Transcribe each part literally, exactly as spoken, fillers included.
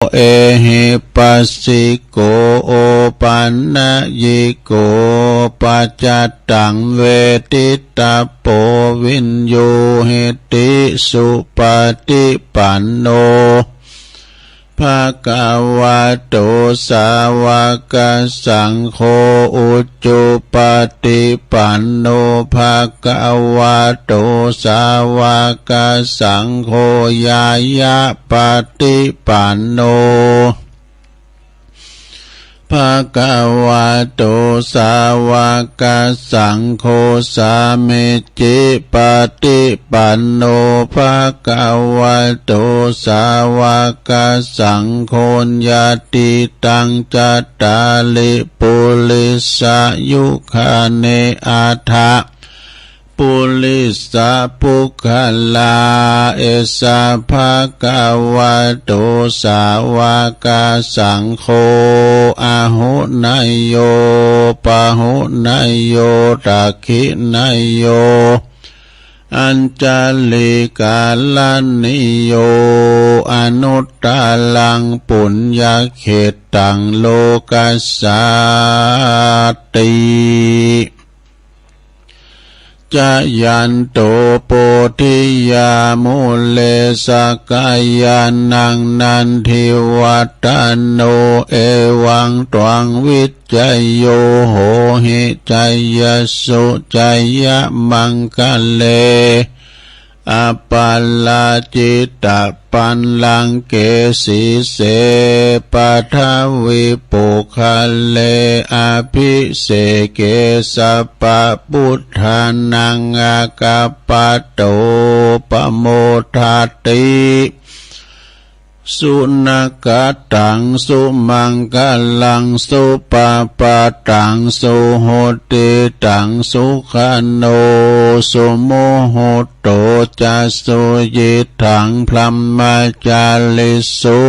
เอหิปัสสิโก โอปันนยิโก ปัจจตตังเวทิตาโป วิญญูหิติ สุปฏิปันโน ภะคะวะโต สาวกสังโฆ อุจุปฏิปันโน ภะคะวะโต สาวกสังโฆ ญาณปฏิปันโน ภะคะวะโต สาวกสังโฆ สามีจิปฏิปันโน ภะคะวะโต สาวกสังโฆ ญาติตังจัตตาริ ปุริสายุคานิ อัฏฐะ ปุริสปุคคลา เอสะ ภะคะวะโต สาวกสังโฆ อาหุเนยโย ปาหุเนยโย ทักขิเนยโย อัญชลีกรณีโย อนุตตรังปุญญเขตตัง โลกัสสาติ จายันโต โพธิยา มูเล สกยานัง นันทิวัตโต เอวังตวัง วิจโย โหหิ จยสสุ จยมังคะเล อัปปะราจิตปัลลังเก สีเส ปะทะวีปุคคเล อภิเสเก สัพพะปุทธานัง อาคัปปะโต ปะโมทะติ สุนัคขะตัง สุมังคะลัง สุปะปะตัง สุหุตติตัง สุขะโน สุมุหุตโต จะ สุยิตถัง พรหมจาริสุ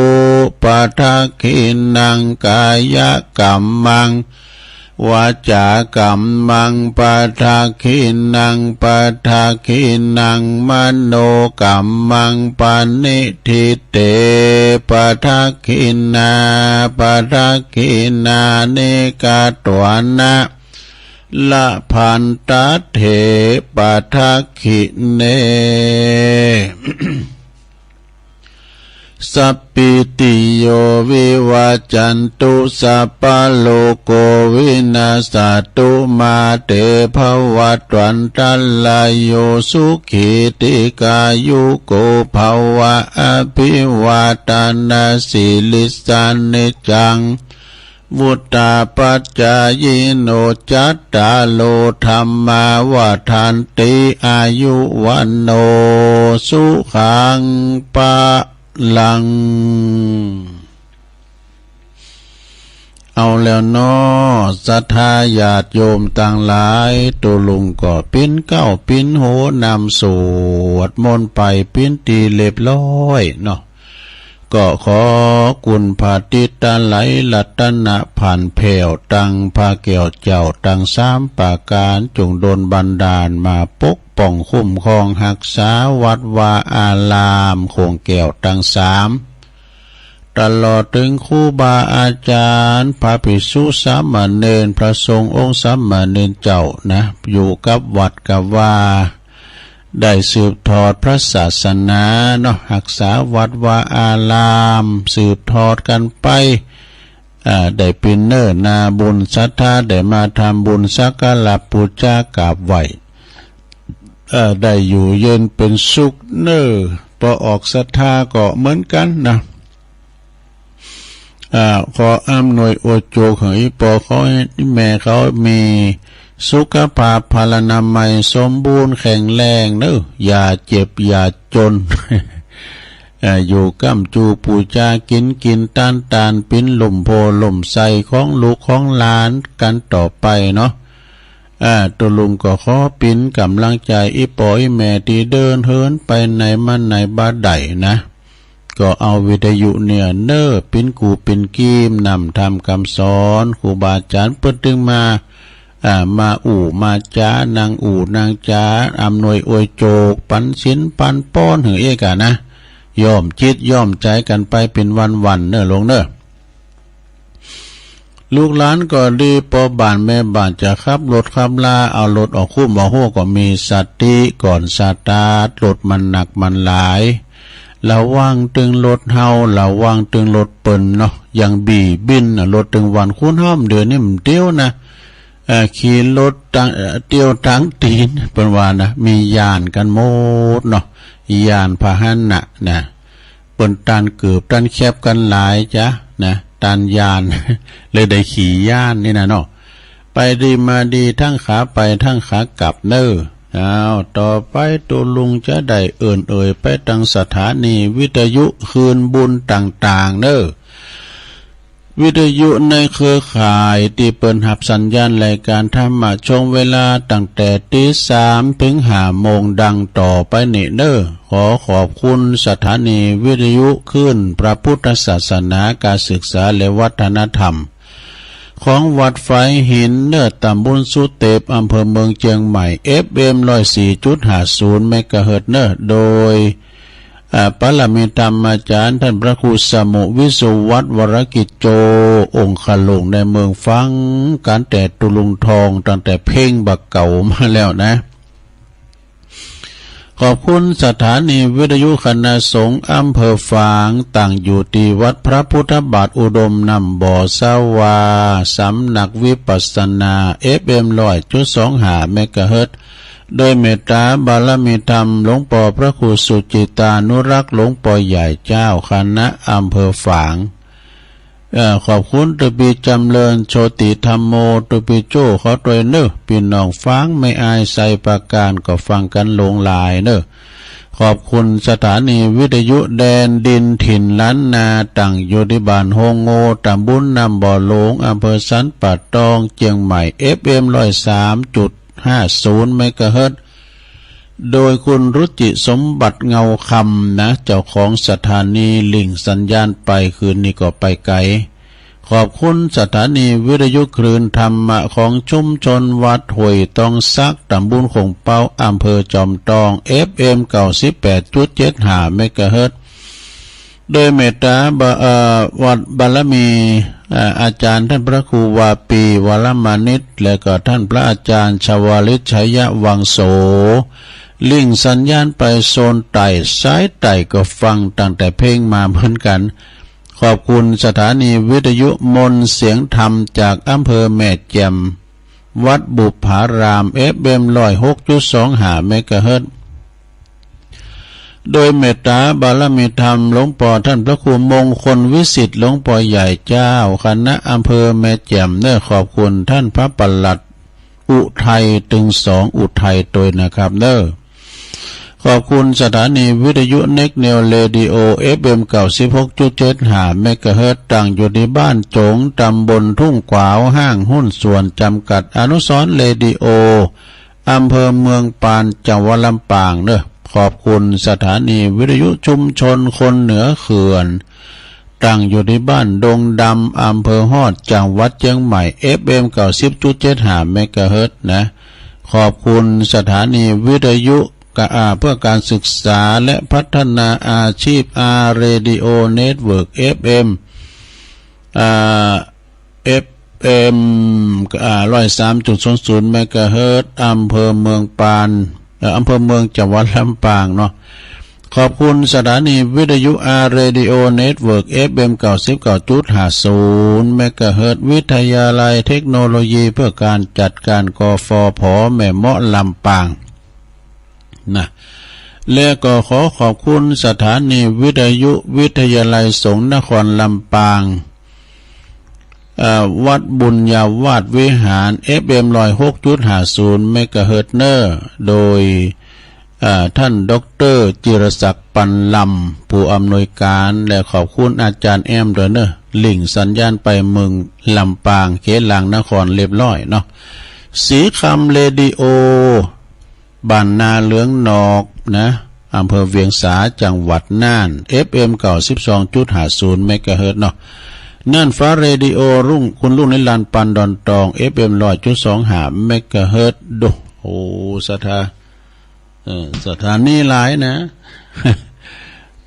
ปะทักขิณัง กายกัมมัง วาจากัมมัง ปะทักขิณัง ปะทักขิณัง มโนกัมมัง ปะณิฏฐิเต ปะทักขิณา ปะทักขิณานิ กัตวานะ ละพันตะเถ ปะทักขิเณ สัพพีติโย วิวัจจันตุ สัพพะโรโค วินัสสะตุ มา เต ภะวัตวันตะราโย สุขี ทีฆายุโก ภะวะ อะภิวาทะนะสีลิสสะ นิจจัง วุฑฒาปะจายิโน จัตตาโร ธัมมา วัฑฒันติ อายุ วัณโณ สุขัง พะลัง เอาแล้วเนาะ ศรัทธาญาติโยมตังหลาย ตุ๊ลุงก็ปิ๊นเก๊าปิ๊นโหนำสวดมนต์ไปปิ๊นตี้เรียบร้อยเนาะ ก็ขอคุณพระติตะไลยรัตนพันธ์แผ้วตัง พระแก้วเจ้าตังสามประก๋าน จงดลบันดาลมาปกป้องคุ้มครองฮักษาวัดวาอารามโขงแก้วตังสาม ตลอดเถิงครูบาอาจ๋ารย์ พระภิกษุสามเณร พระสงฆ์องค์สามเณรเจ้านะ อยู่กับวัดกับวา ได้สืบทอดพระศาสนาเนาะ ฮักษาวัดวาอาราม สืบทอดกั๋นไป อ่า ได้เป๋นเนื้อนาบุญศรัทธา ได้มาทำบุญสักการะปู๋จากราบไหว้ เอ่อ ได้อยู่เย็นเป๋นสุขเน่อ ปอออกศรัทธาก็เหมือนกั๋นนะ อ่า ขออำนวยอวยโจกหื้ออี่ป้อเขา อี่แม่เขามีสุขภาพพลานามัยสมบูรณ์แข็งแรงเน่อ อย่าเจ็บอย่าจ๋น เอ่อ อยู่ก้ำจู๋ปู๋จากิ๋นกิ๋นตานตาน เป๋นล่มโพธิ์ล่มไทรของลูกของหลานกั๋นต่อไปเนาะ อ่า ตุ๊ลุงก็ขอเป๋นก๋ำลังใจ๋อี่ป้ออี่แม่ตี้เดินเหินไปไหนมาไหนบ่ได้นะ ก็เอาวิทยุเนี่ยเน่อ เป๋นกู่เป๋นกีมนำธรรมกำสอน ครูบาอาจ๋ารย์เปิ้นตึงมา อ่า มาอู้มาจ๋า นั่งอู้นั่งจ๋า อำนวยอวยโจก ปันศีลปันปอนหื้อเอกอะนะ ย้อมจิตย้อมใจ๋กั๋นไปเป๋นวันๆ เน่อลุงเน่อ ลูกหลานก็ดี ป้อบ้านแม่บ้านจะขับรถขับลา เอารถออกคุ้มออกฮู้ก็มีสติก่อนสตาร์ท รถมันหนักมันหลาย ระวังตึงรถเฮา ระวังตึงรถเปิ้นเนาะ อย่างบี้บินน่ะ รถตึงวัน คนเฮาเดี๋ยวนี้มันเตี้ยวนะ เอ่อ ขี่รถตาง เอ่อ เตี้ยวตางตี๋น เปิ้นว่านะ มียานกั๋นหมดเนาะ ยานพาหนะนะ เปิ้นตานเกิบตานแคบกั๋นหลายจ๊ะนะ ตานยาน เลยได้ขี่ยานนี่นะเนาะ ไปดีมาดี ตึงขาไปตึงขากลับเน่อ อ้าว ต่อไปตุ๊ลุงจะได้เอิ้นเอ่ยไปตังสถานีวิทยุคืนบุญต่างๆ เน่อ วิทยุในเครือข่ายตี้เปิ้นฮับสัญญาณรายก๋านธรรมะช่วงเวลาตั้งแต่ตีสามเถิงห้าโมงดังต่อไปนี้เน่อ ขอขอบคุณสถานีวิทยุคลื่นพระพุทธศาสนา ก๋านศึกษาและวัฒนธรรม ของวัดฝายหินเน่อ ตำบลสุเตป อำเภอเมืองเจียงใหม่ เอฟเอ็ม ร้อยสี่จุดห้าศูนย์ เมกะเฮิรตซ์เน่อ โดย อ่า ปรมินทรรมาจ๋ารย์ต้านพระครูสมุห์ วิสุวัฒน์ วรกิจโจ องคลุงในเมือง ฟังกั๋นแต่ตุ๊ลุงทองตั้งแต่เพ็งบ่าเก่ามาแล้วนะ ขอบคุณสถานีวิทยุคณะสงฆ์อำเภอฝาง ตั้งอยู่ตี้วัดพระพุทธบาทอุดมน้ำบ่อสวา สำนักวิปัสสนา เอฟเอ็ม ร้อยจุดสองห้า เมกะเฮิรตซ์ โดยเมตตาบารมีธรรมหลวงป้อพระครูสุจิตานุรักษ์ หลวงป้อใหญ่เจ้าคณะอำเภอฝาง เอ่อ ขอบคุณตุ๊ปี้จ๋ำเริญ โชติธัมโม ตุ๊ปี้โจ้เขาตวยเน่อ ปี้น้องฝางแม่อายไชยปราการก็ฟังกั๋นหลงหลายเน่อ ขอบคุณสถานีวิทยุแดนดินถิ่นล้านนา ตั้งอยู่ตี้บ้านโฮงโง่ ตำบลน้ำบ่อหลวง อำเภอสันป่าตอง เจียงใหม่ เอฟเอ็ม ร้อยสามจุดห้าศูนย์ เมกะเฮิรตซ์ โดยคุณรุจิสมบัติเงาคำนะ เจ้าของสถานี ริ่งสัญญาณไป คืนนี้ก็ไปไก๋ ขอบคุณสถานีวิทยุคลื่นธรรมะของชุมชนวัดห้วยตองสัก ตำบลโข่งเป๊า อำเภอจอมตอง เอฟเอ็ม เก้าสิบแปดจุดเจ็ดห้า เมกะเฮิรตซ์ โดยเมตตาบะ เอ่อ วัดบารมี เอ่อ อาจ๋ารย์ต้านพระครูวาปี วรมานิช และก็ต้านพระอาจ๋ารย์ชวาลิต ชัยวังโส ริ่งสัญญาณไปโซนใต้ สายใต้ก็ฟังตั้งแต่เพ็งมาเหมือนกั๋น ขอบคุณสถานีวิทยุมนต์เสียงธรรมจากอำเภอแม่แจ่ม วัดบุปผาราม เอฟเอ็ม ร้อยหกจุดสองห้า เมกะเฮิรตซ์ โดยเมตตาบารมีธรรมหลวงป้อต้านพระครูมงคลวิสิทธิ์ หลวงป้อใหญ่เจ้าคณะอำเภอแม่แจ่มเน่อ ขอบคุณต้านพระปลัดอุทัย ตึงสอง อุทัยตวยนะครับเน่อ ขอบคุณสถานีวิทยุเน็กเนวเรดิโอ เอฟเอ็ม เก้าสิบหกจุดเจ็ดห้า เมกะเฮิรตซ์ ตั้งอยู่ตี้บ้านโจ๋ง ตำบลทุ่งขวาว ห้างหุ้นส่วนจำกัดอนุสรณ์เรดิโอ อำเภอเมืองปาน จังหวัดลำปางเน่อ ขอบคุณสถานีวิทยุชุมชนคนเหนือเขื่อน ตั้งอยู่ตี้บ้านดงดำ อำเภอฮอด จังหวัดเจียงใหม่ เอฟเอ็ม เก้าสิบจุดเจ็ดห้า เมกะเฮิรตซ์นะ ขอบคุณสถานีวิทยุกะ อ่า เพื่อการศึกษาและพัฒนาอาชีพ อาร์ เรดิโอ เน็ตเวิร์ก เอฟเอ็ม อ่า เอฟเอ็ม อ่า ร้อยสามจุดศูนย์ศูนย์ เมกะเฮิรตซ์ อำเภอเมืองปาน เอ่อ อำเภอเมือง จังหวัดลำปางเนาะ ขอบคุณสถานีวิทยุ อาร์ เรดิโอ เน็ตเวิร์ก เอฟเอ็ม เก้าสิบเก้าจุดห้าศูนย์ เมกะเฮิรตซ์ วิทยาลัยเทคโนโลยีเพื่อการจัดการ กฟผ แม่เมาะ ลำปาง นะ และก็ขอขอบคุณสถานีวิทยุวิทยาลัยสงฆ์นครลำปาง เอ่อ วัดบุญญาวาสวิหาร เอฟเอ็ม ร้อยหกจุดห้าศูนย์ เมกะเฮิรตซ์เน่อ โดย เอ่อ ต้านด็อกเตอร์จิรศักดิ์ ปันลำ ผู้อำนวยการ และขอบคุณอาจ๋ารย์แอมตวยเน่อ ริ่งสัญญาณไปเมืองลำปาง เขตหลางนครเรียบร้อยเนาะ ศรีคำเรดิโอ บ้านนาเหลืองนอกนะ อำเภอเวียงสา จังหวัดน่าน เอฟเอ็ม เก้าสิบสองจุดห้าศูนย์ เมกะเฮิรตซ์เนาะ น่านฟ้าเรดิโอ รุ่ง คุณรุ่งนิรันดร์ ปันดอนตอง เอฟเอ็ม ร้อยจุดสองห้า เมกะเฮิรตซ์ โด โอ้ ศรัทธา เออ ศรัทธานี่หลายนะ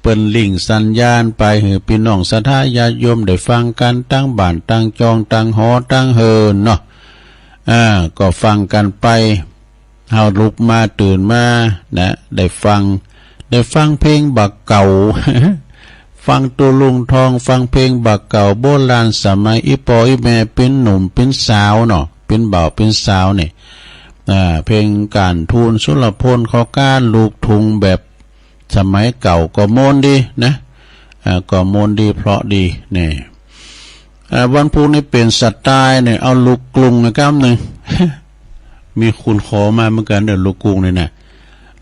เปิ้นลิงก์สัญญาณไปหื้อปี้น้องศรัทธาญาติโยมได้ฟังกั๋นตังบ้านตังจองตังหอตังเฮือนเนาะ อ่า ก็ฟังกั๋นไป เฮาลุกมาตื่นมานะ ได้ฟัง ได้ฟังเพลงบ่าเก่า ฟังตุ๊ลุงทอง ฟังเพลงบ่าเก่าโบราณสมัย อี่ป้ออี่แม่เป๋นหนุ่มเป๋นสาวเนาะ เป๋นบ่าวเป๋นสาวนี่ อ่า เพลงก๋านทูลสุรพล ขอการลูกทุ่งแบบสมัยเก่าก็ม่วนดีนะ อ่า ก็ม่วนดีเพราะดีนี่ อ่า วันพุธนี่เป๋นสไตล์เนี่ย เอาลูกกรุงนะกำนึ่ง มีคนขอมาเหมือนกั๋นเด้อ ลูกกรุงนี่นะ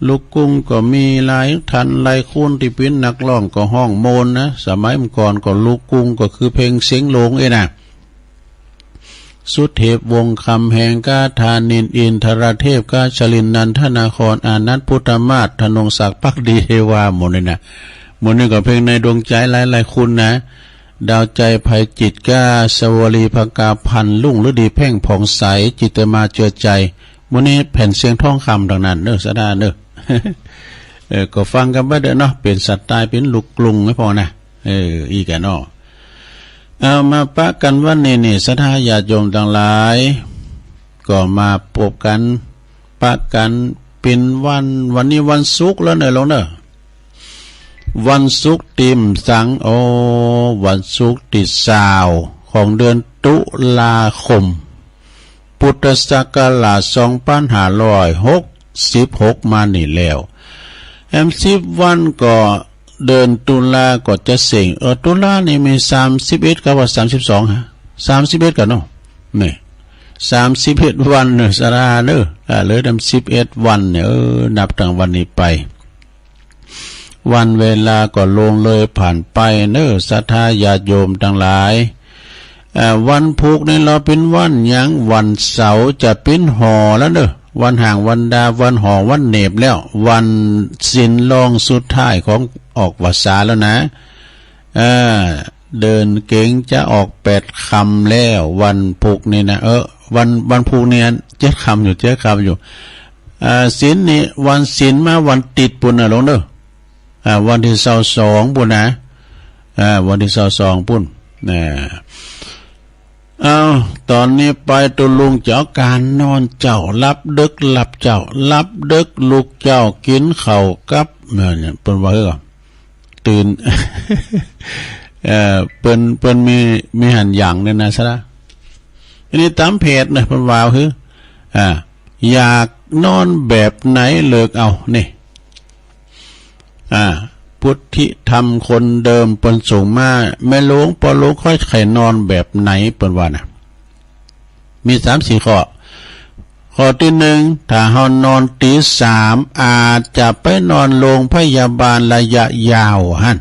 ลูกกรุงก็มีหลายท่านหลายคนตี้เป๋นนักฮ้องก็ฮ้องม่วนนะ สมัยก่อนก็ลูกกรุงก็คือเพลงเสียงโหลงเอ้ยนะ สุเทพวงศ์คำแหง กา ธานินทร์ อินทรเทพ กา ชลินทร์ นันทนคร อานันท์ พุทธมาศ ธนงศักดิ์ ภักดี เทวา หมู่นี่นะ หมู่นี่ก็เพลงในดวงใจหลายๆ คนนะ ดาวใจ ไพจิตร กา สวลี ภกาพันธ์ รุ่งฤดี แพ่งผ่องใส จิตมา เจือใจ หมู่นี่แผ่นเสียงทองคำตังนั้นเน้อ ศรัทธาเน้อ เออ ก็ฟังกั๋นไปเด้อเนาะ เป๋นสไตล์ เป๋นลูกกรุงไว้พ่องนะ เออ อี้กั๋นเนาะ เอามาปะกั๋นวันนี้นี่ ศรัทธาญาติโยมตังหลาย ก็มาปบกั๋น ปะกั๋นเป๋นวัน วันนี้วันศุกร์แล้วเน้อหลวงเน้อ วันศุกร์ตี้สัง โอ้ วันศุกร์ตี้ซาวของเดือนตุลาคม พุทธศักราชสองปันห้าร้อยหกสิบหกมานี่แล้ว แหมสิบวันก็เดือนตุลาก็จะเส้ง เออ ตุลานี่มีสามสิบเอ็ดกับว่าสามสิบสองฮะ สามสิบเอ็ดกั๋นเนาะ นี่ สามสิบเอ็ดวันเน้อ ศรัทธาเน้อ อ่า เหลือแหมสิบเอ็ดวันเนี่ย เออ นับตั้งวันนี้ไป วันเวลาก็ล่วงเลยผ่านไปเน้อ ศรัทธาญาติโยมตังหลาย เอ่อ วันพุธนี่ลอเป๋นวันหยัง วันเสาร์จะเป๋นห่อแล้วเน้อ วันห่างวันดา วันห่อวันเหน็บแล้ว วันศีลรองสุดท้ายของออกพรรษาแล้วนะ เอ่อ เดือนเก๋งจะออกแปดค่ำแล้ว วันพุธนี่นะ เออ วัน วันพุธนี่เจ็ดค่ำอยู่ เจ็ดค่ำอยู่ อ่า ศีลนี่ วันศีลมาวันติดปู้นนะหลวงเน้อ อ่า วันตี้ซาวสองปู้นนะ อ่า วันตี้ซาวสองปู้น อ่า เอา ต๋อนนี้ไปตุ๊ลุงจะเอาก๋านนอนเจ๊า หลับดึกหลับเจ๊า หลับดึกลุกเจ๊า กิ๋นข้าวกับ เนี่ย เนี่ย เปิ้นว่าหื้อ ตื่น เอ่อ เปิ้น เปิ้นมี มีหันหยังเนี่ยนะ ศรัทธา อันนี้ต๋ามเพจนะ เปิ้นว่าหื้อ อ่า อยากนอนแบบไหนเลือกเอา นี่ อ่า พุทธิธรรมคนเดิมเปิ้นส่งมา แม่หลวง ป้อหลวง ข้อยใค่นอนแบบไหน เปิ้นว่านะ มีสามสี่ข้อ ข้อตี้หนึ่ง ถ้าเฮานอนตี๋สาม อาจจะไปนอนโรงพยาบาลระยะยาวหั้น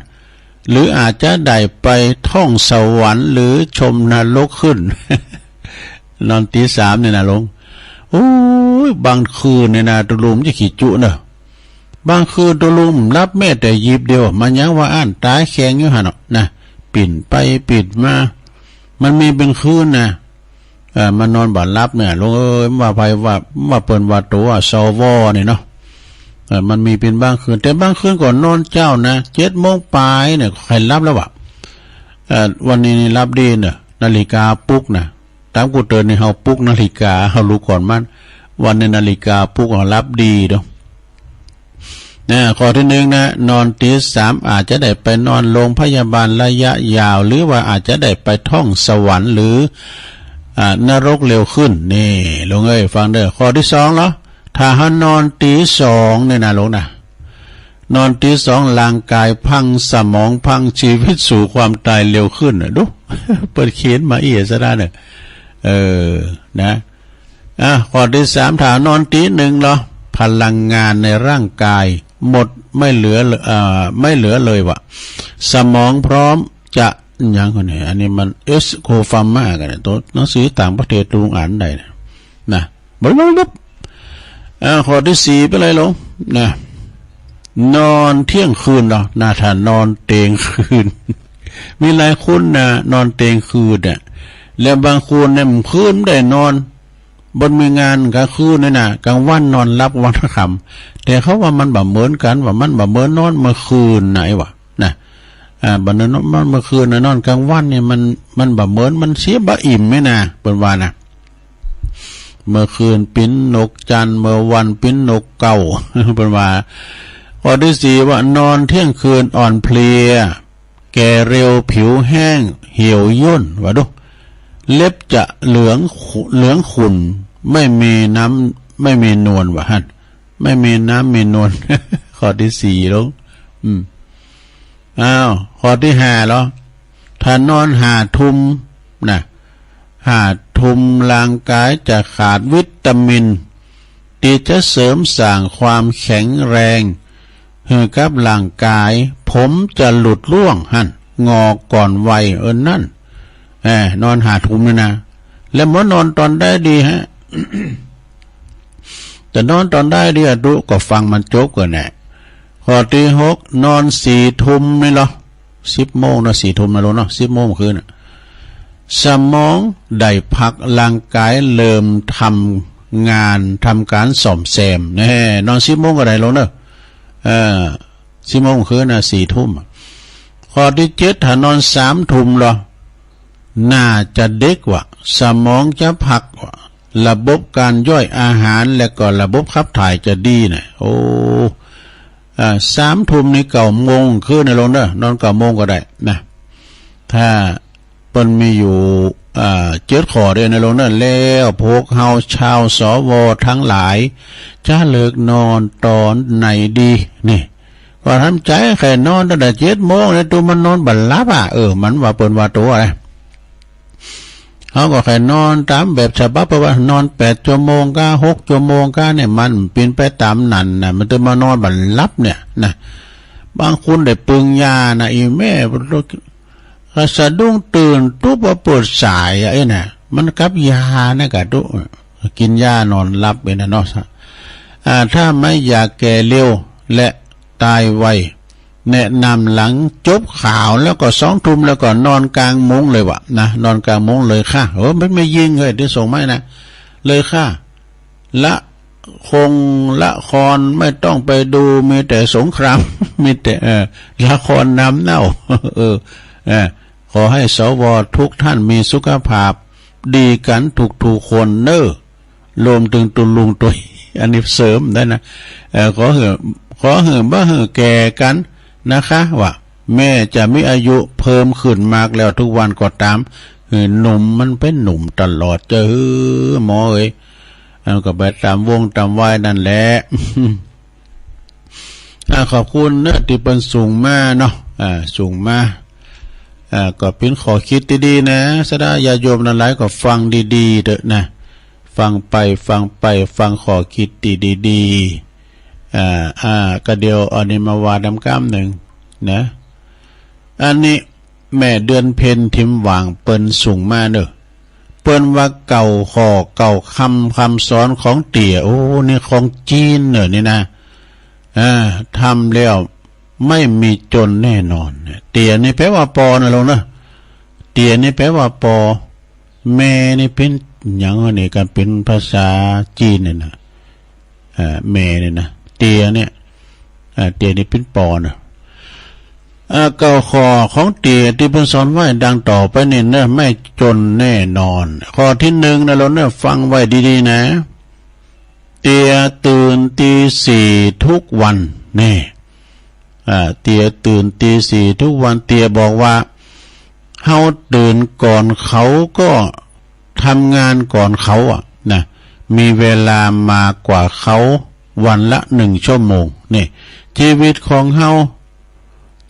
หรืออาจจะได้ไปท่องสวรรค์หรือชมนรกขึ้น นอนตี๋สามเนี่ยนะหลวง โอ้ย บางคืนเนี่ยนะ ตุ๊ลุงจะขี้จุเนอะ บางคืนตุ๊ลุงหลับแม้แต่หยิบเดียว มันยังว่าอั้น ต๋าแข็งอยู่หั้นเนาะนะ ปิ้นไปปิ้นมา มันมีเป๋นคืนนะ เอ่อ มันนอนบ่หลับเนี่ย หลวงเอ้ย ว่าไผว่า ว่าเปิ้นว่าตั๋ว สว นี่เนาะ เอ่อ มันมีเป๋นบางคืน แต่บางคืนก็นอนเจ๊านะ เจ็ดโมงป๋ายเนี่ย ใค่หลับแล้ววะ เอ่อ วันนี้นี่หลับดีเนอะ นาฬิกาปลุกนะ ต๋ามกูเตือนนี่เฮาปลุกนาฬิกา เฮาลุกก่อนมัน วันนี้นาฬิกาปลุก เฮาหลับดีเนาะ นะ ข้อตี้หนึ่งนะ นอนตี๋สาม อาจจะได้ไปนอนโรงพยาบาลระยะยาว หรือว่าอาจจะได้ไปท่องสวรรค์หรือ อ่า นรกเร็วขึ้น นี่ หลวงเอ้ย ฟังเด้อ ข้อตี้สองเหรอ ถ้าเฮานอนตี๋สองเนี่ยนะหลวงนะ นอนตี๋สอง ร่างกายพัง สมองพัง ชีวิตสู่ความต๋ายเร็วขึ้นน่ะ ดู เปิ้นเขียนมาอี้ซะได้เนี่ย เออ นะ อ่ะ ข้อตี้สาม ถ้านอนตี๋หนึ่งเหรอ พลังงานในร่างกายหมด ไม่เหลือเลย เอ่อ ไม่เหลือเลยวะ สมองพร้อมจะ หยังก่อเนี่ย อันนี้มัน เอส โคฟาร์มา กั๋นเนี่ย ตั๋วหนังสือต่างประเทศ ตุ๊ลุงอ่านได้เนี่ย นะ บลับ อ่า ข้อตี้สี่เป๋นไรหลวง นะ นอนเที่ยงคืนเหรอ นะ ถ้านอนเตียงคืน มีหลายคนนะ นอนเตียงคืนเนี่ย แล้วบางคนเนี่ย คืนบ่ได้นอน บ่มีงานก๋างคืนเนี่ยนะ ก๋างวันนอนหลับวันค่ำ แต่เขาว่ามันบ่เหมือนกั๋น ว่ามันบ่เหมือนนอนเมื่อคืนนะ ไอ้วะ นะ อ่า บ่นอน เมื่อคืนน่ะนอนกลางวันเนี่ยมัน มันบ่เหมือน มันเสียบ่อิ่มไหมนะ เปิ้นว่านะ เมื่อคืนปิ๊นนกจันทร์ เมื่อวันปิ๊นนกเก้า เปิ้นว่า ข้อตี้สี่ว่านอนเที่ยงคืนอ่อนเพลีย แก่เร็ว ผิวแห้ง เหี่ยวย่น ว่าดู เล็บจะเหลืองขุ เหลืองขุ่น ไม่มีน้ำ ไม่มีนวล ว่าหั้น ไม่มีน้ำมีนวล ข้อตี้สี่ลง อืม อ้าว ข้อตี้ห้าเหรอ ถ้านอนห้าทุ่มนะ ห้าทุ่มร่างกายจะขาดวิตามิน ตี้จะเสริมสร้างความแข็งแรงหื้อกับร่างกาย ผมจะหลุดร่วงหั้น งอกก่อนวัย เออ นั่น เออ นอนห้าทุ่มนี่นะ แล้วหมอนอนต๋อนใดดีฮะ จะนอนต๋อนใดดีอะตุ๊ ก็ฟังมันจบก่อนแหละ ข้อตี้หก นอนสี่ทุ่มนี่เหรอ สิบโมงเนาะ สี่ทุ่มนะลูกเนาะ สิบโมงคืนน่ะ สมองได้พัก ร่างกายเริ่มทำงาน ทำก๋านซ่อมแซม แน่ นอนสิบโมงก็ได้ลูกเนาะ เออ สิบโมงคืนน่ะ สี่ทุ่มอะ ข้อตี้เจ็ด ถ้านอนสามทุ่มเหรอ น่าจะเด็กว่ะ สมองจะพักว่ะ ระบบการย่อยอาหารและก็ระบบขับถ่ายจะดีน่ะ โอ้ อ่า สามทุ่มนี่เก้าโมงคืนนะลูกเนาะ นอนเก้าโมงก็ได้นะ ถ้าเปิ้นมีอยู่ อ่า เจ็ดข้อเดียวนะลูกเนาะ แล้วพวกเฮาชาว สว ตังหลาย จะเลือกนอนต๋อนไหนดี นี่ ก็ทำใจ๋ใค่นอนตั้งแต่เจ็ดโมงเลย ตุ๊ มันนอนบ่หลับอะ เออ มันว่าเปิ้นว่าตั๋วอะไร เฮาก็ใค่นอนต๋ามแบบฉบับ เพราะว่านอนแปดชั่วโมงก้า หกชั่วโมงก้าเนี่ย มันเป๋นไปต๋ามนั้นน่ะ มันจะมานอนบ่หลับเนี่ยนะ บางคนได้ปึงยาน่ะ อีแม่ ก็สะดุ้งตื่นตุ๊บว่าเปิดสายอะ ไอ้น่ะ มันกับยานะกะตุ๊ กินยานอนหลับไปนะเนาะ อ่า ถ้าไม่อยากแก่เร็วและต๋ายไว แนะนำหลังจบข่าวแล้วก็สองทุ่มแล้วก็นอนกางมุ้งเลยว่ะนะ นอนกางมุ้งเลยค่ะ เออ มันไม่ยิงเลย ตี้ส่งมานะ เลยค่ะ ละคงละครไม่ต้องไปดู มีแต่สงคราม มีแต่ เอ่อ ละครน้ำเน่า เออ เออ ขอให้ สว ทุกท่านมีสุขภาพดีกั๋นทุกๆ คนเน้อ รวมเถิงตุ๊ลุงตุ๊ย อันนี้เสริมได้นะ เอ่อ ขอหื้อ ขอหื้อบ่หื้อแก่กั๋นนะคะ ว่าแม้จะมีอายุเพิ่มขึ้นมากแล้วทุกวันก็ต๋าม หื้อหนุ่มมันเป๋นหนุ่มตลอดเจ้าหื้อหมอเอ๋ย อันก็ไปต๋ามวงต๋ามวัยนั่นแหละ อ่า ขอบคุณเน้อตี้เปิ้นส่งมาเนาะ อ่า ส่งมา อ่า ก็เป๋นข้อคิดตี้ดีนะ ศรัทธาญาติโยมตังหลายก็ฟังดีๆ เต๊อะนะ ฟังไปฟังไป ฟังข้อคิดตี้ดีๆ อ่า อ่า ก็เดี๋ยวอันนี้มาว่าดำก้ำนึ่งนะ อันนี้แม่เดือนเพ็ญถิ่มหว่างเปิ้นส่งมาเน้อ เปิ้นว่าเก้าข้อเก้าคำ คำสอนของเตี๋ย โอ้ นี่ของจีนเน้อนี่นะ อ่า ทำแล้วไม่มีจนแน่นอนเนี่ย เตี๋ยนี่แปลว่าปอนะลูกเนาะ เตี๋ยนี่แปลว่าปอ แม่นี่เป๋นหยังวะนี่ กะเป๋นภาษาจีนเนี่ยนะ อ่า แม่เนี่ยนะ เตี๋ยเนี่ย อ่า เตี๋ยนี่เป๋นปอนะ อ่า เก้าข้อของเตี๋ยตี้เปิ้นสอนไว้ดังต่อไปนี่เน้อ ไม่จนแน่นอน ข้อตี้หนึ่งนะลูกเนาะ ฟังไว้ดีๆ นะ เตี๋ยตื่นตีสี่ทุกวัน นี่ อ่า เตี๋ยตื่นตีสี่ทุกวัน เตี๋ยบอกว่า เฮาตื่นก่อนเขาก็ทำงานก่อนเขาอะนะ มีเวลามากว่าเขาวันละหนึ่งชั่วโมง นี่ จีวิตของเฮา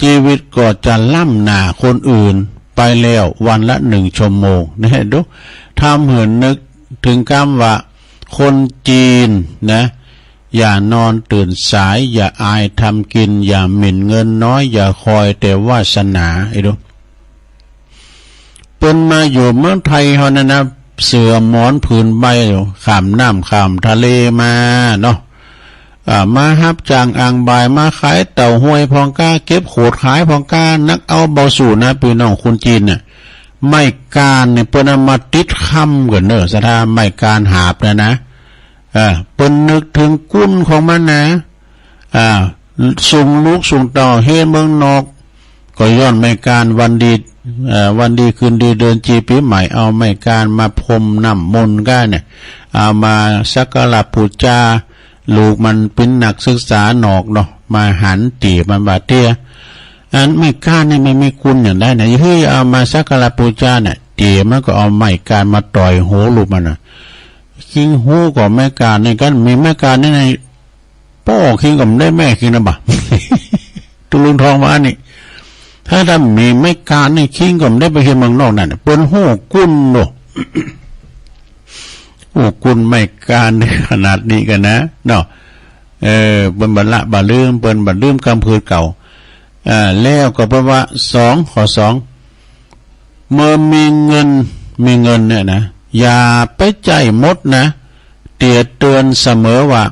จีวิตก็จะล้ำหน้าคนอื่นไปแล้ววันละหนึ่งชั่วโมง เนี่ยดู ทำหื้อนึกเถิงกำว่า คนจีนนะ อย่านอนตื่นสาย อย่าอายทำกิน อย่าหมิ่นเงินน้อย อย่าคอยแต่วาสนา ไอ้ดู เปิ้นมาอยู่เมืองไทยเฮานั่นนะ เสื่อหมอนผืนใบ ข้ามน้ำข้ามทะเลมาเนาะ อ่า มาฮับจ้างอ่างบ่าย มาขายเต้าฮวยพ่องก้า เก็บขวดขายพ่องก้า นักเอาเบาสูนะ ปี้น้องคนจีนน่ะ ไม้ก้านเนี่ยเปิ้นเอามาติดคำก่อนเน้อ ศรัทธา ไม้ก้านหาบนะนะ อ่า เปิ้นนึกเถิงกุนของมันนะ อ่า ส่งลูกส่งเต้าเฮียนเมืองนอก ก็ย้อนไม้ก๊านวันดี เอ่อ วันดีคืนดีเดือนจีปีใหม่ เอาไม้ก๊านมาพรมน้ำมนต์กั๋นเนี่ย เอามาสักการะปู๋จา ลูกมันเป๋นนักศึกษานอกเนาะ มาหันเตี๋ยมันบ่าเตี้ย อันไม้ก๊านนี่มันมีคุณอย่างใดนะ เฮ้ย เอามาสักการะปู๋จาเนี่ย เตี๋ยมันก็เอาไม้ก๊านมาต่อยหูลูกมันน่ะ คิงฮู้ก่อไม้ก๊านนี่กั๋น มีไม้ก๊านนี่ใน ป้อคิงก็บ่ได้แม่คิงนะบ่า ตุ๊ลุงทองว่าอันนี้ ถ้าต้านมีไม้ก๊านนี่คิงก็บ่ได้ไปเฮียนเมืองนอกนั่น เปิ้นฮู้คุณโล ฮู้คุณไม้ก๊านขนาดนี้กั๋นนะ เนาะ เออ เปิ้นบ่ละบ่ลืม เปิ้นบ่ลืมกำเผิดเก่า อ่า แล้วก็เปิ้นว่า สอง ข้อสอง เมื่อมีเงิน มีเงินเนี่ยนะ อย่าไปใจ๊หมดนะ เตี๋ยเตื๋อนเสมอว่า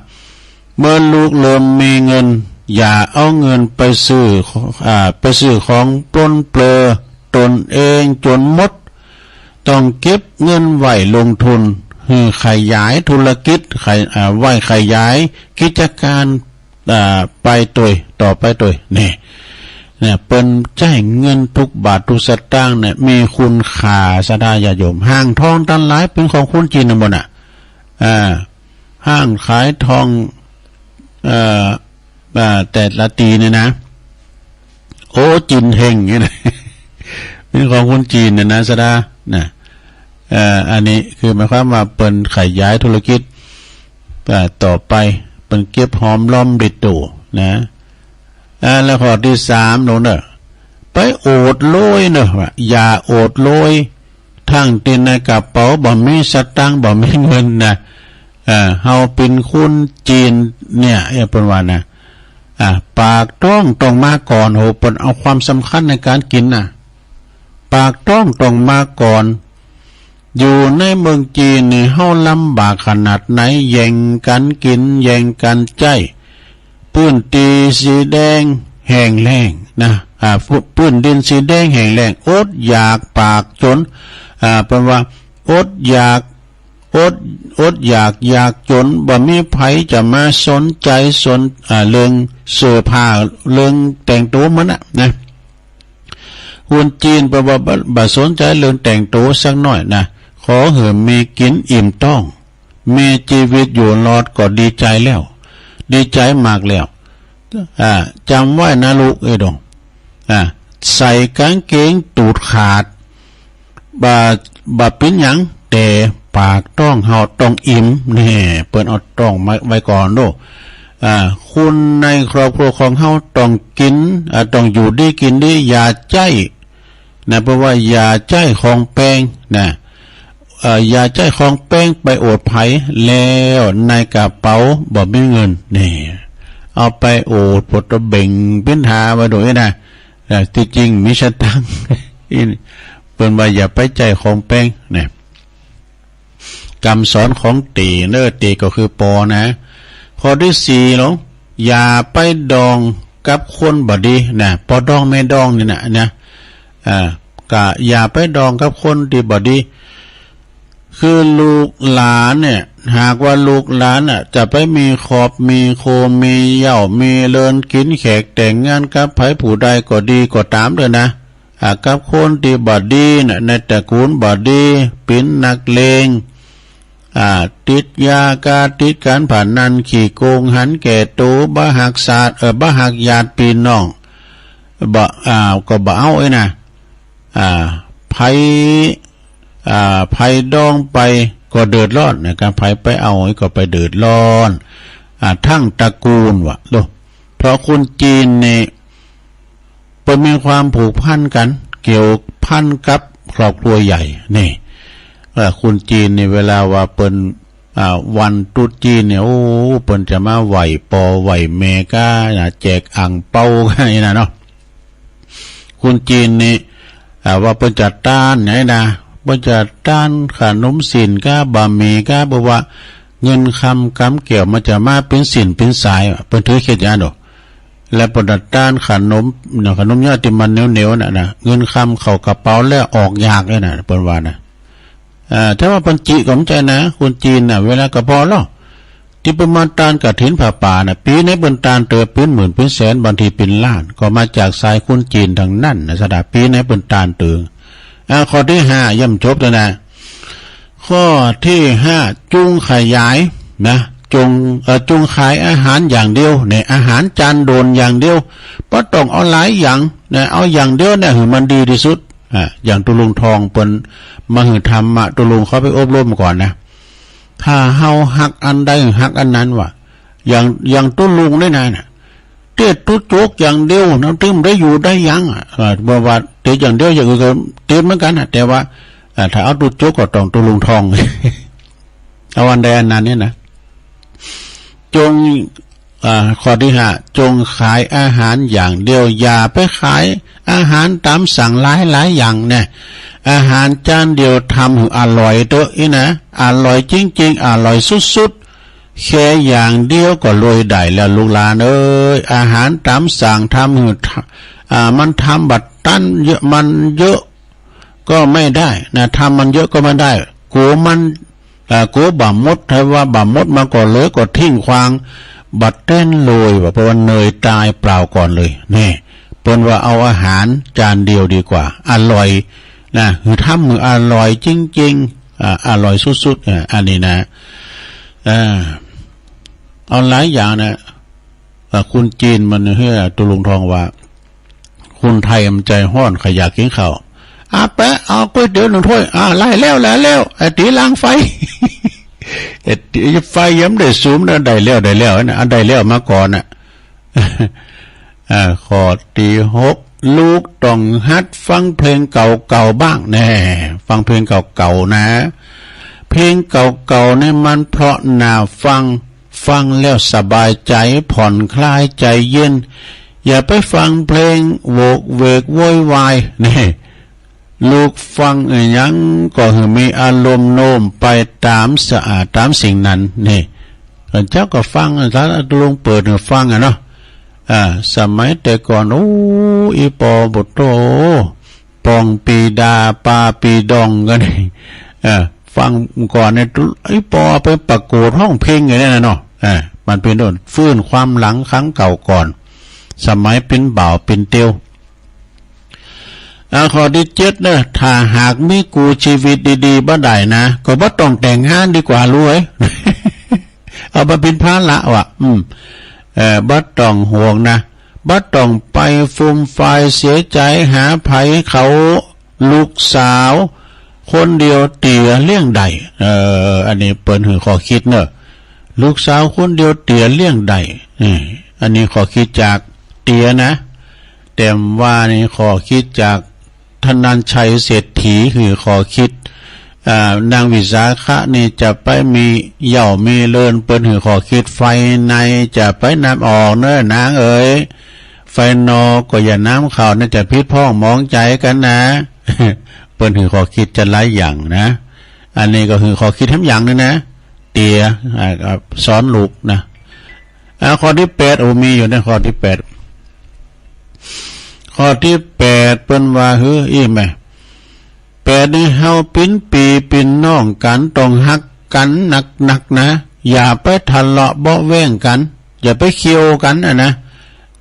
เมื่อลูกเริ่มมีเงิน อย่าเอาเงินไปซื้อ อ่า ไปซื้อของปล้นเปลือตนเองจ๋นหมด ต้องเก็บเงินไว้ลงทุน หื้อขยายธุรกิจ ขย- อ่า ไว้ขยายกิจก๋าน อ่า ไปตวย ต่อไปตวย นี่ เนี่ย เปิ้นใจ๊เงินกู้บาทกู้สตางค์เนี่ย มีคุณค่า ศรัทธาญาติโยม ห้างทองตังหลายเป๋นของคนจีนตังหมดน่ะ อ่า ห้างขายทอง เอ่อ อ่า แต่ละตี้เนี่ยนะ โอ้ จินเฮงเนี่ยนะ เป๋นของคนจีนเนี่ยนะ ศรัทธา นะ เอ่อ อันนี้คือหมายความว่าเปิ้นขยายธุรกิจ อ่า ต่อไป เปิ้นเก็บหอมรอมริบโตนะ อ่า แล้วข้อตี้สามลงเน่อ ไปโอษโลยเน่อ ว่าอย่าโอษโลย ทั้งตี้ในกระเป๋าบ่มีสตางค์ บ่มีเงินนะ เอ่อ เฮาเป๋นคนจีนเนี่ย เอ้ย เปิ้นว่านะ อ่า ปากต๊องต้องมาก่อน โห เปิ้นเอาความสำคัญในก๋านกิ๋นนะ ปากต๊องต้องมาก่อน อยู่ในเมืองจีนนี่ เฮาลำบากขนาดไหน แย่งกั๋นกิ๋น แย่งกั๋นใจ๊ ปื้นตี้สีแดงแห้งแล้งนะ อ่า ปื้น ปื้นดินสีแดงแห้งแล้ง อดอยากปากจ๋น อ่า เปิ้นว่า อดอยาก อด อดอยาก อยากจ๋น บ่มีใผจะมาสนใจ๋สน อ่า เรื่องเสื้อผ้า เรื่องแต่งตั๋วมันน่ะนะ คนจีนเปิ้นว่าบ่ บ่สนใจ๋เรื่องแต่งตั๋วสักหน้อยนะ ขอหื้อมีกิ๋นอิ่มต๊อง มีจีวิตอยู่รอดก็ดีใจ๋แล้ว ดีใจ๋มากแล้ว อ่า จ๋ำไว้นะลูกเอ้ยดอง อ่า ใส่ก๋างเกงตูดขาด บ่ บ่เป๋นหยัง แต่ปากต๊องเฮาต้องอิ่ม แน่ เปิ้นเอาต๊องมาไว้ก่อนโด้ อ่า คนในครอบครัวของเฮาต้องกิ๋น อ่า ต้องอยู่ดีกิ๋นดี อย่าใจ๊ นะ เปิ้นว่าอย่าใจ๊ของแปงนะ เอ่อ อย่าใจ๊ของแปงไปโอษใผ แล้วในกระเป๋าบ่มีเงิน นี่ เอาไปโอษปดตะเบ่งปิ้นหาไว้โดยนะ นะ ตี้จริงมีสตางค์ อี้ เปิ้นว่าอย่าไปใจ๊ของแปงนะ กำสอนของเต๋เน่อ เต๋ก็คือปอนะ ข้อตี้สี่ลง อย่าไปดองกับคนบ่ดีนะ ปอดองแม่ดองนี่นะ นะ อ่า ก็อย่าไปดองกับคนตี้บ่ดี คือลูกหลานเนี่ย หากว่าลูกหลานน่ะ จะไปมีครอบมีครัว มีเหย้ามีเรือน กิ๋นแขก แต่งงานกับใผผู้ใดก็ดีก็ต๋ามเน่อนะ อ่า กับคนตี้บ่ดีน่ะ ในตระกูลบ่ดี เป๋นนักเลง อ่า ติดยากา ติดก๋านพนัน ขี้โกง หันแก่ตั๋ว บ่ฮักษา เอ่อ บ่ฮักญาติปี้น้อง บ่ อ่า ก็บ่เอาเอ้ยนะ อ่า ใผ อ่า ใผดองไปก็เดือดร้อนนะ ใผไปเอาก็ไปเดือดร้อน อ่า ตึงตระกูลว่ะ โด้ เพราะคนจีนนี่ เปิ้นมีความผูกพันกั๋น เกี่ยวพันกับครอบครัวใหญ่ นี่ เอ่อ คนจีนนี่ เวลาว่าเปิ้น อ่า วันตรุษจีนเนี่ย โอ้ เปิ้นจะมาไหว้ปอไหว้แม่ก้านะ แจกอั่งเปาก้านี่นะเนาะ คนจีนนี่ อ่า ว่าเปิ้นจะต้านไหนนะ เปิ้นจะต้านขนมsiinนก้า บะหมี่ก้า เพราะว่าเงินคำก๋ำแก้วมันจะมาเป๋นsiinนเป๋นสาย เปิ้นถือเข็ดอย่างนั้นโด้ และเปิ้นจะต้านขนม ขนมเยียะตี้มันเหนียวๆ น่ะนะ เงินคำเข้ากระเป๋าแล้วออกยากเลยนะ เปิ้นว่านะ อ่า แต่ว่าเปิ้นจิก็บ่ใจ้นะ คนจีนน่ะ เวลาก็ปอลอ ตี้เปิ้นมาตานกฐินผ้าป่าน่ะ ปี๋ไหนเปิ้นตานเต๋อเป๋นหมื่นเป๋นแสน บางทีเป๋นล้าน ก็มาจากสายคนจีนตังนั้นน่ะ สะดา ปี๋ไหนเปิ้นตานเต๋อ อ่า ข้อตี้ห้า ย่ำจบแล้วนะ ข้อตี้ห้า จุงขยายนะ จุง เอ่อ จุงขายอาหารอย่างเดียวเนี่ย อาหารจานด่วนอย่างเดียว บ่ต้องเอาหลายอย่างนะ เอาอย่างเดียวเนี่ย หื้อมันดีตี้สุด อ่า อย่างตุ๊ลุงทองเปิ้นมาหื้อธรรมะ ตุ๊ลุงเข้าไปอบรมก่อนนะ ถ้าเฮาฮักอันใดฮักอันนั้นว่ะ อย่าง อย่างตุ๊ลุงนี่นะ เตียดตุ๊จกอย่างเดียวนะ ตึงได้อยู่ได้ยังอะ เออ บ่ว่าเตียดอย่างเดียวอย่างอื่นก็เตียดเหมือนกั๋นนะ แต่ว่า อ่า ถ้าเอาตุ๊จกก็ต้องตุ๊ลุงทอง เอาอันใดอันนั้นเนี่ยนะ จง อ่า ข้อตี้ห้า จงขายอาหารอย่างเดียว อย่าไปขายอาหารต๋ามสั่งหลายๆ อย่างเนี่ย อาหารจานเดียวทำหื้ออร่อยเต๊อะอี้นะ อร่อยจริงๆ อร่อยสุดๆ แค่อย่างเดียวก็รวยได้แล้วลูกหลานเอ้ย อาหารต๋ามสั่งทำหื้อ อ่า มันทำบ่ตันเยอะ มันเยอะก็ไม่ได้นะ ทำมันเยอะก็ไม่ได้ กั๋วมัน อ่า กั๋วบ่หมด ถ้าว่าบ่หมดมาก่อนเลยก็ทิ้งขว้าง บ่เต๊นเลยว่ะ เพราะว่าเหนื่อยต๋ายเปล่าก่อนเลย นี่ เปิ้นว่าเอาอาหารจานเดียวดีกว่า อร่อยนะ หื้อทำหื้ออร่อยจริงๆ อ่า อร่อยสุดๆ อ่า อันนี้นะ อ่า เอาหลายอย่างนะ อ่า คนจีนมัน เฮ้ย ตุ๊ลุงทองว่า คนไทยมันใจ๋ฮ้อน ใค่อยากกิ๋นข้าว อ่ะ แปะ เอาก๋วยเตี๋ยวนึ่งถ้วย อ่ะ ไล่แล้ว ไล่แล้ว ไอ้ตี๋ล้างไฟ ไอ้ตี๋ไฟยังบ่ได้สุมนะ ได้แล้ว ได้แล้วนะ อันได้แล้วมาก่อนน่ะ อ่า ข้อตี้หก ลูกต้องหัดฟังเพลงเก่าๆ บ้าง แน่ ฟังเพลงเก่าๆ นะ เพลงเก่าๆ นี่มันเพราะน่าฟัง ฟังแล้วสบายใจ๋ ผ่อนคลายใจ๋เย็น อย่าไปฟังเพลงโหวกเหวกโวยวาย นี่ ลูกฟังอะหยังก็หื้อมีอารมณ์โน้มไปต๋ามสะอาด ต๋ามสิ่งนั้น นี่ เปิ้นเจ้าก็ฟัง ถ้าตุ๊ลุงเปิดหื้อฟังอะเนาะ อ่า สมัยแต่ก่อน โอ้ อี่ปอ โอ้โธ่ ปองปีดา ปาปีดองกั๋น เออ ฟังก่อนเนี่ย อี่ปอไปประกวดฮ้องเพลงอย่างนี้นะเนาะ อ่า มันเป๋นโน่น ฟื้นความหลังครั้งเก่าก่อน สมัยเป๋นบ่าวเป๋นเตียว อ่า ข้อตี้เจ็ดเนอะ ถ้าหากมีกู้ชีวิตดีๆ บ่ได้นะ ก็บ่ต้องแต่งงานดีกว่า ลูกเอ้ย เอามาเป๋นภาระว่ะ อืม เอ่อ บ่ต้องห่วงนะ บ่ต้องไปฟูมฟายเสียใจ๋หาใผเขา ลูกสาวคนเดียวเตี๋ยเลี้ยงได้ เอ่อ อันนี้เปิ้นหื้อข้อคิดเนอะ ลูกสาวคนเดียวเตี๋ยเลี้ยงได้ เออ อันนี้ข้อคิดจากเตี๋ยนะ แต่ว่านี่ข้อคิดจาก ธนัญชัยเศรษฐีหื้อข้อคิด อ่า นางวิสาขะนี่จะไปมีเหย้ามีเลิน เปิ้นหื้อข้อคิด ไฟในจะไปนำออกเน้อนางเอ๋ย ไฟนอกก็อย่านำเข้านะ จะผิดพ้องหมองใจ๋กั๋นนะ เปิ้นหื้อข้อคิดจะหลายอย่างนะ อันนี้ก็หื้อข้อคิดแถมอย่างนึ่งนะ เตี๋ย อ่า สอนลูกนะ อ่า ข้อตี้แปด โอ้ มีอยู่ในข้อตี้แปด ข้อตี้แปด เปิ้นว่า หื้อ อี้แหม แปดนี่ เฮาเป๋นปี้เป๋นน้องกั๋น ต้องฮักกั๋นนักๆ นะ อย่าไปทะเลาะเบาะแว้งกั๋น อย่าไปเคี่ยวกั๋นอะนะ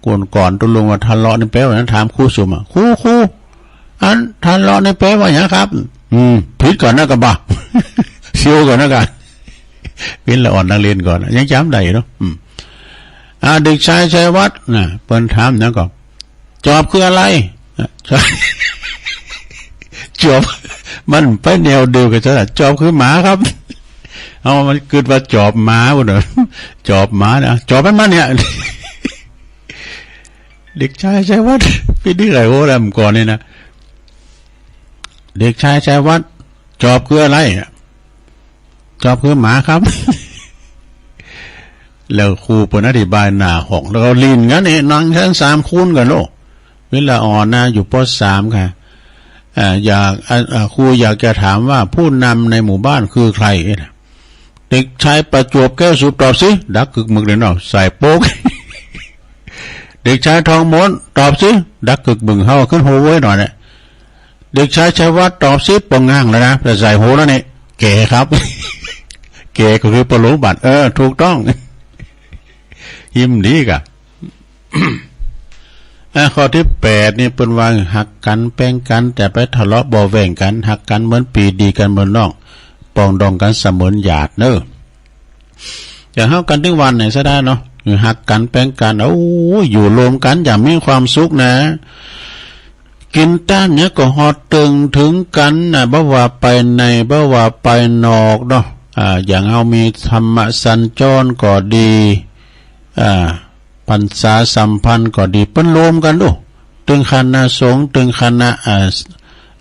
ก่อนก่อนตุ๊ลุงว่าทะเลาะนี่แปลว่าหยัง ถามครูสุมอะ ครู ครู อันทะเลาะนี่แปลว่าหยังครับ อืม ผิดก่อนนะกะบ่า เคี่ยวก่อนนะกะ เป๋นละอ่อนนักเรียนก่อน ยังจ๋ำได้อยู่เนาะ อืม อ่า เด็กชายชัยวัฒน์นะ เปิ้นถามหยังก่อ จอบคืออะไร จอบ มันไปแนวเดียวกั๋นซะละ จอบคือหมาครับ เอา มันกึ๊ดว่าจอบหมาพุ้นเนาะ จอบหมานะ จอบมันมาเนี่ย เด็กชายชัยวัฒน์ ปี้ตี้ไข่โอ้แล้วเมื่อก่อนนี่นะ เด็กชายชัยวัฒน์ จอบคืออะไรอะ จอบคือหมาครับ แล้วครูเปิ้นอธิบายหน้าห้อง แล้วก็เล่นกั๋นเนี่ย นั่งกั๋นสามคนกั๋นโลก เวลาอ่อนนะ อยู่ ป.สาม ค่ะ อ่า อยาก อ่า อ่า ครูอยากจะถามว่าผู้นำในหมู่บ้านคือใคร เด็กชายประจวบแก้วสุข ตอบสิ ดักกึกมึกเลยเนาะ ใส่โป๊ก เด็กชายทองมนต์ ตอบสิ ดักกึกมึก เฮาขึ้นโฮไว้หน่อยเนี่ย เด็กชายชัยวัฒน์ ตอบสิ ปองง่างแล้วนะ แต่ใส่โฮแล้วนี่ แกครับ แก แก่ก็คือปรโลมบัติ เออ ถูกต้อง หิมดีก่ะ อ่ะ ข้อตี้แปดนี่เปิ้นว่า หักกั๋นแป๋งกั๋น จะไปทะเลาะเบาะแว้งกั๋น หักกั๋นเหมือนปี้ ดีกั๋นเหมือนน้อง ปรองดองกั๋นเสมือนญาติเน่อ จะเฮากั๋นตึงวันไหนซะได้เนาะ หักกั๋นแป๋งกั๋น โอ้ย อยู่รวมกั๋นอย่างมีความสุขนะ กิ๋นต้านหยังก็ฮอดเถิงกั๋นนะ บ่ว่าไปใน บ่ว่าไปนอกเนาะ อ่า อย่างเฮามีธรรมสัญจรก็ดี อ่า พรรษาสัมพันธ์ก็ดี เปิ้นรวมกั๋นดู ตึงคณะสงฆ์ ตึงคณะ อ่า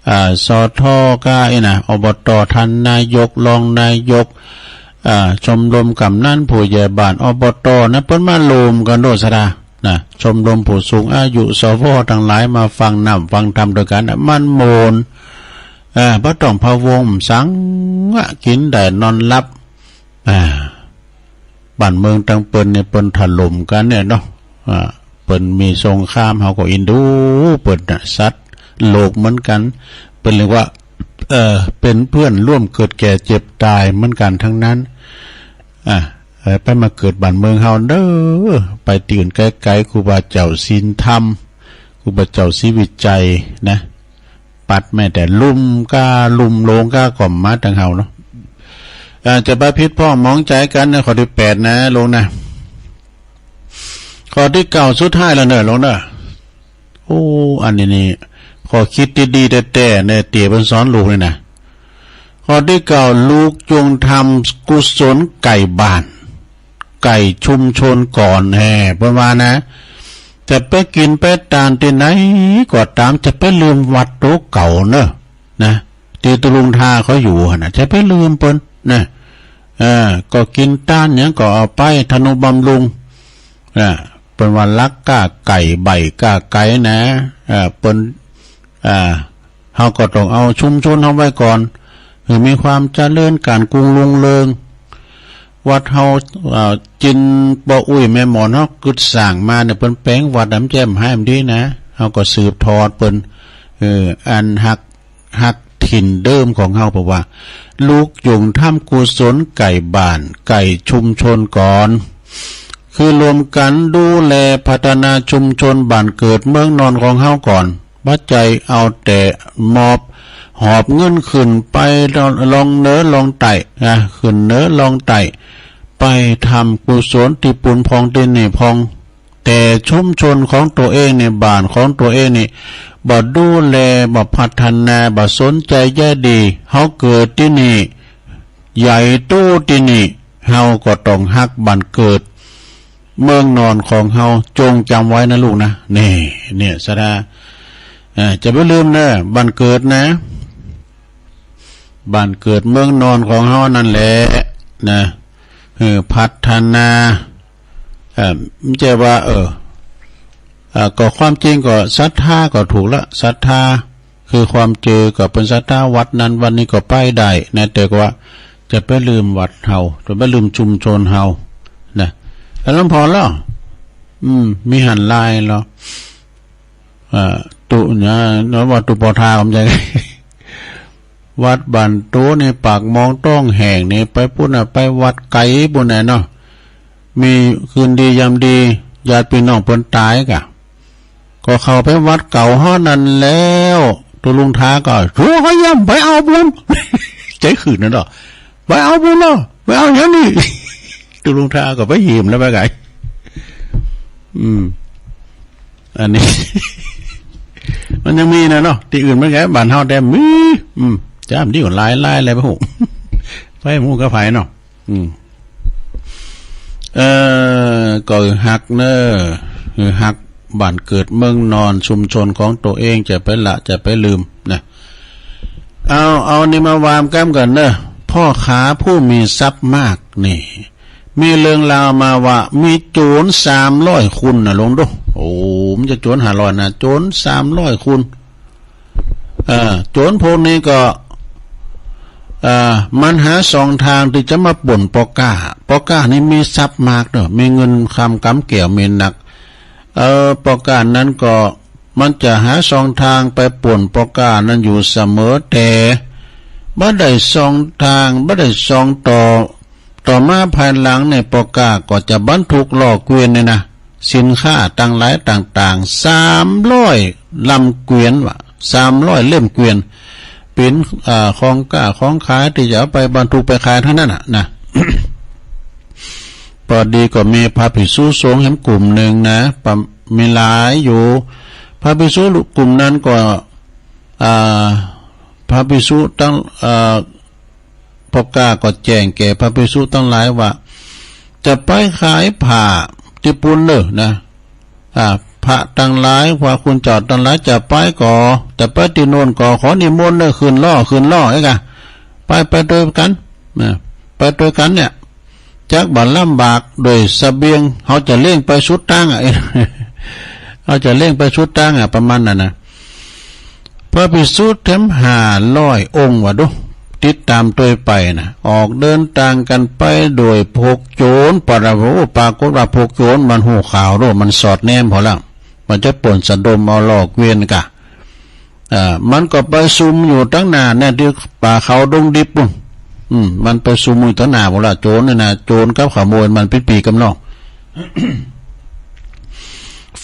อ่า สท ก้าอี้นะ อบต ท่านนายก รองนายก อ่า ชมรมกำนันผู้ใหญ่บ้าน อบต นะ เปิ้นมารวมกั๋นโดยสะดานะ ชมรมผู้สูงอายุ สว ตังหลายมาฟังน้ำฟังธรรมตวยกั๋นนะ มันม่วน อ่า บ่ต้องพะวงสังอะ กิ๋นได้นอนหลับ อ่า บ้านเมืองตังเปิ้นเนี่ย เปิ้นถล่มกั๋นเนี่ยเนาะ อ่า เปิ้นมีสงคราม เฮาก็อินดูเปิ้นน่ะ สัตว์โลกเหมือนกั๋น เปิ้นเรียกว่า เอ่อ เป๋นเพื่อนร่วมเกิดแก่เจ็บต๋ายเหมือนกั๋นตังนั้น อ่ะ เอ่อ ไปมาเกิดบ้านเมืองเฮาเน่อ ไปตี้อื่นไก๋ๆ ครูบาเจ้าศีลธรรม ครูบาเจ้าศรีวิชัยนะ ปัดแม้แต่ลุ่มก้า ลุ่มโลงก้าก็มาตังเฮาเนาะ อ่า จะบ่ผิดพ้องหมองใจ๋กั๋นนะ ข้อตี้แปดนะ ลงนะ ข้อตี้เก้าสุดท้ายแล้วเน่อ ลงเน่อ โอ้ อันนี้นี่ ข้อคิดตี้ดีแต๊ๆ เนี่ย เตี้ยเปิ้นสอนลูกนี่นะ ข้อตี้เก้า ลูกจงทำกุศลใก้บ้าน ใก้ชุมชนก่อน แฮ่ เปิ้นว่านะ จะไปกิ๋นไปตานตี้ไหนก็ต๋าม จะไปลืมวัดโตเก่าเน่อ นะ ตี้ตุ๊ลุงทาเขาอยู่หั้นนะ จะไปลืมเปิ้นนะ เออ ก็กิ๋นต้านหยังก็เอาไปทนุบำรุง อ่า เปิ้นว่าหลักก้าไก่ใบ้ก้าไก่นะ อ่า เปิ้น อ่า เฮาก็ต้องเอาชุมชนเฮาไว้ก่อน หื้อมีความเจริญก้านกุ่งรุ่งเรือง วัดเฮา อ่า จินป้ออุ๊ยแม่หมอนเฮากึ๊ดสร้างมาเนี่ย เปิ้นแป๋งวัดน้ำแจ่มให้มันดีนะ เฮาก็สืบทอดเปิ้น เออ อันฮัก ฮักถิ่นเดิมของเฮา เพราะว่า ลูกจงทำกุศลใก้บ้านใก้ชุมชนก่อน คือรวมกั๋นดูแลพัฒนาชุมชนบ้านเกิดเมืองนอนของเฮาก่อน บ่ใจ้เอาแต่มอบหอบเงินขึ้นไปลองเหนือลองใต้ นะ ขึ้นเหนือลองใต้ ไปทำกุศลตี้ปูนพ่องตี้นี่พ่อง แต่ชุมชนของตั๋วเองนี่ บ้านของตั๋วเองนี่ บ่ดูแล บ่พัฒนา บ่สนใจ๋ใยดี เฮาเกิดตี้นี่ ใหญ่โตตี้นี่ เฮาก็ต้องฮักบ้านเกิดเมืองนอนของเฮา จงจ๋ำไว้นะลูกนะ นี่ เนี่ย สะดา เอ่อ จะบ่ลืมเน่อ บ้านเกิดนะ บ้านเกิดเมืองนอนของเฮานั่นแหละ นะ เออ พัฒนา เอ่อ บ่ใจ้ว่า เออ เอ่อ ก็ความจริงก็ศรัทธาก็ถูกละ ศรัทธา คือความเจื้อ ก็เป๋นศรัทธาวัดนั้นวัดนี้ก็ไปได้นะ แต่ก็ว่าจะไปลืมวัดเฮา จะไปลืมชุมชนเฮา นะ แล้วหลวงพ่อเล่า อืม มีหันลายเนาะ เอ่อ ตุ๊เนี่ย เนาะ ว่าตุ๊ปอทา ก็บ่ใจ้ วัดบ้านตุ๊นี่ ปากหมองต้องแห้งนี่ ไปปู๊นน่ะ ไปวัดไก๋ปู๊นน่ะเนาะ มีคืนดียามดี ญาติปี้น้องเปิ้นต๋ายก่ะ ก็เข้าไปวัดเก่าฮ้อนั้นแล้ว ตุ๊ลุงทาก็ "ชัวร์ ข้อยย่ำไปเอาบุญ" ใจ๋หื่นนั่นเนาะ "ไปเอาบุญเนาะ ไปเอาหยังนี่" ตุ๊ลุงทาก็ไปหิ้มแล้วไปไก๋ อืม อันนี้ มันยังมีนะเนาะ ตี้อื่นมันไก๋ บ้านเฮาแต๊มี อืม จ้ำดีกว่าหลายๆ เลย ไปฮู้ ไปฮู้กับใผเนาะ อืม เอ่อ ก็ฮักเน่อ คือฮักบ้านเกิดเมืองนอนชุมชนของตั๋วเอง จะไปละ จะไปลืมนะ เอา เอานี่มาวางก้ำกั๋นเน่อ พ่อค้าผู้มีทรัพย์มากนี่ มีเรื่องราวมาว่า มีโจ๋รสามร้อยคนน่ะ ลองดู โอ้ มันจะโจ๋รห้าร้อยนะ โจ๋รสามร้อยคน เอ่อ โจ๋รพวกนี้ก็ เอ่อ มันหาซ่องตางตี้จะมาป้นป้อก๊า ป้อก๊านี่มีทรัพย์มากเน่อ มีเงินคำก๋ำแก้วมีนัก เอ่อ ป้อก๊านั้นก็ มันจะหาซ่องตางไปป้นป้อก๊านั้นอยู่เสมอ แต่บ่ได้ซ่องตาง บ่ได้ซ่องต่อ ต่อมาภายหลังเนี่ย ปอก้าก็จะบรรทุกล้อเกวียนเนี่ยนะ สินค้าตังหลายต่างๆ สามร้อยลำเกวียนว่ะ สามร้อยเล่มเกวียน เป๋น อ่า ของก๊าของขายตี้จะเอาไปบรรทุกไปขายตังนั้นน่ะนะ ปอดีก็มีพระภิกษุสงฆ์แหมกลุ่มนึ่งนะ ปะ- มีหลายอยู่ พระภิกษุกลุ่มนั้นก็ อ่า พระภิกษุตัง อ่า ปอก้าก็แจ้งแก่พระภิกษุตังหลายว่า จะไปขายผ้าตี้ปู๊นเน่อนะ อ่า พระตังหลาย พระคุณเจ้าตังหลายจะไปก่อ จะไปตี้โน่นก่อ ขอนิมนต์เน่อ ขึ้นล้อ ขึ้นล้อ เอ๊ะกะ ไป ไปตวยกั๋นนะ ไปตวยกั๋นเนี่ย จักบ่ลำบาก โดยเสบียง เฮาจะเล่งไปสุดตางอะ เฮาจะเล่งไปสุดตางอะ ประมาณนั้นนะ พระภิกษุแถมห้าร้อยองค์ว่าดู ติดต๋ามตวยไปนะ ออกเดินตางกั๋นไปโดยพวกโจ๋ร ปะ- โอ้ ปรากฏว่าพวกโจ๋รมันฮู้ข่าวโด มันสอดแนมพอแล้ว มันจะป้นสะดมเอาล้อเกวียนกะ อ่า มันก็ไปซุ่มอยู่ตังหน้าเนี่ย ตี้ป่าเขาดงดิบปู๊น อืม มันไปซุ่มอยู่ตังหน้าพู้นละ โจ๋รเนี่ยนะ โจ๋รกับขโมยมันปิ๊ดปี๋กำนอง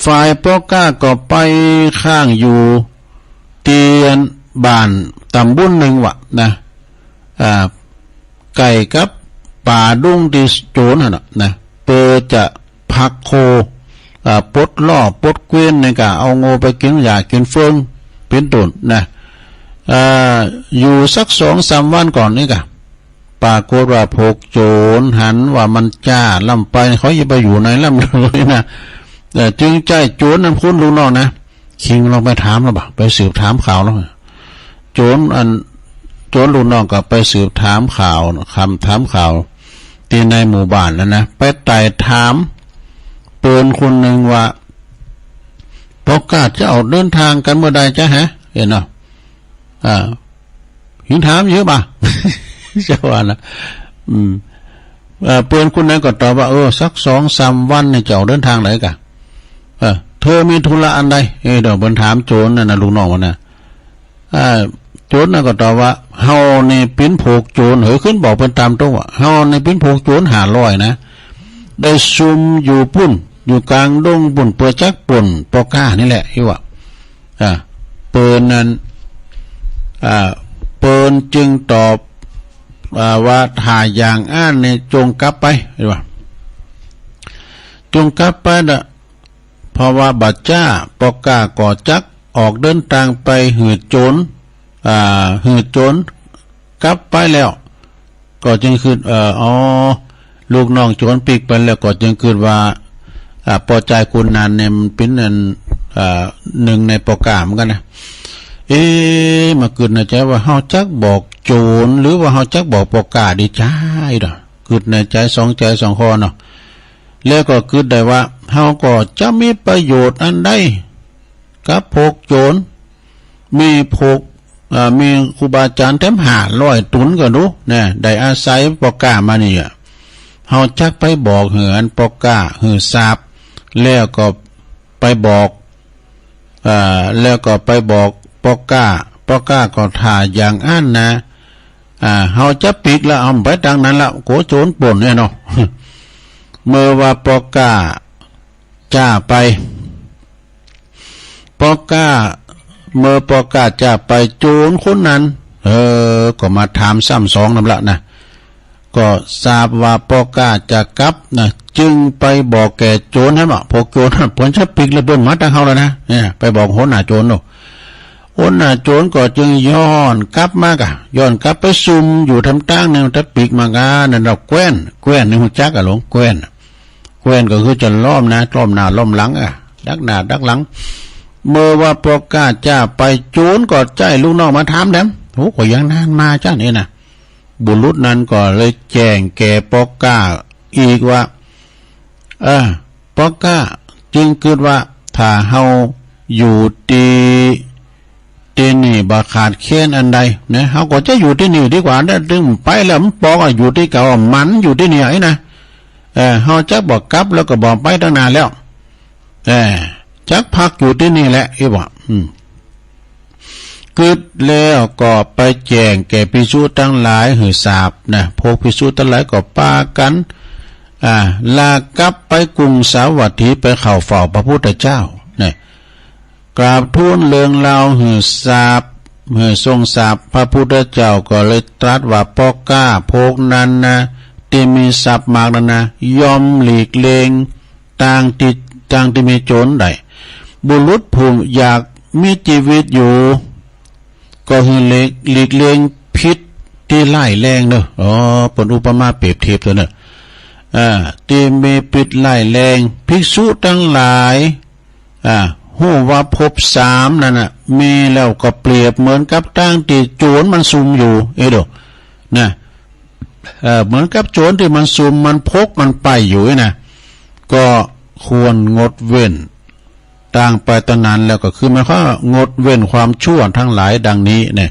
ฝ่ายปอก้าก็ไปค้างอยู่ตี้บ้านต๋ำบุญนึ่งว่ะนะ อ่า ใก้กับป่าดงตี้โจ๋รหั้นน่ะนะ เปื้อจะพักโค อ่า ปลดล้อปลดเกวียนนี่กะ เอางัวไปกิ๋นหญ้ากิ๋นเฟือง เป๋นต้นนะ อ่า อยู่สักสองสามวันก่อนนี่กะ ปรากฏว่าพวกโจ๋รหันว่ามันจ๊าล้ำไป เขาจะไปอยู่ไหนล้ำเลยนะ เอ่อ จึงใจ๊โจ๋รนั้นคนลูกน้องนะ คิงลองไปถามแล้วบ่ะ ไปสืบถามข่าวแล้ว โจ๋รอัน โจ๋รลูกน้องก็ไปสืบถามข่าว คำถามข่าว ตี้ในหมู่บ้านนั้นนะ ไปไต่ถามเปิ้นคนนึ่งว่า ปอก้าจะออกเดินตางกั๋นเมื่อใดจ๊ะฮะ หันเนาะ อ่า หิงถามเยอะบ่ะ เจ้าว่านะ อืม เอ่อ เปิ้นคนนั้นก็ตอบว่า เออ สักสองสามวันนี่จะออกเดินตางไหนกะ เออ เธอมีธุระอันใด เออ เดี๋ยวเปิ้นถามโจ๋รนั่นนะ ลูกน้องมันนะ อ่า โจ๋รนั่นก็ตอบว่า เฮานี่เป๋นพวกโจ๋ร เฮาขึ้นบอกเปิ้นต๋ามตรงว่า เฮานี่เป๋นพวกโจ๋รห้าร้อยนะ ได้ซุ่มอยู่ปู๊น อยู่ก๋างดงปู๊น เปื้อจักป้นปอก้านี่แหละ อี้ว่า อ่า เปิ้นนั้น อ่า เปิ้นจึงตอบ อ่า ว่า ถ้าอย่างอั้นนี่จงกลับไป อี้ว่า จงกลับไปนะ เพราะว่าบ่จ๊า ปอก้าก็จักออกเดินตางไปหื้อโจ๋ร อ่า หื้อโจ๋รกลับไปแล้ว ก็จึงกึ๊ด เอ่อ อ๋อ ลูกน้องโจ๋รปิ๊กไปแล้ว ก็จึงกึ๊ดว่า อ่า ป้อจายกุนนานเนี่ยมันเป๋นอัน อ่า นึ่งในปอก้าเหมือนกั๋นนะ เอ๊ะ มากึ๊ดในใจ๋ว่า เฮาจักบอกโจ๋ร หรือว่าเฮาจักบอกปอก้าดีจ๊ะ อี้เนาะ กึ๊ดในใจ๋สองใจ๋สองข้อเนาะ แล้วก็กึ๊ดได้ว่า เฮาก็จะมีประโยชน์อันใดกับพวกโจ๋ร มีพวก เอ่อ มีครูบาอาจ๋ารย์แถมห้าร้อยตุ๊นก็ดูนะ ได้อาศัยปอก้ามานี่อะ เฮาจักไปบอกหื้ออันปอก้าหื้อทราบ แล้วก็ไปบอก เอ่อ แล้วก็ไปบอกปอก้า ปอก้าก็ถ้าอย่างอั้นนะ อ่า เฮาจะปิ๊กละ เอาไปตางนั้นละ กั๋วโจ๋รป้นเนี่ยเนาะ เมื่อว่าปอก้าจ๊าไป ปอก้า เมื่อปอก้าจ๊าไป โจ๋รคนนั้น เออ ก็มาถามซ้ำสองนำละนะ ก็ทราบว่าปอก้าจะกลับนะ จึงไปบอกแก่โจ๋รหั้นว่า พวกโจ๋รหั้น เปิ้นจะปิ๊กแล้ว เปิ้นมาตางเฮาแล้วนะ เนี่ย ไปบอกหัวหน้าโจ๋รเนาะ หัวหน้าโจ๋รก็จึงย้อนกลับมากะ ย้อนกลับไปซุ่มอยู่ต๋ามตางนึ่ง ตะปิ๊กมากะ นั่นเฮาแคว้น แคว้นนี่ฮู้จักกะหลวง แคว้น แคว้นก็คือจะล้อมนะ ล้อมหน้าล้อมหลังอะ ดักหน้าดักหลัง เมื่อว่าปอก้าจ๊าไป โจ๋รก็ใจ๊ลูกน้องมาถามแถม โอ้ ก็ยังนานมาจ๊ะนี่นะ บุรุษนั้นก็เลยแจ้งแก่ปอก้าอีกว่า เออ ปอก้าจึงกึ๊ดว่า ถ้าเฮาอยู่ตี้ ตี้นี่บ่ขาดแคลนอันใดนะ เฮาก็จะอยู่ตี้นี่ดีกว่านะ ตึงไปแล้วมันปอกอะ อยู่ตี้เก่าอะ มันอยู่ตี้นี่ไอ้นะ เออ เฮาจะบ่กลับแล้วก็บ่ไปตางหน้าแล้ว เออ จักพักอยู่ตี้นี่แหละ อี้ว่า อืม กึ๊ดแล้วก็ไปแจ้งแก่ภิกษุตังหลายหื้อทราบนะ พวกภิกษุตังหลายก็ปากั๋น อ่า ลากลับไปกรุงสาวัตถีไปเข้าเฝ้าพระพุทธเจ้านะ กราบทูลเรื่องราวหื้อทราบ หื้อทรงทราบ พระพุทธเจ้าก็เลยตรัสว่า ป้อก๊า พวกนั้นนะ ตี้มีทรัพย์มากนั้นนะ ย่อมหลีกเลี่ยง ตางตี้ ตางตี้มีโจรได้ บุรุษผู้อยากมีจีวิตอยู่ ก็หื้อหลีก หลีกเลี่ยงพิษตี้ร้ายแรงเนาะ อ๋อ เปิ้นอุปมาเปรียบเทียบตั๋วเนาะ อ่า ตี้มีพิษร้ายแรง ภิกษุตังหลาย อ่า ฮู้ว่าภพสามนั้นน่ะ มีแล้วก็เปรียบเหมือนกับตางตี้โจรมันซุ่มอยู่ เอ้ยดู นะ เอ่อ เหมือนกับโจรตี้มันซุ่ม มันพก มันใป๊อยู่นี่นะ ก็ควรงดเว้น ตางไปตางนั้น แล้วก็คือหมายความว่างดเว้นความชั่วตังหลายดังนี้เนี่ย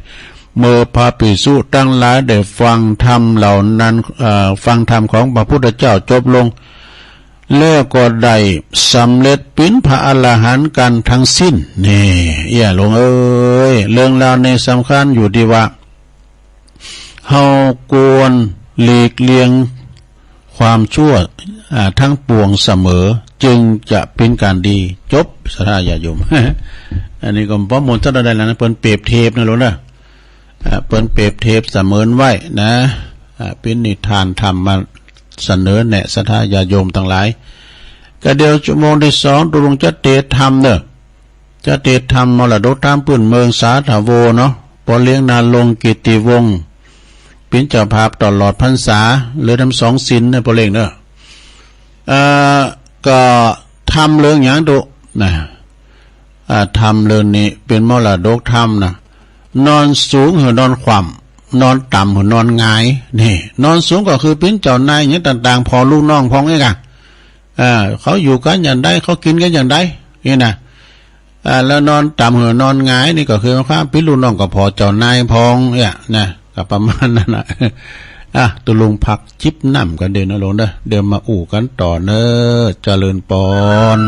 เมื่อพระภิกษุตังหลายได้ฟังธรรมเหล่านั้น เอ่อ ฟังธรรมของพระพุทธเจ้าจบลง แล้วก็ได้สำเร็จเป๋นพระอรหันต์กั๋นตังสิ้น นี่ เอี้ยหลวงเอ๋ย เรื่องราวนี้สำคัญอยู่ตี้ว่า เฮาควรหลีกเลี่ยงความชั่ว อ่า ตังปวงเสมอ จึงจะเป๋นก๋านดี จบ ศรัทธาญาติโยม อันนี้ก็บ่หมดเต้าใดแล้วนะ เปิ้นเปรียบเทียบนะหลวงเนาะ อ่า เปิ้นเปรียบเทียบเสมือนไว้นะ อ่า เป๋นนิทานธรรมมาเสนอแนะศรัทธาญาติโยมตังหลาย ก็เดี๋ยวชั่วโมงตี้สอง ตุ๊ลุงจะเตสน์ธรรมเนาะ จะเตสน์ธรรมมรดกธรรมปื้นเมืองสาธโวเนาะ ป้อเลี้ยงณรงค์ กิตติวงศ์ เป๋นเจ้าภาพตลอดพรรษา เหลือธรรมสองศีลนะ ป้อเลี้ยงเนาะ เอ่อ ก็ธรรมเรื่องหยังตุ๊ นะ อ่า ธรรมเรื่องนี้เป๋นมรดกธรรมนะ นอนสูงหื้อนอนคว่ำ นอนต่ำหื้อนอนหงาย นี่ นอนสูงก็คือเป๋นเจ้านายหยังต่างๆ ผ่อลูกน้องพ่องเองอะ อ่า เขาอยู่กั๋นอย่างใด เขากิ๋นกั๋นอย่างใด นี่นะ อ่า แล้วนอนต่ำหื้อนอนหงายนี่ก็คือความเป๋นลูกน้องก็ผ่อเจ้านายพ่องเนี่ยนะ ก็ประมาณนั้นนะ อ่ะ ตุ๊ลุงพักจิบน้ำก่อนเด้อนะหลวงเนาะ เดี๋ยวมาอู้กั๋นต่อเนาะ เจริญปอน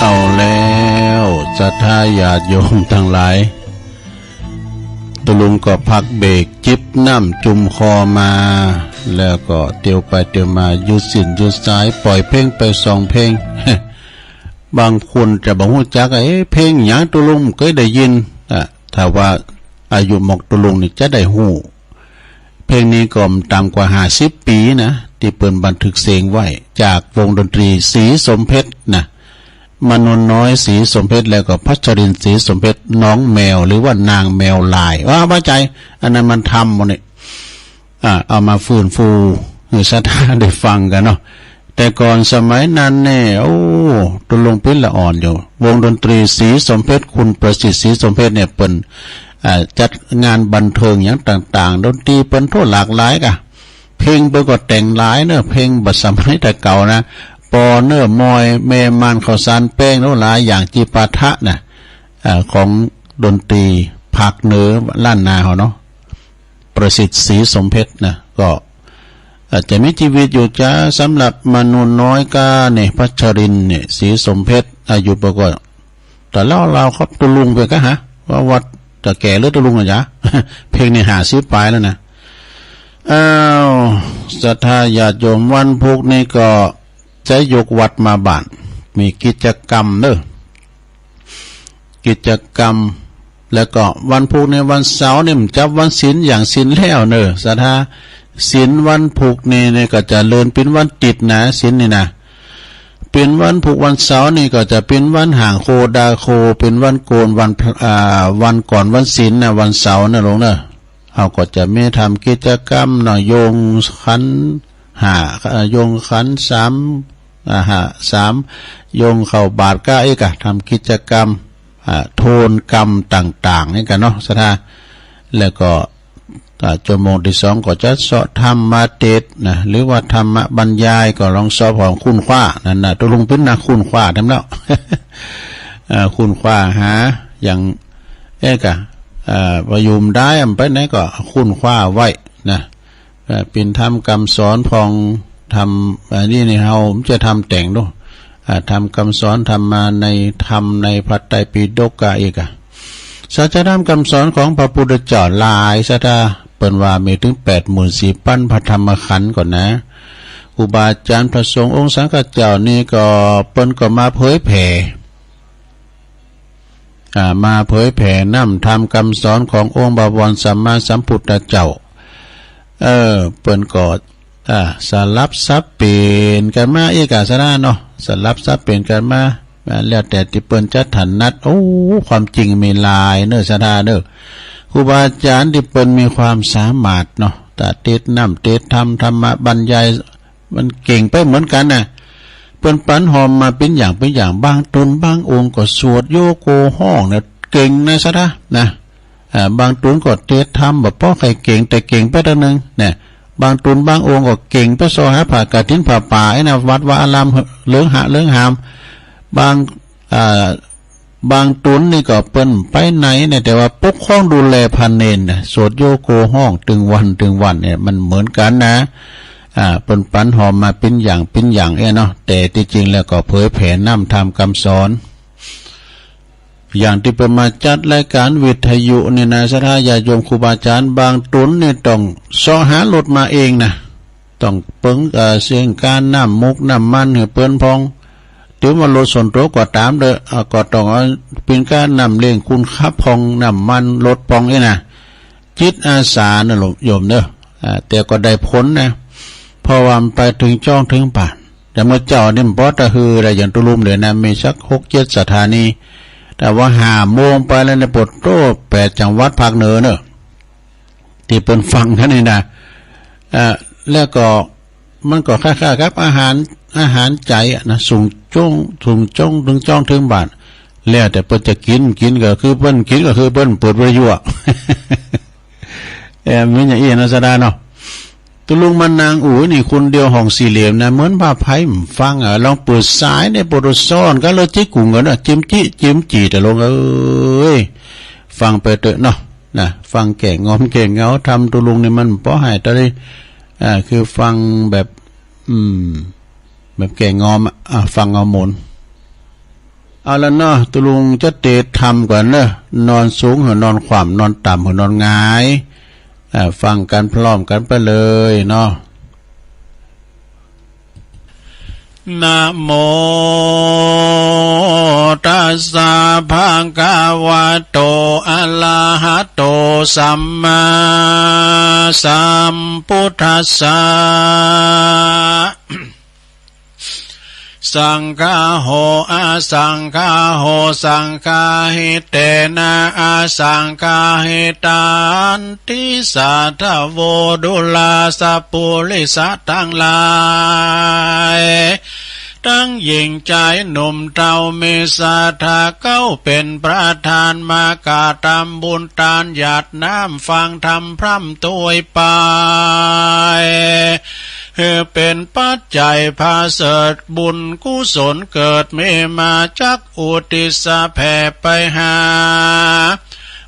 เอาแล้ว ศรัทธาญาติโยมตังหลาย ตุ๊ลุงก็พักเบรกจิบน้ำจุ่มคอมา แล้วก็เตียวไปเตียวมา ยืดเส้นยืดสาย ปล่อยเพลงไปสองเพลง บางคนจะบ่ฮู้จัก เอ๊ะ เพลงหยังตุ๊ลุงบ่เกยได้ยิน อ่ะ ถ้าว่าอายุหม่องตุ๊ลุงนี่จะได้ฮู้ เพลงนี้ก็บ่ต่ำกว่าห้าสิบปี๋นะ ตี้เปิ้นบันทึกเสียงไว้ จากวงดนตรีศรีสมเพชรนะ มโนน้อย ศรีสมเพชร แล้วก็พัชรินทร์ ศรีสมเพชร น้องแมว หรือว่านางแมวลาย ว่าบ่ใจ้ อันนั้นมันทำหมดนี่ อ่า เอามาฟื้นฟูหื้อศรัทธาได้ฟังกั๋นเนาะ แต่ก่อนสมัยนั้นเนี่ย โอ้ ตุ๊ลุงปิ๊นละอ่อนอยู่ วงดนตรีศรีสมเพชร คุณประสิทธิ์ ศรีสมเพชรเนี่ย เปิ้น อ่า จัดงานบันเทิงหยังต่างๆ ดนตรีเปิ้นโธ่หลากหลายก่ะ เพลงเปิ้นก็แต่งหลายเนาะ เพลงบ่าสมัยแต่เก่านะ ปอเนอร์มอย แม่ม่าน ข้าวสารแป้ง แล้วหลายอย่าง จิปาถะนะ อ่า ของดนตรีภาคเหนือล้านนาเฮาเนาะ ประสิทธิ์ ศรีสมเพชรนะ ก็อาจจะมีจีวิตอยู่จ๊ะ สำหรับมโนน้อยก้าเนี่ย พัชรินทร์เนี่ย ศรีสมเพชร อายุปะก็ แต่เล่า เล่าครับตุ๊ลุงไปกะฮะ ว่าวัดตะแก่หรือตุ๊ลุงอะจ๊ะ เพลงนี่ห้าสิบป๋ายแล้วนะ อ้าว ศรัทธาญาติโยม วันพุธนี่ก็จะยกวัดมาบ้าน มีกิจกรรมเนาะ กิจกรรม แล้วก็วันพุธนี่ วันเสาร์นี่มันจับวันศีลอย่างศีลแล้วเนาะ ศรัทธา ศีลวันพุธนี่ นี่ก็จะเลื่อนเป๋นวันติดนะ ศีลนี่นะ เป๋นวันพุธวันเสาร์นี่ก็จะเป๋นวันหางโคดาโค เป๋นวันโกน วันพระ อ่า วันก่อนวันศีลนะ วันเสาร์นะลุงเนาะ เฮาก็จะมีทำกิจกรรมเนาะ โยงขันห้า เอ่อ โยงขันสาม อ่า ห้า สาม โยงเข้าบาตรกะ เอ๊ะกะ ทำกิจกรรม อ่า โทนกรรมต่างๆ นี่กะเนาะ ศรัทธา แล้วก็ อ่า ชั่วโมงตี้สองก็จะเซาะธรรมเทศน์นะ หรือว่าธรรมบรรยาย ก็ลองเซาะพร้อม ค้นคว้า นั่นนะ ตุ๊ลุงปิ๊นนะ ค้นคว้าแถมแล้ว อ่า ค้นคว้าหา อย่าง เอ๊ะกะ อ่า ประยุมได้ อันไปไหนก็ค้นคว้าไว้นะ เอ่อ เป๋นธรรมกำสอนพอง ธรรม อันนี้นี่เฮาจะทำแต่งดู อ่า ธรรมกำสอน ธรรมาในย ธรรมในพระไตรปิฎกกะ เอ๊ะกะ สัจธรรมกำสอนของพระพุทธเจ้าหลาย ศรัทธา เปิ้นว่ามีเถิงแปดหมื่นสี่ปั๋นพระธรรมขันธ์ก่อนนะ ครูบาอาจารย์พระสงฆ์องค์สังฆเจ้านี่ก็ เปิ้นก็มาเผยแผ่ อ่า มาเผยแผ่น้ำธรรมกำสอนขององค์พระบวรสัมมาสัมพุทธเจ้า เออ เปิ้นก็ อ่า สลับสับเปลี่ยนกั๋นมา เอ๊ะกะ ศรัทธาเนาะ สลับสับเปลี่ยนกั๋นมา อ่า แล้วแต่ตี้เปิ้นจะถนัด โอ้ ความจริงมีหลายเนาะ ศรัทธาเนาะ ครูบาอาจารย์ตี้เปิ้นมีความสามารถเนาะ ตะเทศน์น้ำเทศน์ธรรม ธรรมบรรยาย มันเก่งไปเหมือนกั๋นนะ เปิ้นปั๋นฮอมมาเป๋นอย่างเป๋นอย่าง บางต๋นบางองค์ก็สวดโยโกฮ้องนะ เก่งนะ ศรัทธานะ อ่า บางต๋นก็เทศน์ธรรมบ่ปอใค่เก่ง แต่เก่งไปตางนึ่งนะ บางต๋นบางองค์ก็เก่งไปเซาะหาผ้ากฐินผ้าป่า ไอ้นะ วัดวาอารามเหลืองหะเหลืองหาม บาง อ่า บางต๋นนี่ก็เปิ้นไปไหนเนี่ย แต่ว่าปกครองดูแลพระเณรนะ สวดโยโกฮ้องตึงวันตึงวันเนี่ย มันเหมือนกั๋นนะ อ่า เปิ้นปั๋นฮอมมาเป๋นอย่างเป๋นอย่างเอ๊ะเนาะ แต่ตี้จริงแล้วก็เผยแผ่น้ำธรรมกำสอน อย่างตี้เปิ้นมาจัดรายก๋านวิทยุนี่นะ ศรัทธาญาติโยม ครูบาอาจารย์ บางต๋นนี่ต้องเซาะหารถมาเองนะ ต้องเปิง เอ่อ เสียงก๋าน้ำมุกน้ำมันหื้อเปิ้นพ่อง ถือว่ารถส่วนตั๋วก็ต๋ามเต๊อะ อ่า ก็ต้องเอาเป๋นก๋าน้ำเลี้ยงคนขับพ่อง น้ำมันรถพ่องเอ๊ะนะ จิตอาสานะโยมเนาะ อ่า แต่ก็ได้ผลนะ เพราะว่ามันไปเถิงจ้องเถิงบ้าน แต่เมื่อเจ๊านี่มันปอตะฮือได้อย่างตุ๊ลุงเลยนะ มีสักหกเจ็ดสถานี แต่ว่าห้าโมงไปแล้วเนี่ย โผดโต้ แปดจังหวัดภาคเหนือเนาะ ตี้เปิ้นฟังกั๋นนี่นะ เอ่อ แล้วก็มันก็คล้ายๆ กับอาหาร อาหารใจ๋อะนะ สูงจ้อง สูงจ้อง เถิงจ้องเถิงบ้าน แล้วแต่เปิ้นจะกิ๋น กิ๋นก็คือเปิ้น กิ๋นก็คือเปิ้น เปิดวิทยุอะ เอ่อ มีอย่างอี้นะ ศรัทธาเนาะ ตุ๊ลุงมานั่งอู้นี่คนเดียวห้องสี่เหลี่ยมนะ เหมือนว่าใผบ่ฟังอะ ลองเปิดสายเนี่ย โผดโต้ ซ้อนกั๋นเลย จิ๊กกุ่งกั๋นนะ จิมจิ จิมจิ แต่ลงเอ้ย ฟังไปเต๊อะเนาะ นะ ฟังแก้งอมแก้เหงา ธรรมตุ๊ลุงนี่มันปอหายตาเลย อ่า คือฟังแบบ อืม แบบแก้งอมอะ อ่ะ ฟังเอามนต์ เอาละเนาะ ตุ๊ลุงจะเตรียมทำก่อนเนาะ นอนสูงหือนอนขว้ำ นอนต่ำหือนอนหงาย อ่า ฟังกั๋นพร้อมกั๋นไปเลยเนาะ นะโมตัสสะ ภะคะวะโต อะระหะโต สัมมาสัมพุทธัสสะ สังฆาโห อะสังฆาโห สังฆาหิเตนะ อะสังฆาหิตันติ สาธะโว ดูราสะปุริสะตังหลาย ตังหญิงจายหนุ่มเฒ่า มีศรัทธาเก๊าเป๋นประธาน มากระตำบุญตานหยาดน้ำฟังธรรมพร่ำถ้วยไป หื้อเป๋นปัจจัยผะเสริฐ บุญกุศลเกิดมีมา จักอุทิศแผ่ไปหา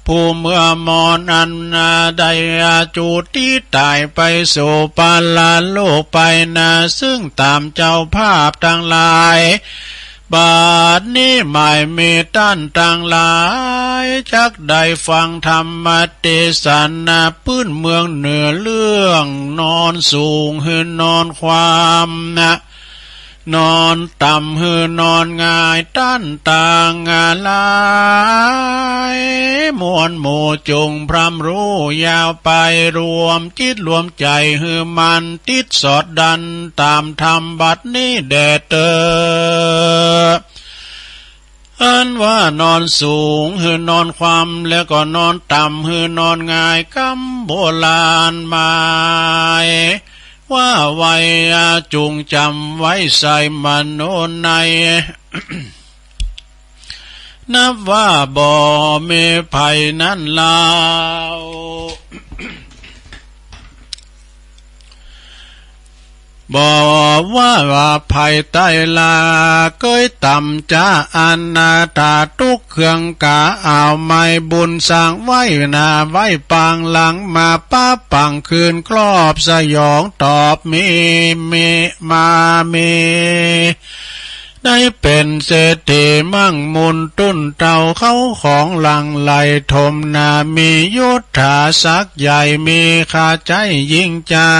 ผู้เมื่อมรณะอันนาได้จุติต๋ายไปสู่ปรโลกไปนา ซึ่งต๋ามเจ้าภาพตังหลาย บัดนี้หมายมีต้านตังหลาย จักได้ฟังธรรมเตสนา ปื้นเมืองเหนือเรื่องนอนสูงหือนอนขว้ำนะ นอนต่ำหือนอนหงาย ต้านตังหลายมวลหมู่จงพร่ำฮู้ยาวไป รวมจิตรวมใจ๋หื้อมั่น ติดสอดดันต๋ามธรรมบัดนี้แด่เต๊อะ อันว่านอนสูงหือนอนขว้ำ แล้วก็นอนต่ำหือนอนหงาย กำโบราณหมายว่าไว้ จุ่งจ๋ำไว้ใส่มโนใน นับว่าบ่มีภัยนั้นลาว บ่ว่าว่าภัยใต้ลา เกยต่ำจาอนาถา ตุ๊กเครื่องก๋าเอาไม้บุญสร้างไว้หนาไว้ปางหลัง มาป๊าปังคืนครอบสยองตอบมี มี มามี ได้เป๋นเศรษฐีมั่งมูลตุ้นเต้า เข้าของหลั่งไหลถมหนา มียศถาศักดิ์ใหญ่ มีค่าใจ๊ยิ่งใจ๋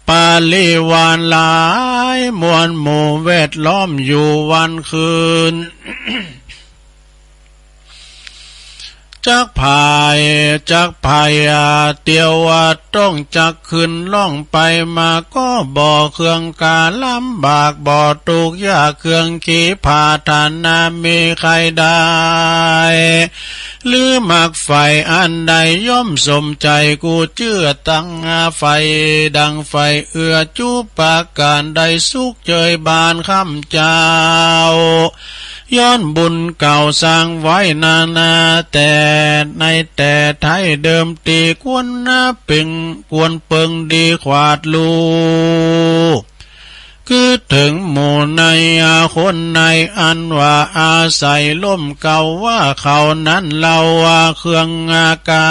ปริวารหลายมวลหมู่แวดล้อมอยู่วันคืน จักภัย จักภัย อ่า เตียวว่าต้องจักขึ้นล่องไปมา ก็บ่เครื่องก๋าลำบาก บ่ตุ๊กข์ยาก เครื่องขี่พาหนะมีใค่ได้ หรือมักใฝ่อันใดย่อมสมใจ๋ กูเจื้อตังใฝ่ดังใฝ่เอื้อ จุประก๋านได้สุขเจยบานข้ำเจ้า ย้อนบุญเก่าสร้างไว้นานา แต่ในแต่ไท้เดิมตี้ ควรนาเปิง ควรเปิงดีขวาดลู คือเถิงหมู่ในอาคนใน อันว่าอาศัยล่มเก่าว่าเขานั้น เล่าว่าเครื่องอาก๋า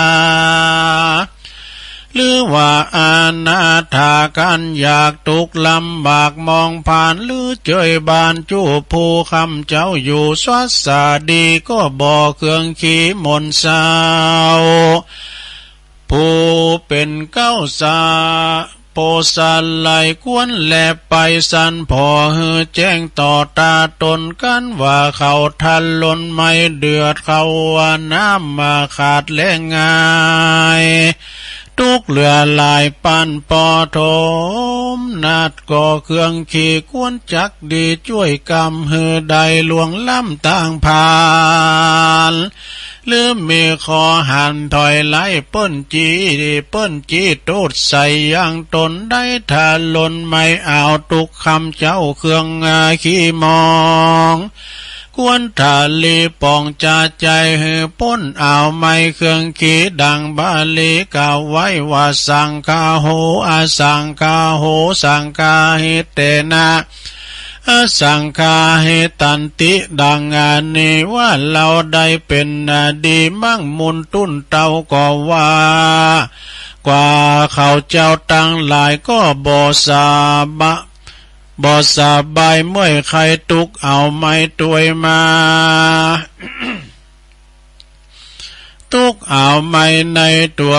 หรือว่าอนาถาก๋านอยากตุ๊กข์ลำบากมองผ่าน หรือเจยบานจุผู้ข้ำเจ้าอยู่สวัสดี ก็บ่เครื่องขี่มนเศร้า ผู้เป๋นเก๊าสาโพสาลัยควรแลไปสันผ่อ หื้อแจ้งต่อต๋าต๋นกั๋นว่า เขาทะลนไม้เดือด เขาว่าน้ำมาขาดแล้งง่าย ตุ๊กข์เหลือหลายปันปอถม นาฏก็เครื่องขี่ควรจักดีจ้วยกำ หื้อได้ล่วงล้ำตางผ่าน หรือมีข้อหันถอยไล่เปิ้นจี้ เปิ้นจี้โต้ษใส่ยังต๋นได้ทะลนไม้เอาตุ๊กข์ข้ำเจ้าเครื่องอาขี่มอง ควรทะลีป่องจาใจ๋หื้อป๊นเอาไม้เครื่องขี่ ดังบาลีกล่าวไว้ว่า สังคาโห อสังคาโห สังคาหิเตนะ อสังคาหิตันติ ดังอันนี้ว่า เล่าได้เป๋นนาดีมั่งมูลตุ้นเต้า ก็ว่า กว่าเขาเจ้าตังหลายก็บ่สาบะ บ่สบายเมื่อยไข้ ตุ๊กเอาไม้ตวยมา ตุ๊กเอาไม้ในตั๋ว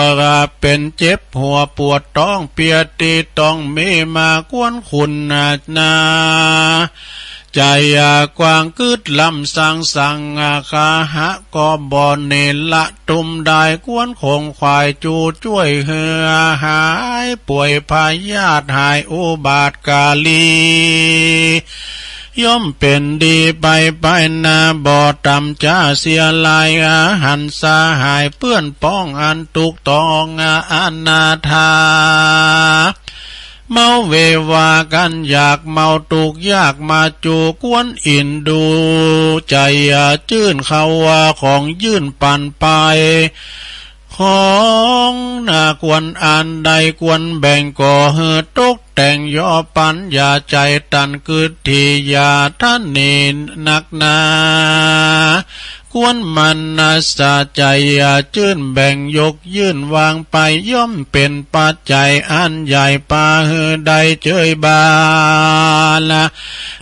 เป๋นเจ็บหัวปวดต๊อง เปียตี้ต้องมีมา กวนคุณนา นา ใจ๋กว้างกึ๊ดล้ำสัง สังคาหะก็บ่เนร ตุ้มดาย กวนขงขวาย จูจ้วยหื้อหาย ป่วยพยาธิหาย อุบาทกาลี ย่อมเป๋นดีไป ไปหน้า บ่ต่ำจ๊าเสียหลาย อาหันสหาย เปื้อนป้องอันตุ๊กต้อง อนาถา เมาเววากั๋นอยาก เมาตุ๊กยากมาจู กวนอินดูใจ๋จื้น เขาว่าของยื่นปั๋นไป ของนา กวนอันใด กวนแบ่งก่อหื้อตกแต่ง ย่อปั๋ญญาใจ๋ตันกึ๊ดตี้ อย่าทะเนนักหนา กวนมนัสสาใจ๋จื้น แบ่งยกยื่นวางไป ย่อมเป๋นปัจจัยอันใหญ่ ปาหื้อได้เจยบาน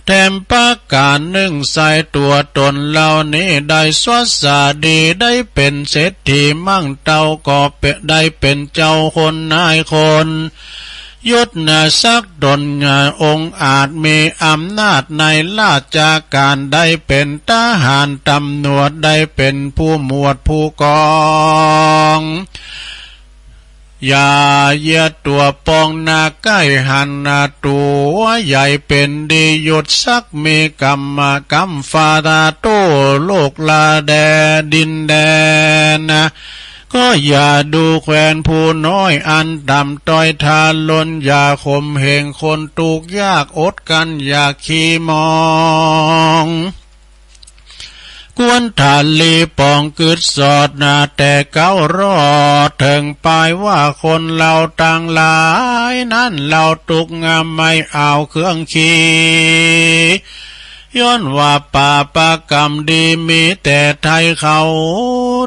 แถมประก๋านนึ่งไส้ ตั๋วตนเฮานี้ได้สวัสดี ได้เป๋นเศรษฐีมั่งเต้า ก็เป๋น ได้เป๋นเจ้าคนนายคน ยศนาศักดิ์ตนองค์อาจ มีอำนาจในราชก๋าน ได้เป๋นทหารตำรวจ ได้เป๋นผู้หมวดผู้กอง อย่าเยียะตั๋วปองนา ใก้หันนาตั๋วใหญ่เป๋นดี ยศศักดิ์มีกำมะกำฟ้า ตาโต้โลกลาแดดินแดนนา ก็อย่าดูแควนผู้น้อยอันต่ำต้อยทารุณ อย่าข่มเหงคนตุ๊กยากอดกั๋นอยากขี้หมอง กวนทาลีปองกึ๊ดสอดนา แต่เก๊ารอดเถิงปาย ว่าคนเฮาตังหลายนั้น เฮาตุ๊กไม่เอาเครื่องขี้ ย้อนว่าปาปะกรรมดี มีแต่ไทยเขา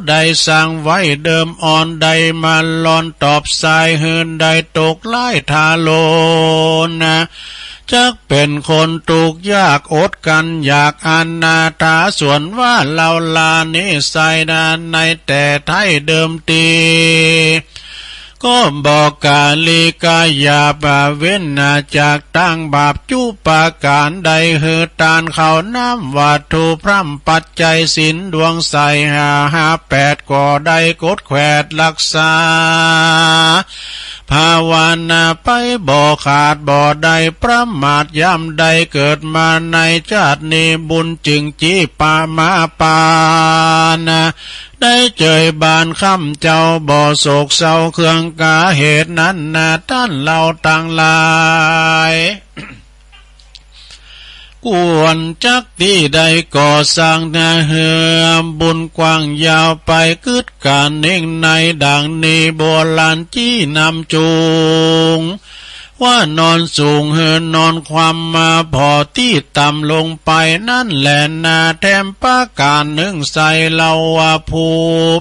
ได้สร้างไว้เดิมอ่อน ได้มาลอนตอบสายหื้อ ได้ตกร้ายทารุณนา จักเป๋นคนตุ๊กยากอดกั๋นอยากอนาถา ส่วนว่าเฮาลานิสัยนา ในแต่ไท้เดิมตี้ ก็บ่กาลีกาหยาบ เว้นจากตางบาปจุประก๋านใด หื้อตานข้าวน้ำวัตถุพร่ำปัจจัยศีลดวงใส ห้าห้าแปดก็ได้กดแขวดรักษา ภาวนาไปบ่ขาดบ่ได้ประมาท ยามใดเกิดมาในจาตินี้ บุญจึงจี้ปะมาปานนา ได้เจยบานค่ำเจ้า บ่โศกเศร้าเครื่องกา เหตุนั้นนา ต้านเฮาตังหลาย ควรจักตี้ได้ก่อสร้างนา หื้อบุญกว้างยาวไปกึ๊ดก๋านเน่งใน ดังนี้โบราณจี้นำจูง ว่านอนสูงหื้อนอนคว่ำมา ผ่อตี้ต่ำลงไปนั้นแหละนา แถมประก๋านนึ่งไส้ เฮาว่าผู้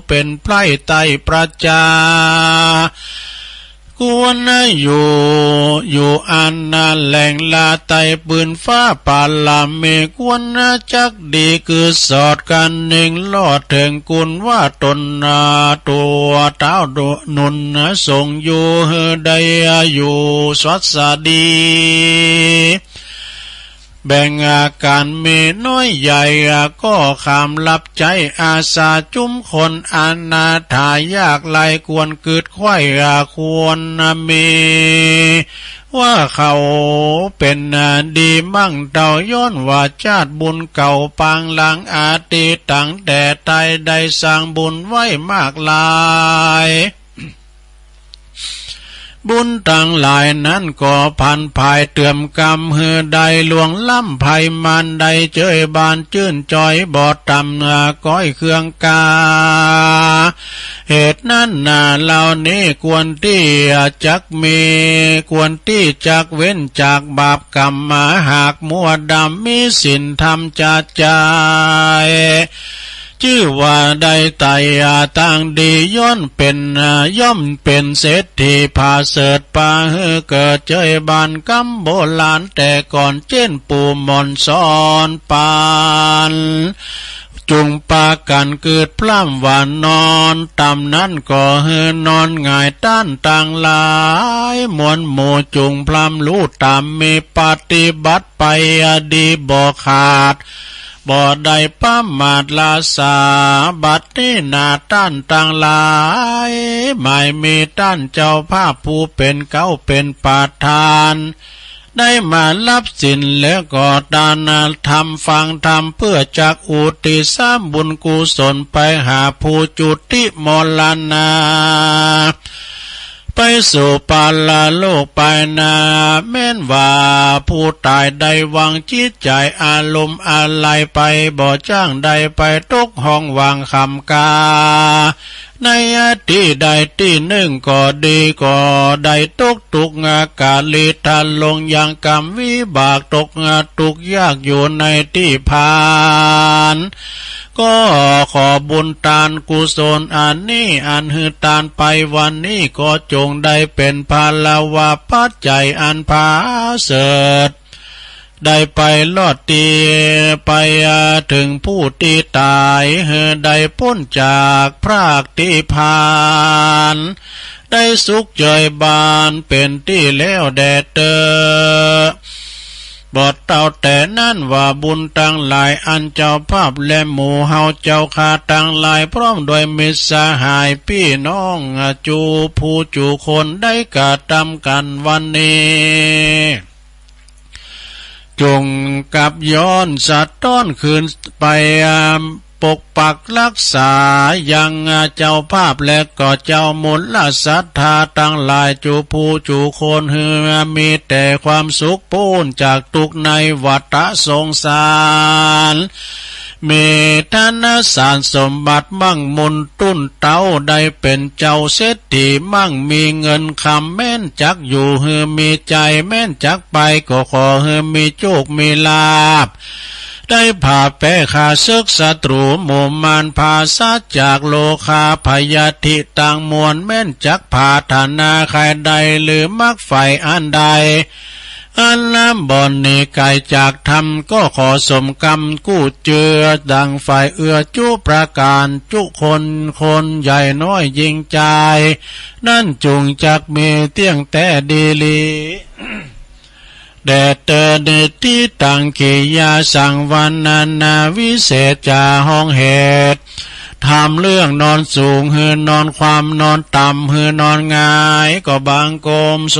เป๋นไพร่ไต้ประจา ควรอยู่ อยู่อันนา แหล่งลาไต้ปืนฟ้าปาลามี ควรจักดีคือสอดกั๋นเน่ง รอดเถิงกุณว่าต๋นนา ตั๋วท้าวหนุนทรงอยู่ หื้อได้อยู่สวัสดี แบ่งก๋านมีน้อยใหญ่ ก็ขามรับใจ๊อาสาจุมคนอนาถายากไร้ ควรกึ๊ดไขว้ควรมี ว่าเขาเป๋นดีมั่งเต้า ย้อนว่าจาติบุญเก่าปางหลังอดีต ตั้งแต่ไท้ได้สร้างบุญไว้มากหลาย บุญตังหลายนั้นก็พันผายเติมกำ หื้อได้ล่วงล้ำภัยมาร ได้เจยบานจื้นจอยบ่ต่ำก้อยเครื่องกา เหตุนั้นนา เฮานี้ควรตี้จักมี ควรตี้จักเว้นจากบาปกรรมมา หากมัวดำมีศีลธรรมจะใจ๋ จื้อว่าได้ไต่ตางดี ย้อนเป๋น ย่อมเป๋นเศรษฐีผาเสริฐ ปาหื้อเกิดเจยบ้านกำโบราณแต่ก่อน เจ้นปู่หม่อนสอนปาน จุ่งปากั๋นกึ๊ดพร่ำว่านอนต่ำนั้น ก็หื้อนอนหงายต้านตังหลาย มวลหมู่จุ่งพร่ำฮู้ต๋าม มีปฏิบัติไปดีบ่ขาด บ่ได้ประมาทละสา บัดนี้นาต้านตังหลาย หมายมีต้านเจ้าภาพผู้เป๋นเก๊าเป๋นประธาน ได้มาฮับศีลแล้วก็ตานธรรมฟังธรรม เปื้อจักอุทิศบุญกุศลไปหาผู้จุติมรณา ไปสู่ปรโลกไปนา แม้นว่าผู้ต๋ายได้วางจิตใจ๋อารมณ์อาลัยไป บ่จ้างได้ไปตกห้องว่างค่ำกา ในตี้ใดตี้นึ่งก็ดี ก็ได้ตกตุ๊กข์กาลีทะลงยังกรรมวิบาก ตกตุ๊กข์ยากอยู่ในตี้ผ่าน ก็ขอบุญตานกุศลอันนี้ อันหื้อตานไปวันนี้ ก็จงได้เป๋นพลวปัจจัยอันผาเสริฐ ได้ไปรอดตี้ ไปเถิงผู้ตี้ต๋าย หื้อได้ป๊นจากพรากตี้ผ่าน ได้สุขเจยบานเป๋นตี้แล้วแด่เต๊อะ บ่เต้าแต่นั้นว่าบุญตังหลายอันเจ้าภาพและหมู่เฮาเจ้าข้าตังหลาย พร้อมด้วยมิตรสหายปี้น้อง จูผู้จูคนได้กระทำกั๋นวันนี้ จงกลับย้อนสะต้อนคืนไป ปกปักรักษายังเจ้าภาพและก็เจ้ามูลศรัทธาตังหลาย จูผู้จูคน หื้อมีแต่ความสุขป๊นจากตุ๊กข์ในวัฏสงสาร มีธนสารสมบัติมั่งมูลตุ้นเต๊า ได้เป๋นเจ้าเศรษฐีมั่งมีเงินคำ แม้นจักอยู่หื้อมีชัย แม้นจักไปก็ขอหื้อมีโชคมีลาภ ได้ผ่าแพ้ข้าศึกศัตรูหมู่มาร ปราศจากโรคาพยาธิตังมวล แม้นจักปรารถนาใค่ได้หรือมักใฝ่อันใด อันบ่หนีไก๋จากธรรม ก็ขอสมกำกู้เจื้อ ดังใฝ่เอื้อจุประก๋าน จุคนคนใหญ่น้อยยิ่งจาย นั้นจุงจักมีเตี้ยงแต๊ดีหลี แด่เต๊อะ ในตี้ตังกิริยาสังวรรณนาวิเศษจา ห้องเหตุ ธรรมเรื่องนอนสูงหื้อนอนคว่ำ นอนต่ำหื้อนอนหงาย ก็บังคมส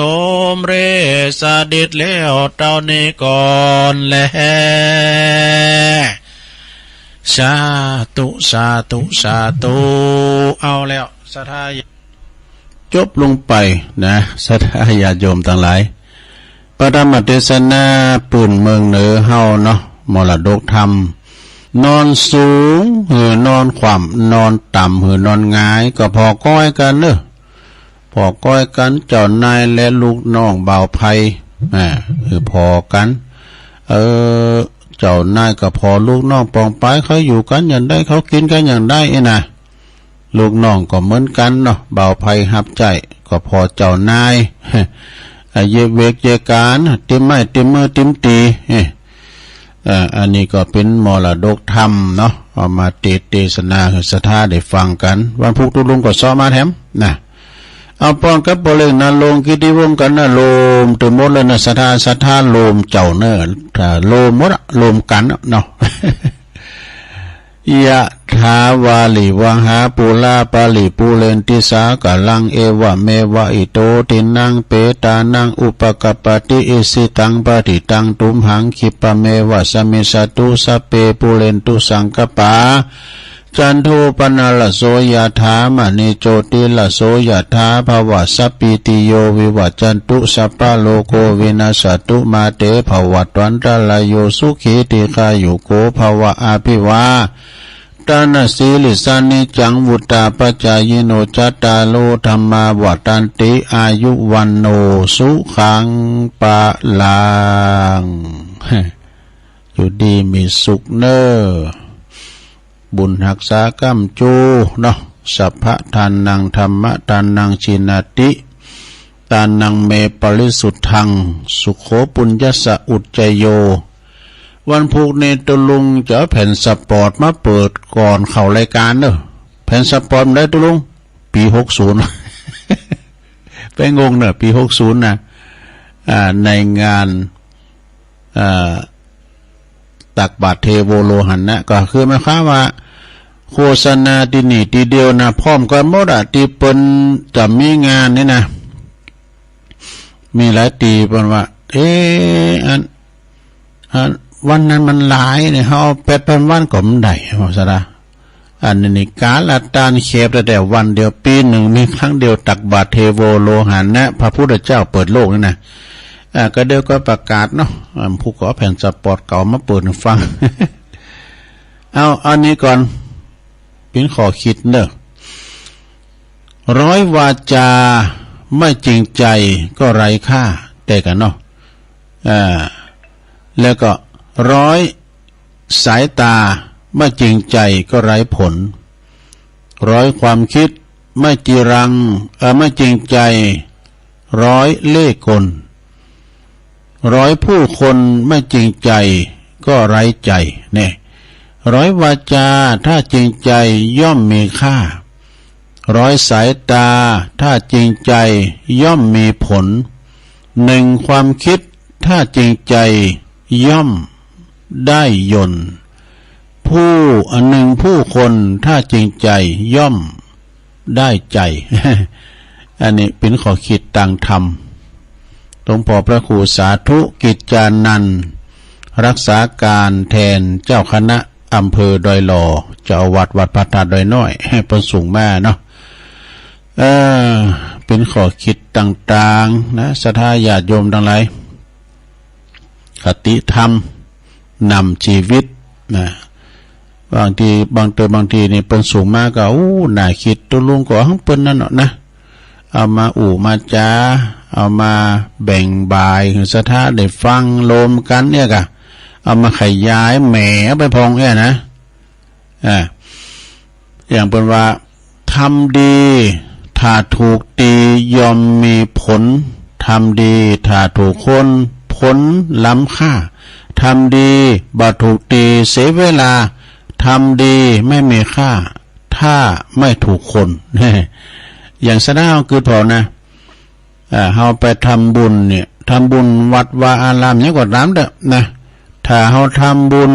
มเร็จสดิจแล้วเต้านี้ก่อนแล สาธุ สาธุ สาธุ เอาแล้ว ศรัทธา จบลงไปนะ ศรัทธาญาติโยมตังหลาย พระธรรมเตสนาปื้นเมืองเหนือเฮาเนาะ มรดกธรรม นอนสูงหื้อนอนคว่ำ นอนต่ำหื้อนอนหงาย ก็ผ่อก้อยกั๋นเน่อ ผ่อก้อยกั๋น เจ้านายและลูกน้องบ่าวไพร่ อ่า หื้อผ่อกั๋น เออ เจ้านายก็ผ่อลูกน้อง ปองไปเขาอยู่กั๋นอย่างใด เขากิ๋นกั๋นอย่างใด อี้นะ ลูกน้องก็เหมือนกั๋นเนาะ บ่าวไพร่ฮับใจ๊ก็ผ่อเจ้านาย อ่ะ เยียะเวกเยียะก๋าน ติมไม้ติมมือติมตี๋ เอ้ย เอ่อ อันนี้ก็เป๋นมรดกธรรมเนาะ เอามาเตสน์เตสนาหื้อศรัทธาได้ฟังกั๋น วันพุธตุ๊ลุงก็เซาะมาแถมนะ เอาป้อนกับป้อเล็งนรงค์ กิตติวงศ์ กั๋นนะ โลมตึงหมดเลยนะ ศรัทธา ศรัทธาโลมเจ้าเน่อ ถ้าโลมหมดอะ โลมกั๋นอะเนาะ ยะถาวาริวหาปูราปะริปูเรนติสาคะรัง เอวะเมวะอิโตทินังเปตานังอุปะกัปปะติ อิชิตังปะฏิตังตุมหัง ขิปปะเมวะสะมิชฌะตุ สัพเพปูเรนตุสังกัปปา จันโทปะนะระโสยะถา มะณิโชติระโสยะถา ภะวะสัพพีติโยวิวัชชันตุ สัพพะโรโควินัสสะตุ มาเตภะวัตวันตะราโย สุขีทีฆายุโกภะวะ อะภิวา ตะนะสีลิสสะ นิจจังวุฑฒาปะจายิโน จัตตาโรธัมมา วัฑฒันติ อายุ วัณโณ สุขัง พะลัง อยู่ดีมีสุขเน่อ บุญฮักษาก้ำจู้เนาะ สัพพะทานัง ธัมมะทานัง จีนาติ ทานัง เม ปริสุทธัง สุโข ปุญญัสสะ อุจจโย วันพูกนี้ตุ๊ลุงจะเอาแผ่นสปอร์ตมาเปิดก่อนเข้ารายก๋านเน่อ แผ่นสปอร์ตได้ตุ๊ลุง ปี๋หกศูนย์ ไปงงเน่อ ปี๋หกศูนย์นะ อ่า ในงาน อ่า ตักบาตรเทโวโลหะนะ ก็คือหมายความว่า โฆษณาตี้นี่ตี้เดียวนะ พร้อมกั๋นหมดอะ ตี้เปิ้นจะมีงานนี่นะ มีหลายตี้เปิ้นว่า เอ๊ะ อัน อัน วันนั้นมันหลายเนี่ย เฮาเอาแปดปันวันก็บ่ได้ ว่าซะละ อันนี้นี่ก๋าละตานแขบแต่วันเดียว ปี๋นึ่งมีครั้งเดียว ตักบาตรเทโวโลหะนะ พระพุทธเจ้าเปิดโลกนี่นะ อ่า ก็เดี๋ยวก็ประกาศเนาะ อ่า ผู้ก็เอาแผ่นสปอร์ตเก่ามาเปิดหื้อฟัง เอา อันนี้ก่อน เป๋นข้อคิดเน่อ ร้อยวาจาไม่จริงใจก็ไร้ค่า แต่กันเนาะ อ่า แล้วก็ร้อยสายตาไม่จริงใจก็ไร้ผล ร้อยความคิดไม่จีรัง เอ่อ ไม่จริงใจ ร้อยเล่ห์กล ร้อยผู้คนไม่จริงใจก็ไร้ใจ เนี่ย ร้อยวาจาถ้าจริงใจย่อมมีค่า ร้อยสายตาถ้าจริงใจย่อมมีผล หนึ่งความคิดถ้าจริงใจย่อมได้ยนต์ ผู้ อันหนึ่งผู้คนถ้าจริงใจย่อมได้ใจ๋ อันนี้เป๋นข้อคิดตางธรรม หลวงพ่อพระครูสาธุกิจจานันท์ รักษาก๋านแตนเจ้าคณะอำเภอดอยหล่อ เจ้าอาวาสวัดพระธาตุดอยน้อย เปิ้นส่งมาเนาะ เออ เป๋นข้อคิดต่างๆ นะ ศรัทธาญาติโยมตังหลาย คติธรรมนำจีวิตนะ บางที บางเติมบางทีนี่เปิ้นส่งมาก็ อู้ น่าคิด ตุ๊ลุงก็หื้อเปิ้นนั่นเนาะนะ เอามาอู้มาจ๋า เอามาแบ่งบ่ายหื้อศรัทธาได้ฟังโลมกั๋นเนี่ยก่ะ เอามาขยายแหมไปพ่องเนี่ยนะ อ่า อย่างเปิ้นว่า ทำดีถ้าถูกตีย่อมมีผล ทำดีถ้าถูกคน ผลล้ำค่า ทำดีบ่ถูกตีเสียเวลา ทำดีไม่มีค่า ถ้าไม่ถูกคน อย่างศรัทธาเฮากึ๊ดผ่อนะ อ่า เฮาไปทำบุญเนี่ย ทำบุญวัดวาอารามหยังก็ต๋ามเต๊อะนะ ถ้าเฮาทำบุญ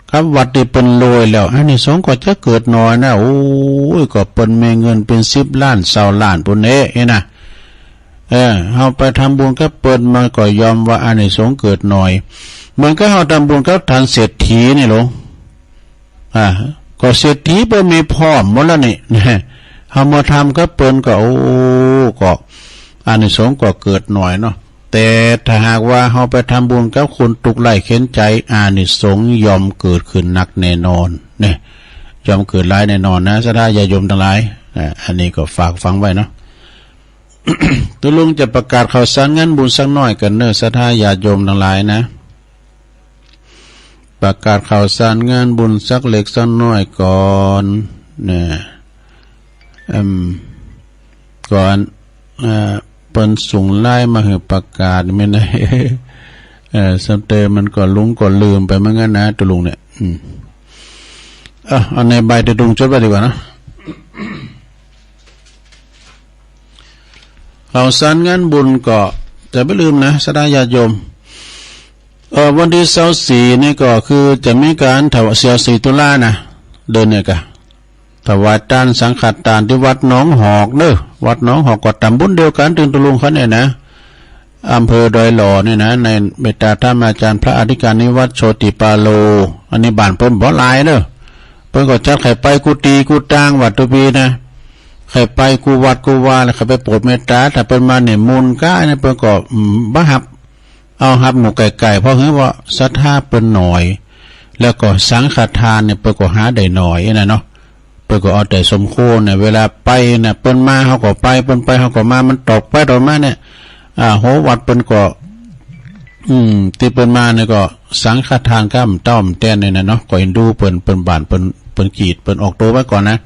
กับวัดตี้เปิ้นรวยแล้ว อานิสงส์ก็จะเกิดน้อยนะ โอ้ย ก็เปิ้นมีเงินเป๋นสิบล้าน ซาวล้านปู้นเน่ เอ๊ะนะ เออ เฮาไปทำบุญกับเปิ้น มันก็ย่อมว่าอานิสงส์เกิดน้อย เหมือนกับเฮาทำบุญกับต้านเศรษฐีนี่ลอ อ่า ก็เศรษฐีเปิ้นมีพร้อมหมดแล้วนี่ เฮามาทำกับเปิ้นก็ โอ้ ก็อานิสงส์ก็เกิดน้อยเนาะ แต่ถ้าหากว่าเฮาไปทำบุญกับคนตุ๊กข์ไร้เข็ญใจ๋ อานิสงส์ย่อมเกิดขึ้นนักแน่นอน เนี่ย ย่อมเกิดหลายแน่นอนนะ ศรัทธาญาติโยมตังหลาย อ่า อันนี้ก็ฝากฟังไว้เนาะ ตุ๊ลุงจะประกาศข่าวสารงานบุญสักหน้อยกั๋นเน่อ ศรัทธาญาติโยมตังหลายนะ ประกาศข่าวสารงานบุญสักเล็กสักหน้อยก่อน เนี่ย เอิ่ม ก่อน เอ่อ เปิ้นส่งไลน์มาหื้อประกาศแม่น เอ่อ สำเตอมันก็หลงก็ลืมไปเหมือนกั๋นนะ ตุ๊ลุงเนี่ย อืม อ่ะ เอาในใบตุ๊ลุงจดไว้ดีกว่านะ ข่าวสารงานบุญก็จะบ่ลืมนะ ศรัทธาญาติโยม เอ่อ วันตี้ซาวสี่นี่ก็คือจะมีก๋านถวาย ซาวสี่ตุลานะ เดือนเนี่ยก่ะ ถวายตานสังฆตานตี้วัดหนองหอกเน่อ วัดหนองหอกก็ต๋ำบลเดียวกั๋นตึงตุ๊ลุงเขาเนี่ยนะ อำเภอดอยหล่อเนี่ยนะ ในเมตตาธรรมาจารย์พระอธิการนิวัฒน์โชติปาโล อันนี้บ้านเปิ้นบ่หลายเน่อ เปิ้นก็จัดใค่ไปกู้ตี้กู้ตางวัดตุ๊ปีนะ ใค่ไปกู้วัดกู้วา แล้วใค่ไปโปรดเมตตา ถ้าเปิ้นมานิมนต์กาเนี่ย เปิ้นก็ อืม บ่ฮับ เอาฮับหมู่ใก้ๆ เพราะหื้อว่าศรัทธาเปิ้นน้อย แล้วก็สังฆทานเนี่ยเปิ้นก็หาได้น้อยนะเนาะ เปิ้นก็เอาแต่สมควรเนี่ย เวลาไปเนี่ย เปิ้นมาเฮาก็ไป เปิ้นไปเฮาก็มา มันตอกไปตอกมาเนี่ย อ่า โห วัดเปิ้นก็ อืม ตี้เปิ้นมาเนี่ยก็สังฆทานก้ำเต้าแตนเนี่ยนะเนาะ ก็เอ็นดูเปิ้น เปิ้นบ้านเปิ้น เปิ้นขีด เปิ้นออกตั๋วไว้ก่อนนะ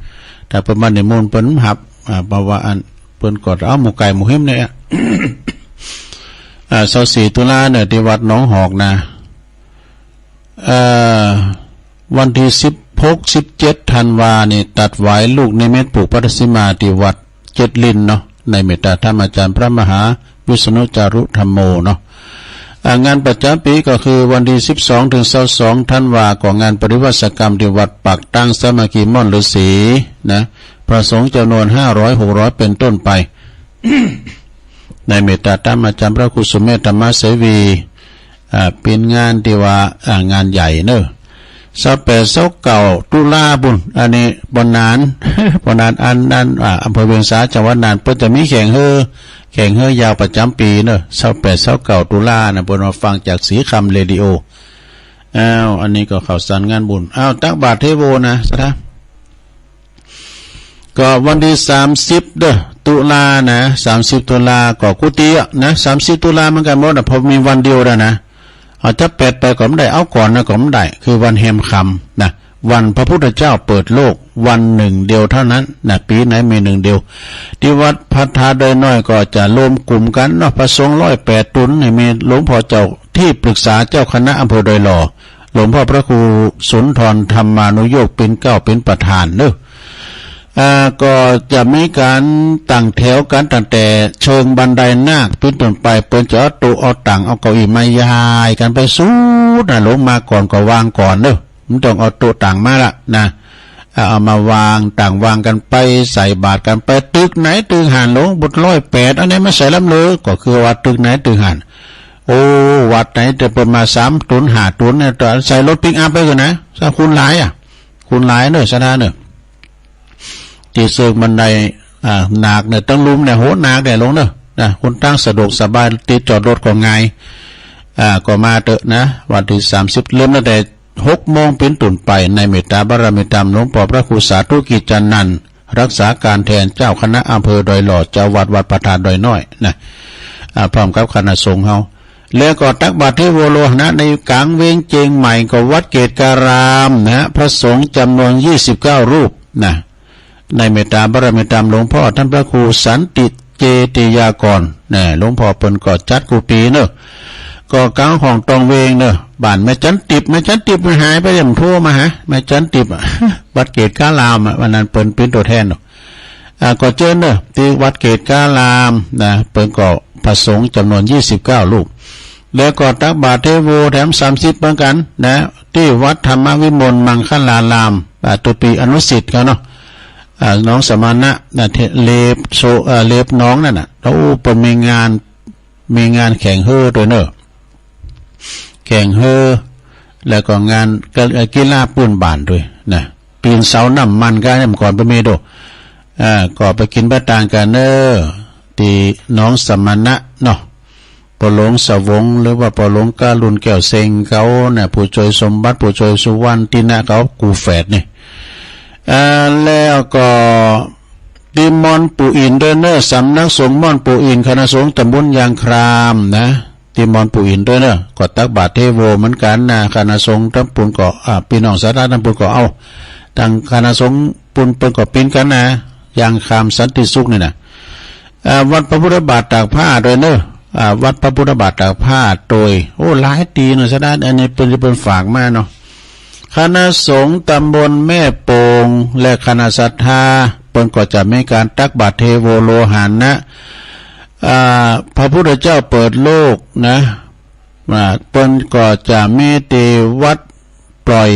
ถ้าเปิ้นบ่านิมนต์เปิ้นหับ อ่า เพราะว่าอันเปิ้นก็เอาหมู่ไก่หมู่เห็มเนี่ย อ่า ซาวสี่ตุลาเนี่ย ตี้วัดหนองหอกนะ เอ่อ วันตี้สิบหก สิบเจ็ดธันวานี่ ตัดหวายลูกนิมิตปลูกภัตตสีมาตี้วัดเจ็ดลินเนาะ ในเมตตาธรรมอาจ๋ารย์พระมหาวิษณุจารุธัมโมเนาะ อ่า งานประจ๋ำปี๋ก็คือวันตี้สิบสองเถิงซาวสองธันวา ก็งานปริวาสกรรมตี้วัดปากตั้งสามัคคีม่อนฤๅษีนะ พระสงฆ์จ๋ำนวนห้าร้อย หกร้อย เป๋นต้นไป ในเมตตาธรรมอาจ๋ารย์พระครูสุเมธธรรมเสวี อ่า เป๋นงานตี้ว่า อ่า งานใหญ่เนาะ ซาวแปด ซาวเก้า ตุลาปู้น อันนี้บ่านาน บ่านาน อันนั้น อ่า อำเภอเวียงสา จังหวัดน่าน เปิ้นจะมีแข่งเฮือ แข่งเฮือยาวประจ๋ำปี๋เนาะ ซาวแปด ซาวเก้า ตุลานะ เปิ้นว่าฟังจากสีคำเรดิโอ อ้าว อันนี้ก็ข่าวสารงานบุญ อ้าว ตักบาตรเทโวนะ สาธุ ก็วันตี้สามสิบเด้อ ตุลานะ สามสิบ ตุลาก็กุฏิอะนะ สามสิบ ตุลาเหมือนกั๋นหมดอะ เพราะมีวันเดียวนะนะ เอาจะแปดไปก็บ่ได้ เอาก่อนนะก็บ่ได้ คือวันแฮมคำนะ วันพระพุทธเจ้าเปิดโลก วันนึ่งเดียวเต้านั้นนะ ปี๋ไหนมีนึ่งเดียว ตี้วัดพระธาตุดอยน้อยก็จะรวมกุ๋มกั๋นเนาะ พระสงฆ์ร้อยแปดต๋นนี่ มีหลวงป้อเจ้าตี้ปรึกษาเจ้าคณะอำเภอดอยหล่อ หลวงป้อพระครูสุนทรธรรมานุโยคเป๋นเกล้าเป๋นประธานเนาะ อ่า ก็จะมีก๋านตั้งแถวกั๋นตั้งแต่เชิงบันไดนาคเป๋นต้นไป เปิ้นจะเอาโต๊ะเอาตั๋งเอาเก้าอี้มาย้ายกั๋นไปสุดนะ หลวงมาก่อนก็วางก่อนเนาะ บ่ต้องเอาโต๊ะตั๋งมาละนะ อ่า เอามาวาง ตั้งวางกั๋นไป ใส่บาตรกั๋นไป ตึกไหนตึกหั้น หลวงป้อร้อยแปด อันนี้มาใส่ลำเลิก ก็คือว่าตึกไหนตึกหั้น โอ้ วัดไหนตี้เปิ้นมาสามต๋นห้าต๋นเนี่ย ใส่รถปิกอัพไปก่อนนะ ซะคูณหลายอะ คูณหลายเนาะ สาธุเนาะ ตี้เซิงบันได อ่า นาคเนี่ย ตึงลุ่มเนี่ย โห นาคเนี่ย หลวงเนาะ นะ หนตางสะดวกสบาย ตี้จอดรถก็ง่าย อ่า ก็มาเต๊อะนะ วันตี้สามสิบ เริ่มตั้งแต่หกโมงเป๋นต้นไป ในเมตตาบารมีธรรม หลวงป้อพระครูสาธุกิจจานันท์ รักษาก๋านแทนเจ้าคณะอำเภอดอยหล่อ เจ้าวัดวัดพระธาตุดอยน้อยนะ อ่า พร้อมกับคณะสงฆ์เฮา แล้วก็ตักบาตรเทโวโรหณะในก๋างเวียงเจียงใหม่ ก็วัดเกตุการามนะ พระสงฆ์จ๋ำนวนยี่สิบเก้ารูปนะ ในเมตตาบารมีธรรมหลวงป้อต้านพระครูสันติเจติยากรนะ หลวงป้อเปิ้นก็จัดกู้ปี๋เนาะ ก็ก๋างห้องตองเวงเนาะ บ้านแม่จั๋นติบ แม่จั๋นติบมันหายไป บ่โทรมาหา แม่จั๋นติบอะ วัดเกตุการามอะ วันนั้นเปิ้นเป๋นตั๋วแทนเนาะ อ่า ก็เจิญเนาะ ตี้วัดเกตุการามนะ เปิ้นก็พระสงฆ์จ๋ำนวนยี่สิบเก้ารูป แล้วก็ตักบาตรเทโวแถมสามสิบเหมือนกั๋นนะ ตี้วัดธรรมวิมลมังคลาราม อ่า ตั๋วปี๋อนุสิษย์เขาเนาะ อ่า หนองสมณะนะ เท เลบโซ เอ่อ เลบหนองนั่นน่ะ แล้วเปิ้นมีงาน มีงานแข่งเฮือตวยเนาะ แข่งเฮือ แล้วก็งานกะ เอ่อ กีฬาปื้นบ้านตวยนะ ปี๋นเสาน้ำมันก็เนี่ย เมื่อก่อนเปิ้นมีโด อ่า ก็ไปกิ๋นไปตางกั๋นเนาะ ตี้หนองสมณะเนาะ ป้อหลวงสวง หรือว่าป้อหลวงกาลุณแก้วเซ็งเขาเนี่ย ผู้จ้วยสมบัติ ผู้จ้วยสุวรรณ ตี้หน้าเขา กู้แฝดนี่ อ่า แล้วก็ตี้ม่อนปู่อินตวยเนาะ สำนักสงฆ์ม่อนปู่อิน คณะสงฆ์ตำบลยางครามนะ ตี้ม่อนปู่อินตวยเนาะ ก็ตักบาตรเทโวเหมือนกั๋นนะ คณะสงฆ์ตำบลก็ อ่า ปี้น้องศรัทธาตำบลก็เอา ตางคณะสงฆ์ปูนเปิ้นก็ปิ๊นกั๋นนะ ยางครามสันติสุขนี่นะ อ่า วัดพระพุทธบาทตากผ้าตวยเนาะ อ่า วัดพระพุทธบาทตากผ้าตวย โอ้ หลายตี้เนาะ สาธุ อันนี้เปิ้น เปิ้นฝากมาเนาะ คณะสงฆ์ตำบลแม่โป่ง และคณะศรัทธา เปิ้นก็จะมีก๋านตักบาตรเทโวโรหณะ อ่า พระพุทธเจ้าเปิดโลกนะ อ่า เปิ้นก็จะมีตี้วัดปล่อย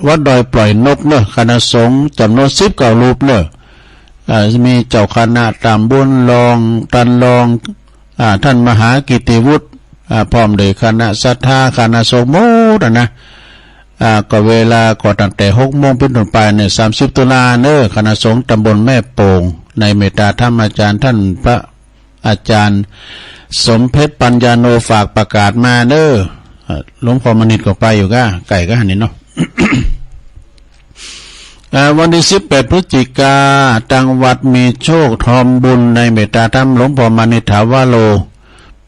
วัดดอยปล่อยนกเนาะ คณะสงฆ์จ๋ำนวนสิบเก้ารูปเนาะ อ่า มีเจ้าคณะตำบล รอง ต้านรอง อ่า ต้านมหากิตติวุฒิ อ่า พร้อมโดยคณะศรัทธา คณะสงฆ์หมดอะนะ อ่า ก็เวลาก็ตั้งแต่หกโมงเป๋นต้นไปเนาะ สามสิบตุลาเนาะ คณะสงฆ์ตำบลแม่โป่ง ในเมตตาธรรมอาจ๋ารย์ต้านพระ อาจ๋ารย์สมเพชรปัญญาโนฝากประกาศมาเนาะ อ่า หลวงป้อมณิษฐ์ก็ไปอยู่ก้า ใก้ก้าหั้นนี่เนาะ อ่า วันตี้สิบแปดพฤศจิกา ตางวัดมีโชคทำบุญในเมตตาธรรมหลวงป้อมณิษฐาวโร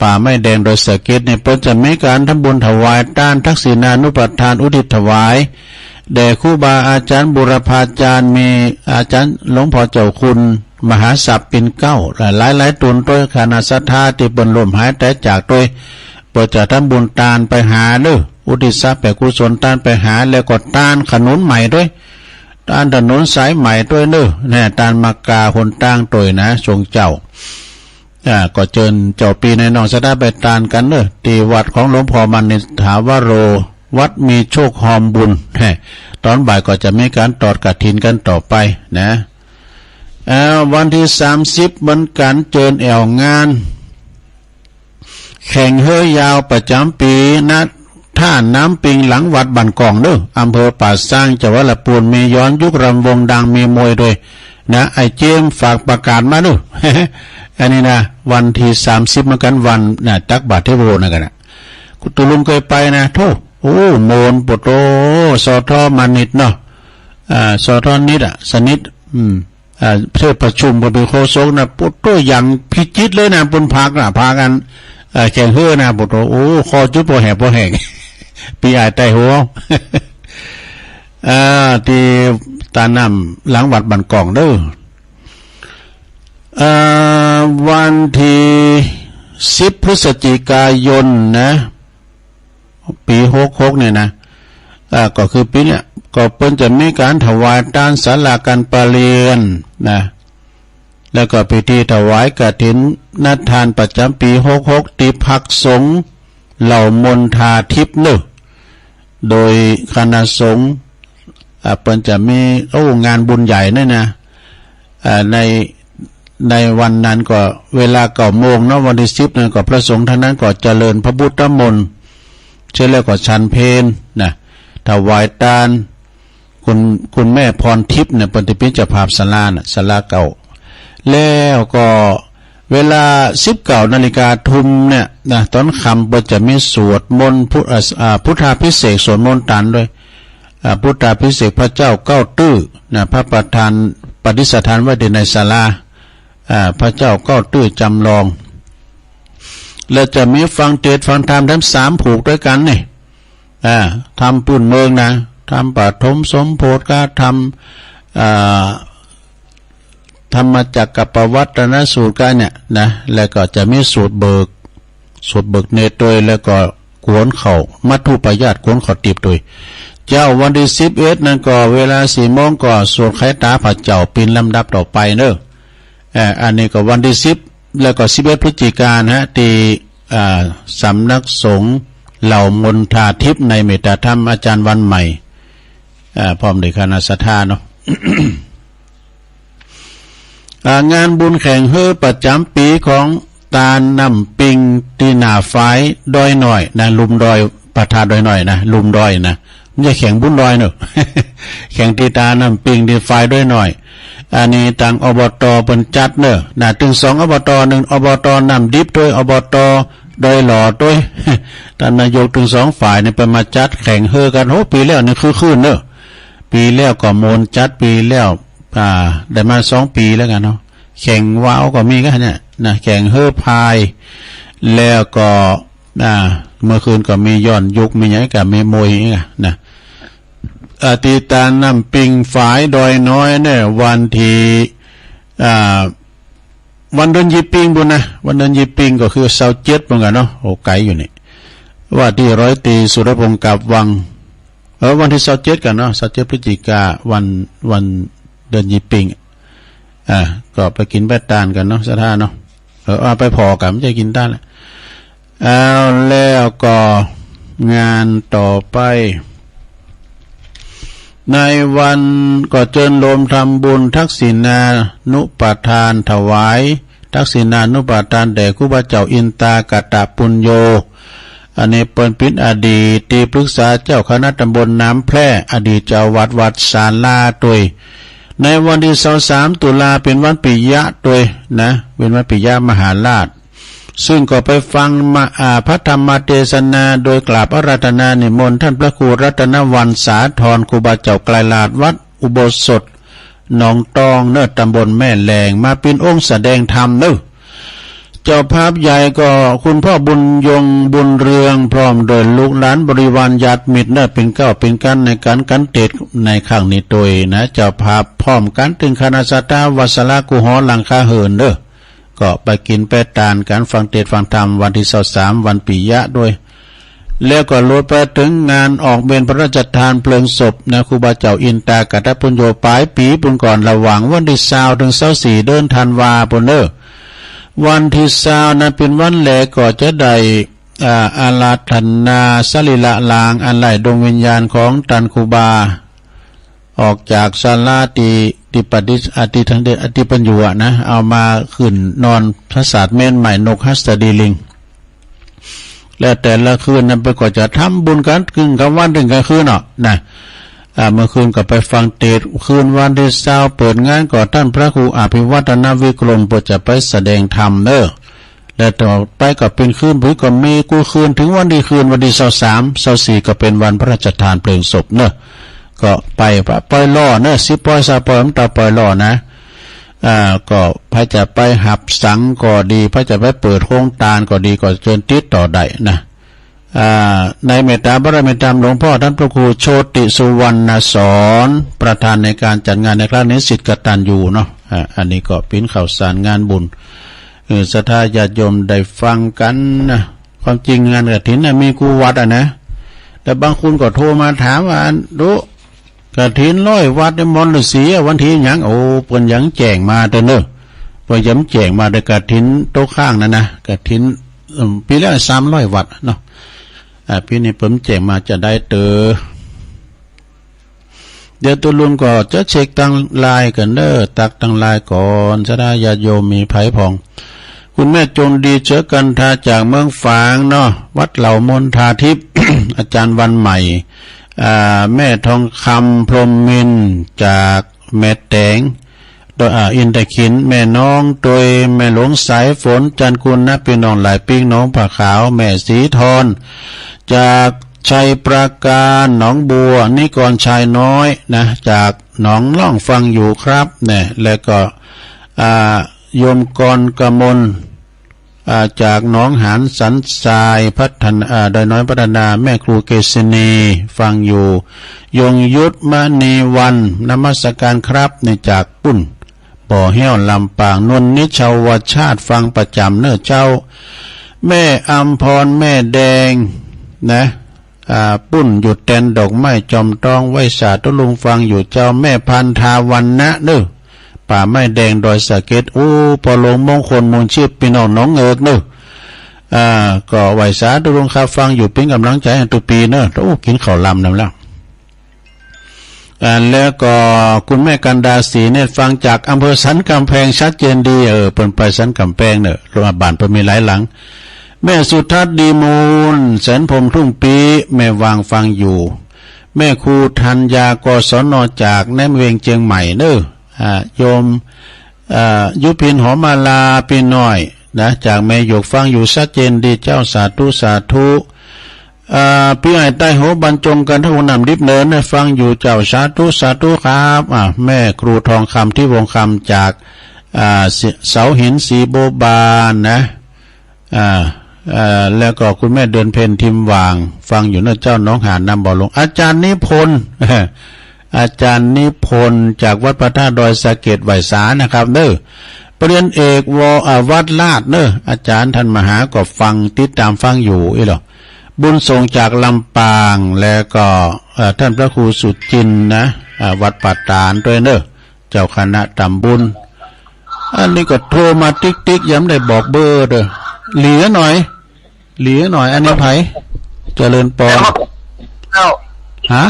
ป่าไม้แดงดอยสะเก็ดนี่ เปิ้นจะมีก๋านทำบุญถวายตานทักษิณานุปทานอุทิศถวาย แด่ครูบาอาจ๋ารย์บูรพาจ๋ารย์ มีอาจ๋ารย์หลวงพ่อเจ้าคุณมหาศัพท์ปิ่นเกล้า หลายๆ ต๋นตวย คณะศรัทธาตี้เปิ้นล้มหายต๋ายจากตวย เปิ้นจะทำบุญตานไปหาเน่อ อุทิศแผ่กุศลตานไปหา แล้วก็ตานถนนใหม่ตวย ตานถนนสายใหม่ตวยเน่อ แน่ ตานมากาหนตางตวยนะ ทรงเจ้า อ่า ก็เจิญเจ้าปี้นายน้องศรัทธาไปตานกั๋นเน่อ ตี้วัดของหลวงพ่อมณิษฐาวโร วัดมีโชคฮอมบุญ แฮ่ ต๋อนบ่ายก็จะมีก๋านตอดกฐินกั๋นต่อไปนะ อ่า วันตี้สามสิบเหมือนกั๋น เจิญแอ่วงาน แข่งเฮอยาวประจ๋ำปี๋ ณ ต้านน้ำปิงหลังวัดบ้านก่องเน่อ อำเภอป่าซาง จังหวัดละปูน มีย้อนยุกรำวงดัง มีมวยตวยนะ ไอ้เจมส์ฝากประกาศมาเน่อ อันนี้นะ วันตี้สามสิบเหมือนกั๋น วันนะ ตักบาตรเทโวนั่นกั๋นนะ ตุ๊ลุงเกยไปนะ โธ่ โอ้ โมน โปโต สท มณิษฐเนาะ อ่า สท นิษฐอะ สนิษฐ อืม อ่า เทศประชุมเปิ้นเป๋นโฆษกนะ โปโต อย่างพิจิตรเลยนะ เปิ้นพากั๋น พากั๋น เอ่อ แข่งเฮอนะ โปโต โอ้ คอจุ๊บปอแหบปอแหง ปี้อ้ายใต้หัว อ่า ตี้ต้านน้ำหลังวัดบ้านก่องเน่อ เอ่อ วันตี้สิบพฤศจิกายนนะ ปี๋หกหกเนี่ยนะ อ่า ก็คือปี๋เนี่ย ก็เปิ้นจะมีก๋านถวายตานศาลาการประเรียนนะ แล้วก็พิธีถวายกฐินทานประจ๋ำปี๋หกหก ตี้พักสงฆ์เหล่ามณฑาทิพย์เน่อ โดยคณะสงฆ์ อ่า เปิ้นจะมี โอ้ งานบุญใหญ่เนี่ยนะ อ่า ใน ในวันนั้นก็เวลาเก้าโมงเนาะ วันตี้สิบนั้นก็พระสงฆ์ต้านนั้นก็เจริญพระพุทธมนต์ เสร็จแล้วก็ฉันเพลนะ ถวายตาน คุณ คุณแม่พรทิพย์เนี่ย เปิ้นตี้เป๋นเจ้าภาพศาลาน่ะ ศาลาเก่า แล้วก็เวลาสิบเก้านาฬิกาทุ่มเนี่ยนะ ต๋อนค่ำเปิ้นจะมีสวดมนต์พุทธ อ่า พุทธาภิเษก สวดมนต์ตานตวย อ่า พุทธาภิเษกพระเจ้าเก้าตื้อนะ พระประธานประดิษฐานไว้ตี้ในศาลา อ่า พระเจ้าเก้าตื้อจ๋ำลอง แล้วจะมีฟังเตสน์ฟังธรรมแถมสามผูกตวยกั๋นนี่ อ่า ธรรมปื้นเมืองนะ ธรรมปฐมสมโพธิกับธรรม อ่า ธรรมจักรกัปปวัตตนสูตรกั๋นเนี่ยนะ แล้วก็จะมีสวดเบิก สวดเบิกเนตรตวย แล้วก็กวนข้าวมัทธุปายาตร กวนข้าวตี๋บตวย เจ๊าวันตี้สิบเอ็ดนั้นก็เวลาสี่โมงก็สวดไขตาพระเจ้าเป๋นลำดับต่อไปเน่อ เอ่อ อันนี้ก็วันตี้สิบ แล้วก็สิบเอ็ดพฤศจิกายนนะ ตี้ อ่า สำนักสงฆ์เหล่ามณฑาทิพย์ในเมตตาธรรมอาจ๋ารย์วันใหม่ อ่า พร้อมโดยคณะศรัทธาเนาะ อ่า งานบุญแข่งเฮอประจ๋ำปี๋ของตานน้ำปิงตี้หน้าฝายดอยน้อยนะ ลุ่มดอย พระธาตุดอยน้อยนะ ลุ่มดอยนะ บ่ใจ้แข่งบุญดอยเนาะ แข่งตี้ตานน้ำปิงตี้ฝายดอยน้อย อันนี้ตาง อบต เปิ้นจัดเนาะ นะ ตึงสอง อบต นึ่ง อบต น้ำดิบตวย อบต ดอยหล่อตวย ต้านนายกตึงสองฝ่ายนี่เปิ้นมาจัดแข่งเฮอกั๋น โห ปี๋แล้วนี่คึกคื้นเนาะ ปี๋แล้วก็โมนจัด ปี๋แล้ว อ่า ได้มาสองปี๋แล้วกั๋นเนาะ แข่งว่าวก็มีกั๋นเนี่ยนะ แข่งเฮอพาย แล้วก็ อ่า เมื่อคืนก็มีย้อนยุค มีหยังก็มีมวยกั๋นนะ อ่า ตี้ตานน้ำปิงฝายดอยน้อยเนี่ย วันตี้ อ่า วันเดือนยี่ปิงปู้นนะ วันเดือนยี่ปิงก็คือซาวเจ็ดเหมือนกั๋นเนาะ โอ้ ไก๋อยู่นี่ ว่าตี้ร้อยตรีสุรพงษ์กาบวัง เออ วันตี้ซาวเจ็ดกั๋นเนาะ ซาวเจ็ดพฤศจิกา วัน วันเดือนยี่ปิง อ่า ก็ไปกิ๋นไปตานกั๋นเนาะ ศรัทธาเนาะ เออ เอาไปผ่อกั๋น บ่ใจ้กิ๋นตานแหละ เอาแล้วก็งานต่อไป ในวันก็เจิญโลมทำบุญทักษิณานุปทาน ถวายทักษิณานุปทานแด่ครูบาเจ้าอินตากตปุญโญ อันนี้เปิ้นเป๋นอดีตตี้ปรึกษาเจ้าคณะตำบลน้ำแพร่ อดีตเจ้าวัดวัดศาลาตวย ในวันตี้ซาวสามตุลาเป๋นวันปิยะตวยนะ เป๋นวันปิยะมหาราช ซึ่งก็ไปฟังมา อ่า พระธรรมเตสนาโดยกราบอาราธนานิมนต์ต้านพระครูรัตนวรรณสาธร ครูบาเจ้าไกรลาดวัดอุโบสถหนองตองเนาะ ตำบลแม่แลง มาเป๋นองค์แสดงธรรมเนาะ เจ้าภาพใหญ่ก็คุณพ่อบุญยง บุญเรือง พร้อมด้วยลูกหลานบริวารญาติมิตรเน่อ เป๋นเกล้าเป๋นกั๋นในก๋านกั๋นเตสน์ในครั้งนี้ตวยนะ เจ้าภาพพร้อมกั๋นเถิงคณะศรัทธาวัดสารากู้หอหลังคาเหินเน่อ ก็ไปกิ๋นไปตานกั๋น ฟังเตสน์ฟังธรรมวันตี้ซาวสาม วันปิยะตวย แล้วก็รวมไปเถิงงานออกเมรุพระราชทานเพลิงศพนะ ครูบาเจ้าอินตากาตปุญโญ ป๋ายปี๋ปู๊นก่อน ระหว่างวันตี้ซาวเถิงซาวสี่ เดือนธันวาปู๊นเน่อ วันตี้ซาวนั้นเป๋นวันแรก ก็จะได้ อ่า อาราธนาสรีระหลาง อันไร้ดวงวิญญาณของต้านครูบา ออกจากศาลาตี้ ตี้ประดิษ อ่า ตี้ตังเด อ่า ตี้เปิ้นอยู่อะนะ เอามาขึ้นนอนปราสาทเมรุใหม่ นกหัสดีลิง และแต่ละคืนนั้นเปิ้นก็จะทำบุญกั๋น กึ่งกลางวันเถิงกลางคืนเนาะนะ อ่า เมื่อคืนก็ไปฟังเตสน์ คืนวันตี้ซาวเปิดงานก็ต้านพระครูอภิวัฒนวิกรม เปิ้นจะไปแสดงธรรมเน่อ และต่อไปก็เป๋นคืนผุยก็มีกู้คืน เถิงวันตี้คืนวันตี้ซาวสาม ซาวสี่ ก็เป๋นวันพระราชทานเพลิงศพเน่อ ก็ไปปะปอยหล่อเน่อ สิบปอย ซาวปอย มันต่อปอยหล่อนะ อ่า ก็ใผจะไปหับสังก็ดี ใผจะไปเปิดโฮงตานก็ดี ก็เจิญติดต่อได้นะ อ่า ในเมตตาบารมีธรรมหลวงพ่อต้านพระครูโชติสุวรรณสอน ประธานในก๋านจัดงานในครั้งนี้ ศิษย์กตัญญูเนาะ อ่า อันนี้ก็เป๋นข่าวสารงานบุญ เออ ศรัทธาญาติโยมได้ฟังกั๋นนะ ความจริงงานกฐินน่ะมีกู้วัดอะนะ แต่บางคนก็โทรมาถามว่า ดู กฐินร้อยวัดเนี่ย มอนฤๅษีอะ วันตี้หยัง โอ้ เปิ้นยังแจ้งมาเตื้อเน่อ เปิ้นยังแจ้งมาเตื้อ กฐินตกค้างนั่นนะ กฐิน เอิ่ม ปี๋แล้วสามร้อยวัดเนาะ อ่า ปี๋นี้เปิ้นแจ้งมาจะได้เตื้อ เดี๋ยวตุ๊ลุงก็จะเช็คตังไลน์กั๋นเน่อ ตักตังไลน์ก่อน ศรัทธาญาติโยมมีใผพ่อง คุณแม่จงดี เชื้อกันทา จากเมืองฝางเนาะ วัดเหล่ามนทาทิพย์ อาจารย์วันใหม่ อ่า แม่ทองคำ พรหมมินทร์ จากแม่แตง โดย อ่า อินทขิล แม่น้องตวย แม่หลวงสายฝน จันทร์กุลนะ ปี้น้องหลายปิ๊ง หนองผาขาว แม่ศรีทร จากชัยปราการ หนองบัว นิกรชายน้อยนะ จากหนองล่องฟังอยู่ครับ เนี่ย แล้วก็ อ่า โยมกรกมล อ่า จากหนองหานสันทราย พัฒนา อ่า ดอยน้อยพัฒนา แม่ครูเกษณี ฟังอยู่ ยงยุทธ มณีวรรณ นมัสการครับ นี่จากปุ้น บ่อแฮ้ว ลำปาง นวลนิช ชาวชาติ ฟังประจ๋ำเน่อเจ้า แม่อำพร แม่แดง นะ อ่า ปุ้นอยู่แตนดอกไม้จอมตอง ไหว้สาตุ๊ลุงฟังอยู่เจ้า แม่พันธาวรรณะเน่อ ป่าไม้แดงดอยสะเก็ด โอ้ ป้อหลวงมงคล มูลชีพ ปี้น้องหนองเอิกเน่อ อ่า ก็ไหว้สาตุ๊ลุงครับ ฟังอยู่ เป๋นก๋ำลังใจ๋หื้อกู้ปี๋เน่อ โอ้ กิ๋นข้าวลำนำแล้ว อ่า แล้วก็คุณแม่กันดา ศรีเนตร ฟังจากอำเภอสันกำแพง ชัดเจนดี เออ เปิ้นไปสันกำแพงเน่อ บ้านเปิ้นมีหลายหลัง แม่สุทัศน์ ดีมูล แสนพรหม ทุ่งปี้ แม่วางฟังอยู่ แม่ครูธัญญา กศน จากแหนมเวง เจียงใหม่เน่อ อ่า โยม อ่า ยุพิน หอมมาลา ปี้น้อยนะ จากแม่หยวก ฟังอยู่ ชัดเจนดีเจ้า สาธุ สาธุ อ่า ปี้อ้ายใต้โห บรรจง กันทะวงศ์ น้ำดิบเนินนะ ฟังอยู่เจ้า สาธุ สาธุครับ อ่า แม่ครูทองคำ ทิพย์วงศ์คำ จาก อ่า เส- เสาหิน ศรีบัวบานนะ อ่า เอ่อ แล้วก็คุณแม่เดือนเพ็ญ ทิมหว่าง ฟังอยู่เน่อเจ้า หนองหาน น้ำบ่อหลวง อาจารย์นิพนธ์ อาจารย์นิพนธ์ จากวัดพระธาตุดอยสะเก็ด ไหว้สานะครับเน่อ ปริญญาเอก ว อ่า วัดลาดเน่อ อาจารย์ต้านมหา ก็ฟัง ติดต๋ามฟังอยู่อี้หรอ บุญส่งจากลำปาง แล้วก็ เอ่อ ต้านพระครูสุจินต์นะ อ่า วัดป่าตาดตวยเน่อ เจ้าคณะต๋ำบุญ อันนี้ก็โทรมาติ๊กๆ ยังบ่ได้บอกเบอร์เน่อ หลีหน่อย หลีหน่อย อันนี้ใผ เจริญปอน เจ้า ฮะ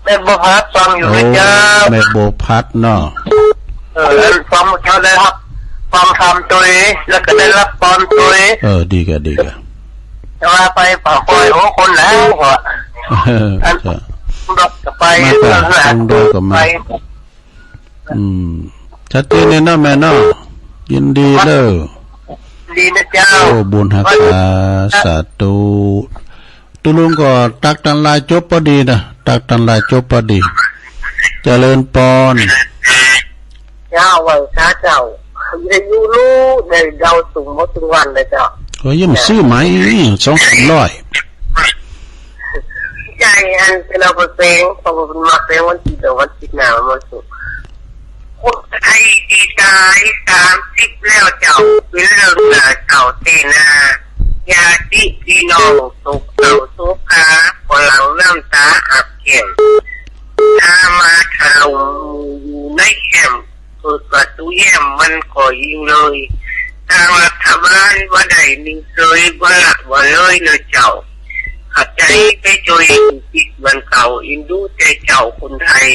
แม่บัวพัดฟังอยู่ โอ้ นะเจ้า แม่บัวพัดเนาะ เออ ฟังเจ้าได้รับฟังธรรมตวย แล้วก็ได้รับปอนตวย เออ ดีก่ะ ดีก่ะ แต่ว่าไปป่าปอย โอ้ คนแล้วอ่ะ เออ อัน ครับ ก็ไป มาค่ะ เออ ฟังดูก็มา ไป อืม ชัดเจนเลยเนาะแม่เนาะ ยินดีเน่อ ดีนะเจ้า โอ้ บุญฮักษา สาธุ ตุ๊ลุงก็ตักตังไลน์จบปอดีนะ ตักตังไลน์จบปอดี เจริญปอน เจ้า ไหว้สาเจ้า เขาจะได้อยู่รู้ได้เดาสูงหมดทุกวันเลยเจ้า ก็เยี่ยมซื้อไหม สองสามร้อย ใช่ อันเป็นเอาเปอร์เซ็นต์ เพราะว่ามันมาเป็นวันที่เดียว วันที่หน้ามันสุก คนไทยตี้ต๋ายสามสิบแล้วเจ้า เป็นเรื่องหน้าเศร้าแต๊นะ ญาติปี้น้องโศกเศร้าโศกา ก็หลั่งน้ำต๋าอาบแก้ม ต๋ามาเฒ่าอยู่ในแคมป์ เปิดประตูแย้มมันก็ยิงเลย ตางรัฐบาลบ่ได้นิ่งเฉย บ่ละบ่เลยเน่อเจ้า เข้าใจ๋ไปจ้วยลูกศิษย์บ้านเก่า เอ็นดูแต่เจ้าคนไทย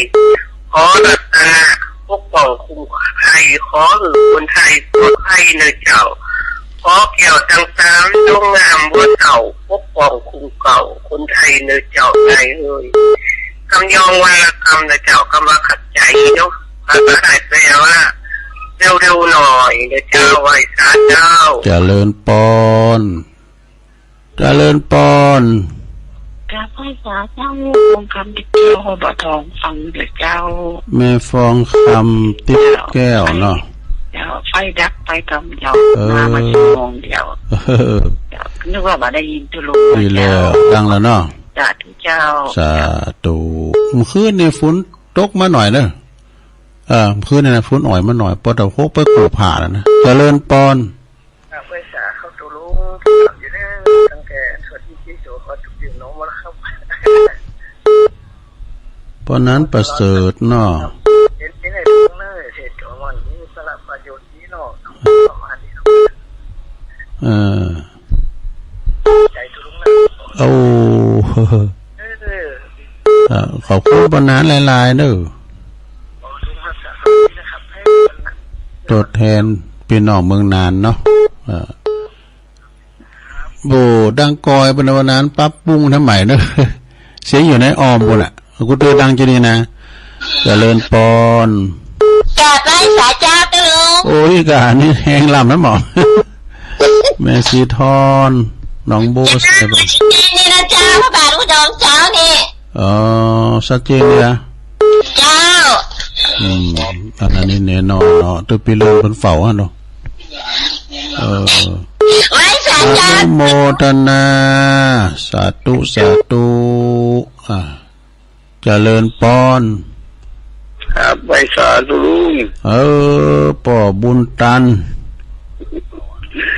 ขอรัตนะปกป้องคุ้มภัย ขอหื้อคนไทยปลอดภัยเน่อเจ้า ขอแก้วตังสามจงงามบ่เฒ่า ปกป้องคุ้มเกล้าคนไทยเน่อเจ้า ได้เอ่ย กำยองวันละกำเน่อเจ้า กำว่าขัดใจ๋เนาะ ภาษาไทยแปลว่า เร็วๆ หน่อยเน่อเจ้า ไหว้สาเจ้า เจริญปอน เจริญปอน กราบไหว้สาเจ้า ทองคำติดแก้ว บ่ทองฟังเน่อเจ้า แม่ฟองคำติดแก้วเนาะ เจ้า ไฟดับไปกำเดียว เออ มา มาชั่วโมงเดียว เออ เจ้า นึกว่าบ่ได้ยินตุ๊ลุง ดีแล้ว เจ้า ดังแล้วเนาะ สาธุเจ้า สาธุ เมื่อคืนนี่ฝนตกมาหน่อยเน่อ เออ เมื่อคืนนี่นะ ฝนอ่อยมาหน่อย ปอตะโคกไปกู้ผ้าแล้วนะ เจริญปอน ครับ ไหว้สาเข้าตุ๊ลุง ครับ อยู่เด้อ ตั้งแต่สวดอิติปิโส ขอจุดยืนน้องมาแล้วครับ ปอนั้นประเสริฐเนาะ เห็นที่ไหนตุ๊ลุงเน่อ เศรษฐีมันมีสาระประโยชน์ดีเนาะ ประมาณนี้เนาะ เออ ใจ๋ตุ๊ลุงเน่อ โอ้ เออ อ่ะ ขอบคุณปอนั้นหลายๆ เน่อ ตัวแทนปี้น้องเมืองน่านเนาะ อ่า โอ้ ดังกอยเปิ้นว่าน่านปรับปรุงทำใหม่เน่อ เสียงอยู่ในอ้อมปู้นน่ะ กูเตือนดังจะดีนะ เจริญปอน กราบไหว้สาเจ้าตุ๊ลุง โอ้ย กะนี่แฮงล้ำนะหมอ แม่สีทอน น้องโบ นี่นะเจ้า พระบาทอุดมเจ้านี่ อ๋อ ชัดเจนเลยอะ เจ้า อืม อันนี้แน่นอนเนาะ ตุ๊ปี้เลินเปิ้นเฝ้าหั้นเนาะ เออ ไหว้สาเจ้า อนุโมทนา สาธุ สาธุ อ่า เจริญปอน ครับ ไหว้สาตุ๊ลุง เออ ป้อบุญตัน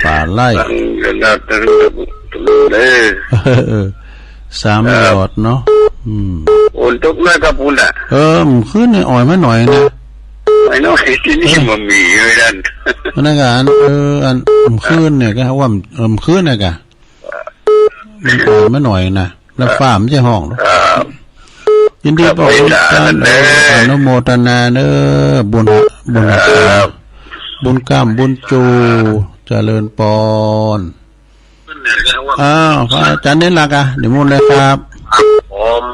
ป่าไร่ ตั้งระดับตุ๊ลุงเด้อ เออ สามหยอดเนาะ อืม ฝนตกน้อยกะปู้นน่ะ เออ เมื่อคืนนี่อ่อยมาหน่อยนะ อ่อยน้อย ตี้นี่ เออ บ่มีเลยดัน อันนั้นกะ อัน เออ อัน เมื่อคืนนี่กะว่า เออ เมื่อคืนนี่กะ มันอ่อยมาหน่อยนะ แล้วฟ้ามันจะฮ้องเนาะ ครับ ยินดี ครับ ป้อบุญตัน เออ อนุโมทนาเน่อ บุญ บุญ ครับ บุญกล้าม บุญจู เจริญปอน อ้าว พระอาจารย์เน้นหลักอ่ะ นิมนต์เลยครับ ครับผม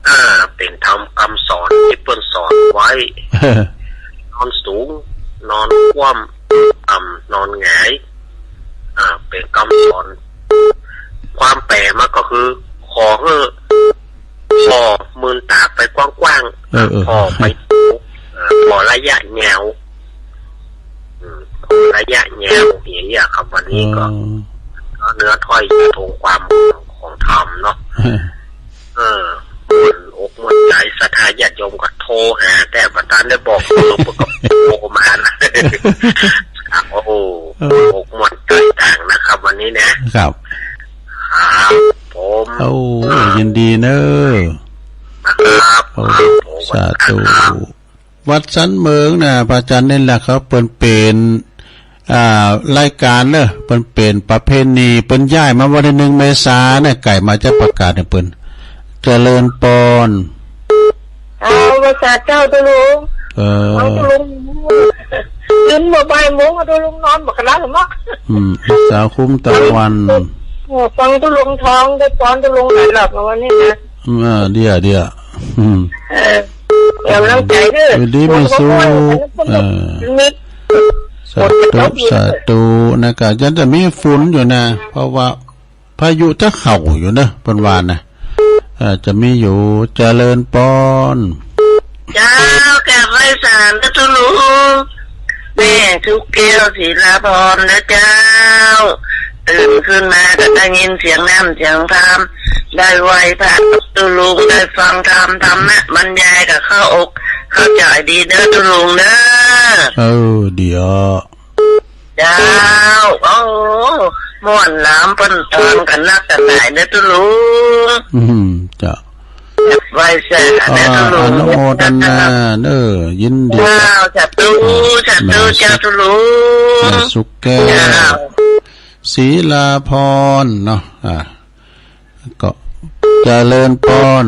อ่า เป๋นธรรมกำสอนตี้เปิ้นสอนไว้ นอนสูง นอนคว่ำ อ่ำ นอนหงาย อ่า เป๋นกำสอน ความแป๋มันก็คือ ขอหื้อ ผ่อมืนต๋าไปกว้างๆ เออ เออ ผ่อไป เอ่อ ผ่อระยะยาว อืม ระยะยาว อย่างเงี้ยครับ วันนี้ก็ เออ เนาะ เนื้อถ้อยกระทงความของธรรมเนาะ เออ เออ ม่วนอกม่วนใจ๋ ศรัทธาญาติโยมก็โทรหา แต่บ่ทันได้บอกเบอร์ ก็โทรมานะ ครับ โอ้ เออ อกม่วนใจ๋ต่างนะครับ วันนี้นะ ครับ ครับผม โอ้ ยินดีเน่อ ครับ ครับผม สาธุ ครับ วัดสันเหมิงน่ะ พระอาจารย์เน้นหลักเขาเปิ้นเป๋น อ่า รายก๋านเน่อ เปิ้นเป๋นประเพณี เปิ้นย้ายมาวันตี้หนึ่งเมษาเนี่ย ใก้มาจะประกาศหื้อเปิ้น เจริญปอน เอา ไหว้สาเจ้าตุ๊ลุง เออ เอาตุ๊ลุง ตื่นบ่บ่ายโมง เอาตุ๊ลุงนอนบ่ขนาดหรอกเนาะ อืม สาวคุ้มตะวัน โอ้ ฟังตุ๊ลุงทอง ได้ปอนตุ๊ลุงหลายรอบแล้ววันนี้นะ อ่า เดี๋ยว เดี๋ยว อืม เออ กำลังใจ๋เน่อ อยู่ดีมีสุข เออ สาธุ สาธุ นะกะ ยังจะมีฝนอยู่นะ เพราะว่าพายุจะเข้าอยู่เน่อ เปิ้นว่านะ เออ จะมีอยู่ เจริญปอน เจ้า กราบไหว้สาตุ๊ลุง แม่สุกแก้ว ศิลาพร นะเจ้า ตื่นขึ้นมาก็ได้ยินเสียงน้ำเสียงธรรม ได้ไหว้พระตุ๊ลุง ได้ฟังธรรม ธรรมะบรรยายก็เข้าอกเข้าใจดีเด้อตุ๊ลุงเด้อ เออ เดี๋ยว เจ้า โอ้ ม่วนหลามเปิ้นตอนกันนักกันหลายเด้อตุ๊ลุง อืม เจ้า ไหว้สา อ่า เด้อตุ๊ลุง อนุโมทนาเด้อ ยินดี เจ้า สาธุ สาธุ แม่สุก เจ้าตุ๊ลุง แม่สุกแก้ว เจ้า ศิลาพรเนาะ อ่า ก็เจริญปอน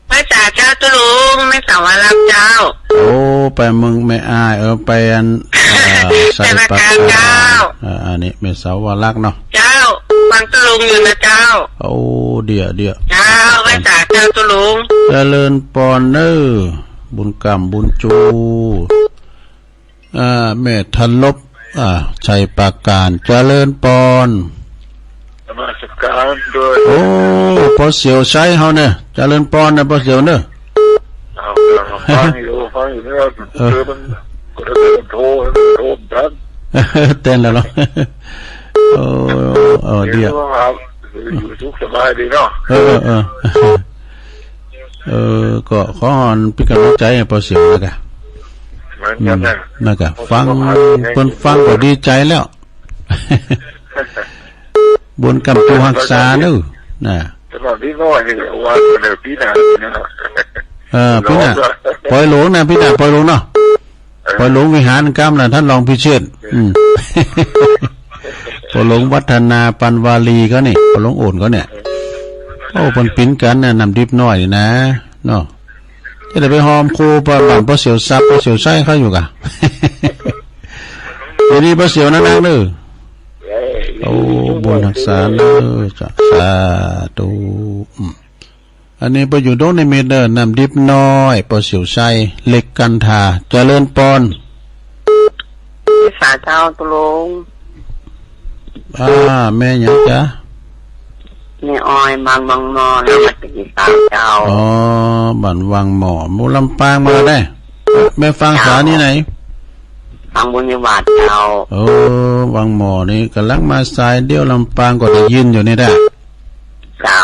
ไหว้สาเจ้าตุ๊ลุง แม่สาวรักษ์เจ้า โอ้ ไปเมืองแม่อ้าย เออ ไปอัน อ่า ไปปราการ ชัยปราการ เจ้า อ่า อันนี้แม่สาวรักษ์เนาะ เจ้า ฟังตุ๊ลุงอยู่นะเจ้า โอ้ เดี๋ยว เดี๋ยว เจ้า ไหว้สาเจ้าตุ๊ลุง เจริญปอนเน้อ บุญกำบุญจู อ่า แม่ทะลบ อ่า ชัยปราการ เจริญปอน นมัสการด้วย โอ้ ป้อเสี่ยวใช้เฮาเนี่ย เจริญปอนนะป้อเสี่ยวเน้อ เอา ฟังอยู่ ฟังอยู่เนี่ย เออ คือมัน ก็ได้โทร โทรทัน เต้นแล้วเหรอ โอ้ เออ เดี๋ยว เดี๋ยวครับ อยู่สุขสบายดีเนาะ เออ เออ เออ ก็ขอฮอนเป็นกำลังใจ๋ให้ป้อเสี่ยวนะกะ เหมือนกันนะ อืม นะกะ ฟัง เปิ้นฟังก็ดีใจ๋แล้ว บุญกำจูฮักษาเน้อ นะ ตลอดนี้น้อยนี่ว่าเดี๋ยวปีหน้านี่นะ เออ ปีหน้า ปอยหลวงนะ ปีหน้าปอยหลวงเนาะ ปอยหลวงวิหารกำนะ ต้านรองพิเชษ อืม ปอยหลวงวัฒนาปันวารีเขานี่ ปอยหลวงโอ่นเขาเนี่ย โอ้ เปิ้นปิ๊นกั๋นนะ น้ำดิบน้อยนี่นะ เนาะ จะได้ไปหอมครูปะ บ้านป้อเสี่ยวซับ ป้อเสี่ยวใช้เขาอยู่กะ ยินดีป้อเสี่ยวนะนางเน้อ โอ้ บุญฮักษาเน้อ จ้ะ สาธุ อืม อันนี้ไปอยู่ดงนิมิตรเน้อ น้ำดิบน้อย ป้อเสี่ยวใช้ เล็กกันทา เจริญปอน ไหว้สาเจ้าตุ๊ลุง อ่า แม่หยังจ๊ะ แม่อ้อย บ้านวังหม้อ นครปฐมเจ้า อ๋อ บ้านวังหม้อ หมู่ลำปางมาได้ แม่ฟังสถานีไหน ฟังบุญญาบาตรเจ้า เออ วังหม้อนี่ก่ำลังมาสายเดียว ลำปางก็ได้ยินอยู่นี่แหละ เจ้า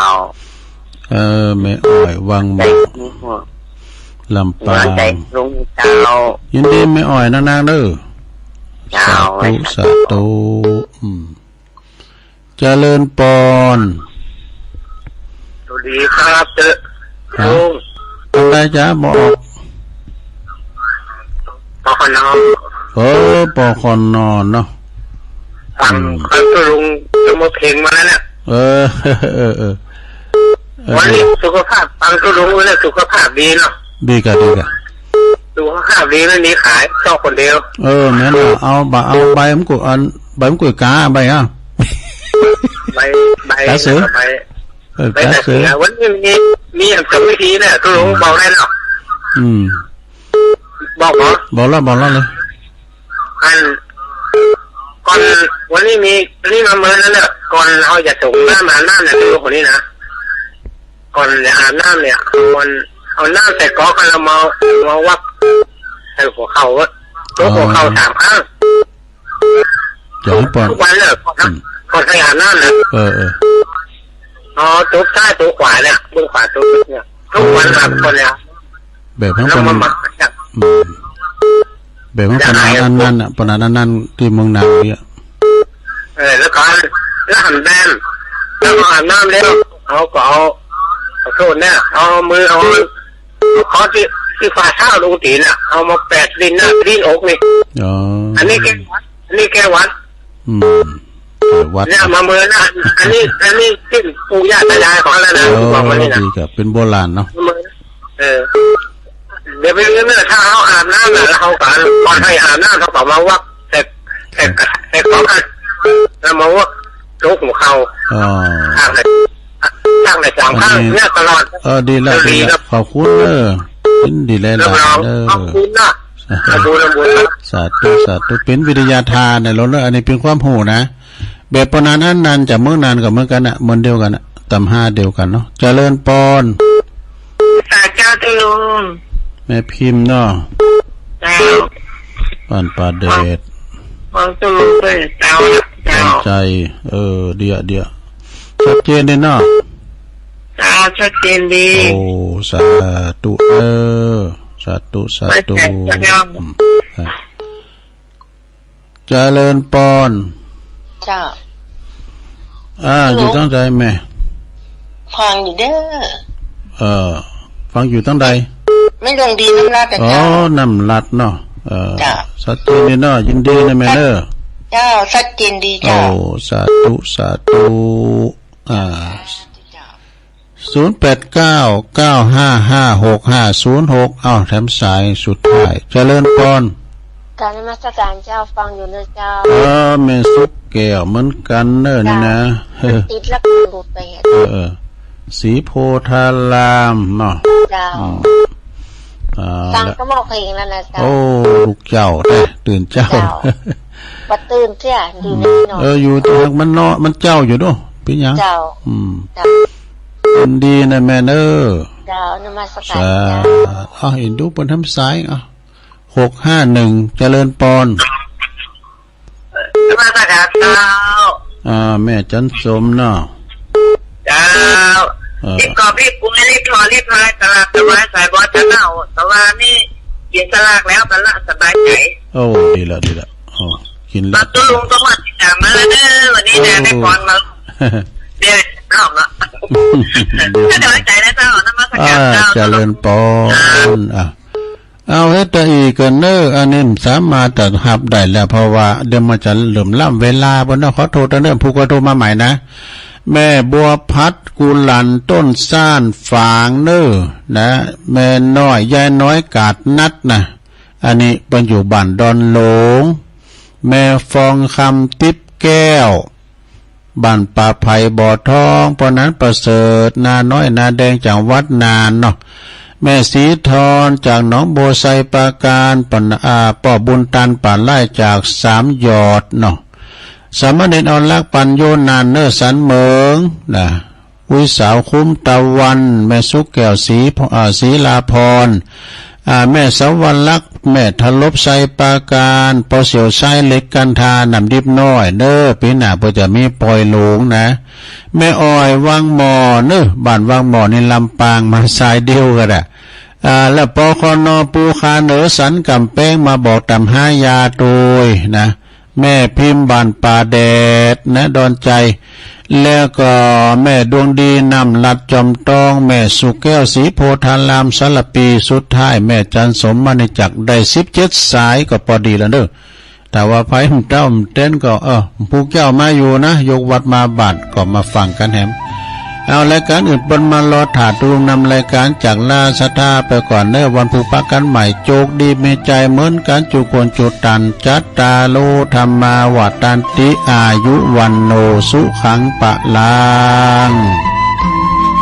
เออ แม่อ้อย วังหม้อ ลำปาง หัวใจ๋ลุงเจ้า ยินดีแม่อ้อยนะนางเน้อ เจ้า สาธุ สาธุ อืม เจริญปอน สวัสดีครับ เจ้า ฮะ ลุง อะไรจ๊ะ บอก ปคน. เออ ปคน. เนาะ ฟัง อืม ฟังตุ๊ลุงจะมาเพลงมาแล้วเนี่ย เออ เออ เออ เออ วันนี้สุขภาพ ฟังตุ๊ลุงแล้วสุขภาพดีเนาะ ดีกะ ดีกะ สุขภาพดีไม่มีไข้ เจ้าคนเดียว เออ แม่นเนาะ เอาใบ เอาใบมะกรูด อัน ใบมะกรูดกา ใบอ่ะ ใบ ใบ กาเสือ ใบ เออ ใบ กาเสือ กาเสือ วันนี้มี มีอย่างสองวิธีเนี่ย ตุ๊ลุงบอกได้เนาะ อืม บอกเหรอ บอกแล้ว บอกแล้วเลย อัน ก่อน วันนี้มี วันนี้มาเมินแล้วเนี่ย ก่อนเฮาจะส่งน้ำอาบน้ำเนี่ย ตุ๊ลุงคนนี้นะ ก่อนจะอาบน้ำเนี่ย เอามัน เอาน้ำใส่ก๊อกแล้วมา มาวักใส่หัวเข่า ตบหัวเข่าสามครั้ง จะหื้อปอน ทุกวันเนี่ย ก่อน อืม ก่อนจะอาบน้ำเนี่ย เออ เออ อ๋อ ตบซ้ายตบขวาเนี่ย มือขวาตบเนี่ย ทุกวัน เออ อาบก่อนเนี่ย แบบของ แล้วมาหมักเนี่ย อืม แบบของปะหนานอันนั้นน่ะ ปะหนานอันนั้นตี้เมืองหนาวเนี่ย เออ แล้วก็ แล้วหันแบน แล้วก็อาบน้ำแล้ว เอาก็เอา ขอโทษเนี่ย เอามือ เอา เอาข้อที่ ที่ฝ่าเท้าลงตี๋นน่ะ เอามาแปะดินหน้า ดินอกนี่ อ๋อ อันนี้แก้หวัด อันนี้แก้หวัด อืม แก้หวัด เนี่ย มาเมินนะ อันนี้ อันนี้ตี้ปู่ย่าตายายของเฮาแล้วนะ อ๋อ บอกมานี่นะ ดีครับ เป๋นโบราณเนาะ มาเมิน เออ เดี๋ยวไปเรื่อยๆ ถ้าเฮาอาบน้ำน่ะ แล้วเฮาก็ ก่อนจะอาบน้ำ เฮาก็มาวัก แต่ แต่ แต่ของอัน แล้วมาวักตบหัวเข่า อ๋อ ข้างละ ข้างละสามครั้ง อันนี้ เนี่ยตลอด เออ ดีแล้ว ดีแล้ว ดีแล้ว ขอบคุณเด้อ ยินดีหลายๆ เด้อ ขอบคุณนะ สาธุ ขอบคุณนะ สาธุ สาธุ เป๋นวิทยาทานนะ เราเนอะ อันนี้เป๋นความฮู้นะ แบบปะหนานอันนั้น จากเมืองหนานก็เหมือนกั๋นน่ะ เหมือนเดียวกั๋นน่ะ ต๋ำฮ่าเดียวกั๋นเนาะ เจริญปอน สาเจ้าตุ๊ลุง แม่พิมพ์เนาะ เจ้า บ้านป่าแดด ฟังตกลงด้วยเจ้า เจ้า ตั้งใจ๋ เออ เดี๋ยว เดี๋ยว ชัดเจนดีเนาะ เจ้า ชัดเจนดี โอ้ สาธุ เออ สาธุ สาธุ เจ้า อืม อ่ะ เจริญปอน เจ้า อ่า ฮัลโหล อยู่ตังใดแม่ ฟังอยู่เด้อ เออ ฟังอยู่ตังใด แม่ดวงดีน้ำลาดอะ อ๋อ เจ้า น้ำลาดเนาะ เออ เจ้า ชัดเจนดีเนาะ ยินดีนะแม่เนอะ เจ้า ชัดเจนดีเจ้า โอ้ สาธุ สาธุ อ่า เจ้า ศูนย์แปดเก้า เก้าห้าห้า หกห้าศูนย์หก เอ้า แถมสายสุดท้าย เจริญปอน กราบนมัสการเจ้า ฟังอยู่เนอะเจ้า เออ แม่สุขแก้วเหมือนกั๋นเนอะนี่นะ เจ้า ติดแล้วก็หลุดไปอะ เออ เออ ศรีโพธารามเนาะ เจ้า อืม อ่า ฟังก็มอบเพลงแล้วนะเจ้า โอ้ ลูกเจ้านะ ตื่นเจ้า เจ้า บ่ตื่นเสีย อยู่นี่เนาะ เออ อยู่แต่มันเนาะ มันเจ้าอยู่เนาะ เป๋นหยัง เจ้า อืม เจ้า ยินดีนะแม่เนอะ เจ้า นมัสการ สา เจ้า อ่ะ เห็นดูเปิ้นแถมสาย อ่ะ หกห้าหนึ่ง เจริญปอน นมัสการเจ้า อ่า แม่จันสมเนาะ เจ้า เออ รีบกอบรีบกวย รีบถอด รีบทาย สลากสบายสายบอลจะเน่า แต่ว่านี่กิ๋นสลากแล้วก็ละสบายใจ๋ โอ้ ดีละ ดีละ อ๋อ กิ๋นแล้ว ตกลงต้องมาติดต๋ามมาแล้วเด้อ วันนี้นะ โอ้ ได้ปอนมา เดี๋ยวรอบละ เดี๋ยว สบายใจ๋นะเจ้า นมัสการเจ้า อ่า เจริญปอน อ่ะ เอาเฮ็ดตะอี้ก่อนเนอะ อันนี้สามารถจะฮับได้แล้ว เพราะว่าเดี๋ยวมันจะเหลื่อมล้ำเวลาเปิ้นเนาะ ขอโทษเนอะ ผู้ก็โทรมาใหม่นะ แม่บัวพัด กุหลัน ต้นซ่าน ฝางเนอะ นะ แม่น้อย ยายน้อย กาดนัดนะ อันนี้เปิ้นอยู่บ้านดอนหลง แม่ฟองคำ ติ๊บแก้ว บ้านป่าไผ่บ่อทอง ป้อนันประเสริฐ นาน้อยนาแดง จังหวัดน่านเนาะ แม่ศรีทอนจากหนองบัวไชยปราการ ป้อ อ่า ป้อบุญตัน ป่าไร่จากสามหยอดเนาะ สามเณรอรลักษณ์ ปัญโญนันท์ เนอร์สันเหมิงนะ อุ๊ยสาวคุ้มตะวัน แม่สุขแก้ว ศรี อ่า ศรีลาพร อ่า แม่สวรรค แม่ทลบ ไชยปราการ ป้อเสี่ยว ไชยเหล็ก กันทา น้ำดิบน้อยเนอะ ปี๋หน้าเปิ้นจะมีปอยหลงนะ แม่อ้อย วังหม้อเนอะ บ้านวังหม้อนี่ลำปาง มาสายเดียวกั๋นอะ อ่า แล้ว ปคน ปูคาเหนือสันก๋ำแปง มาบอกต๋ามหายาโตยนะ แม่พิมพ์ บ้านป่าแดดนะ ดอนไจ แล้วก็แม่ดวงดี น้ำลาดจอมตอง แม่สุขแก้ว ศรีโพธาราม สารภี สุดท้าย แม่จันสม มณีจักร ได้สิบเจ็ดสายก็ปอดีแล้วเนอะ ถ้าว่าใผบ่เต้นก็ เออ ผู้เจ้ามาอยู่นะ ยกวัตรมาบาตรก็มาฟังกั๋นแหม เอา รายก๋านอื่นเปิ้นมารอถ่าดู นำรายก๋านจากลาศรัทธาไปก่อนเนอะ วันพูกปะกั๋นใหม่ โจคดีมีใจ๋เหมือนกั๋น จุคนจุตัน จัตตาโร ธัมมา วัฑฒันติ อายุ วัณโณ สุขัง พลัง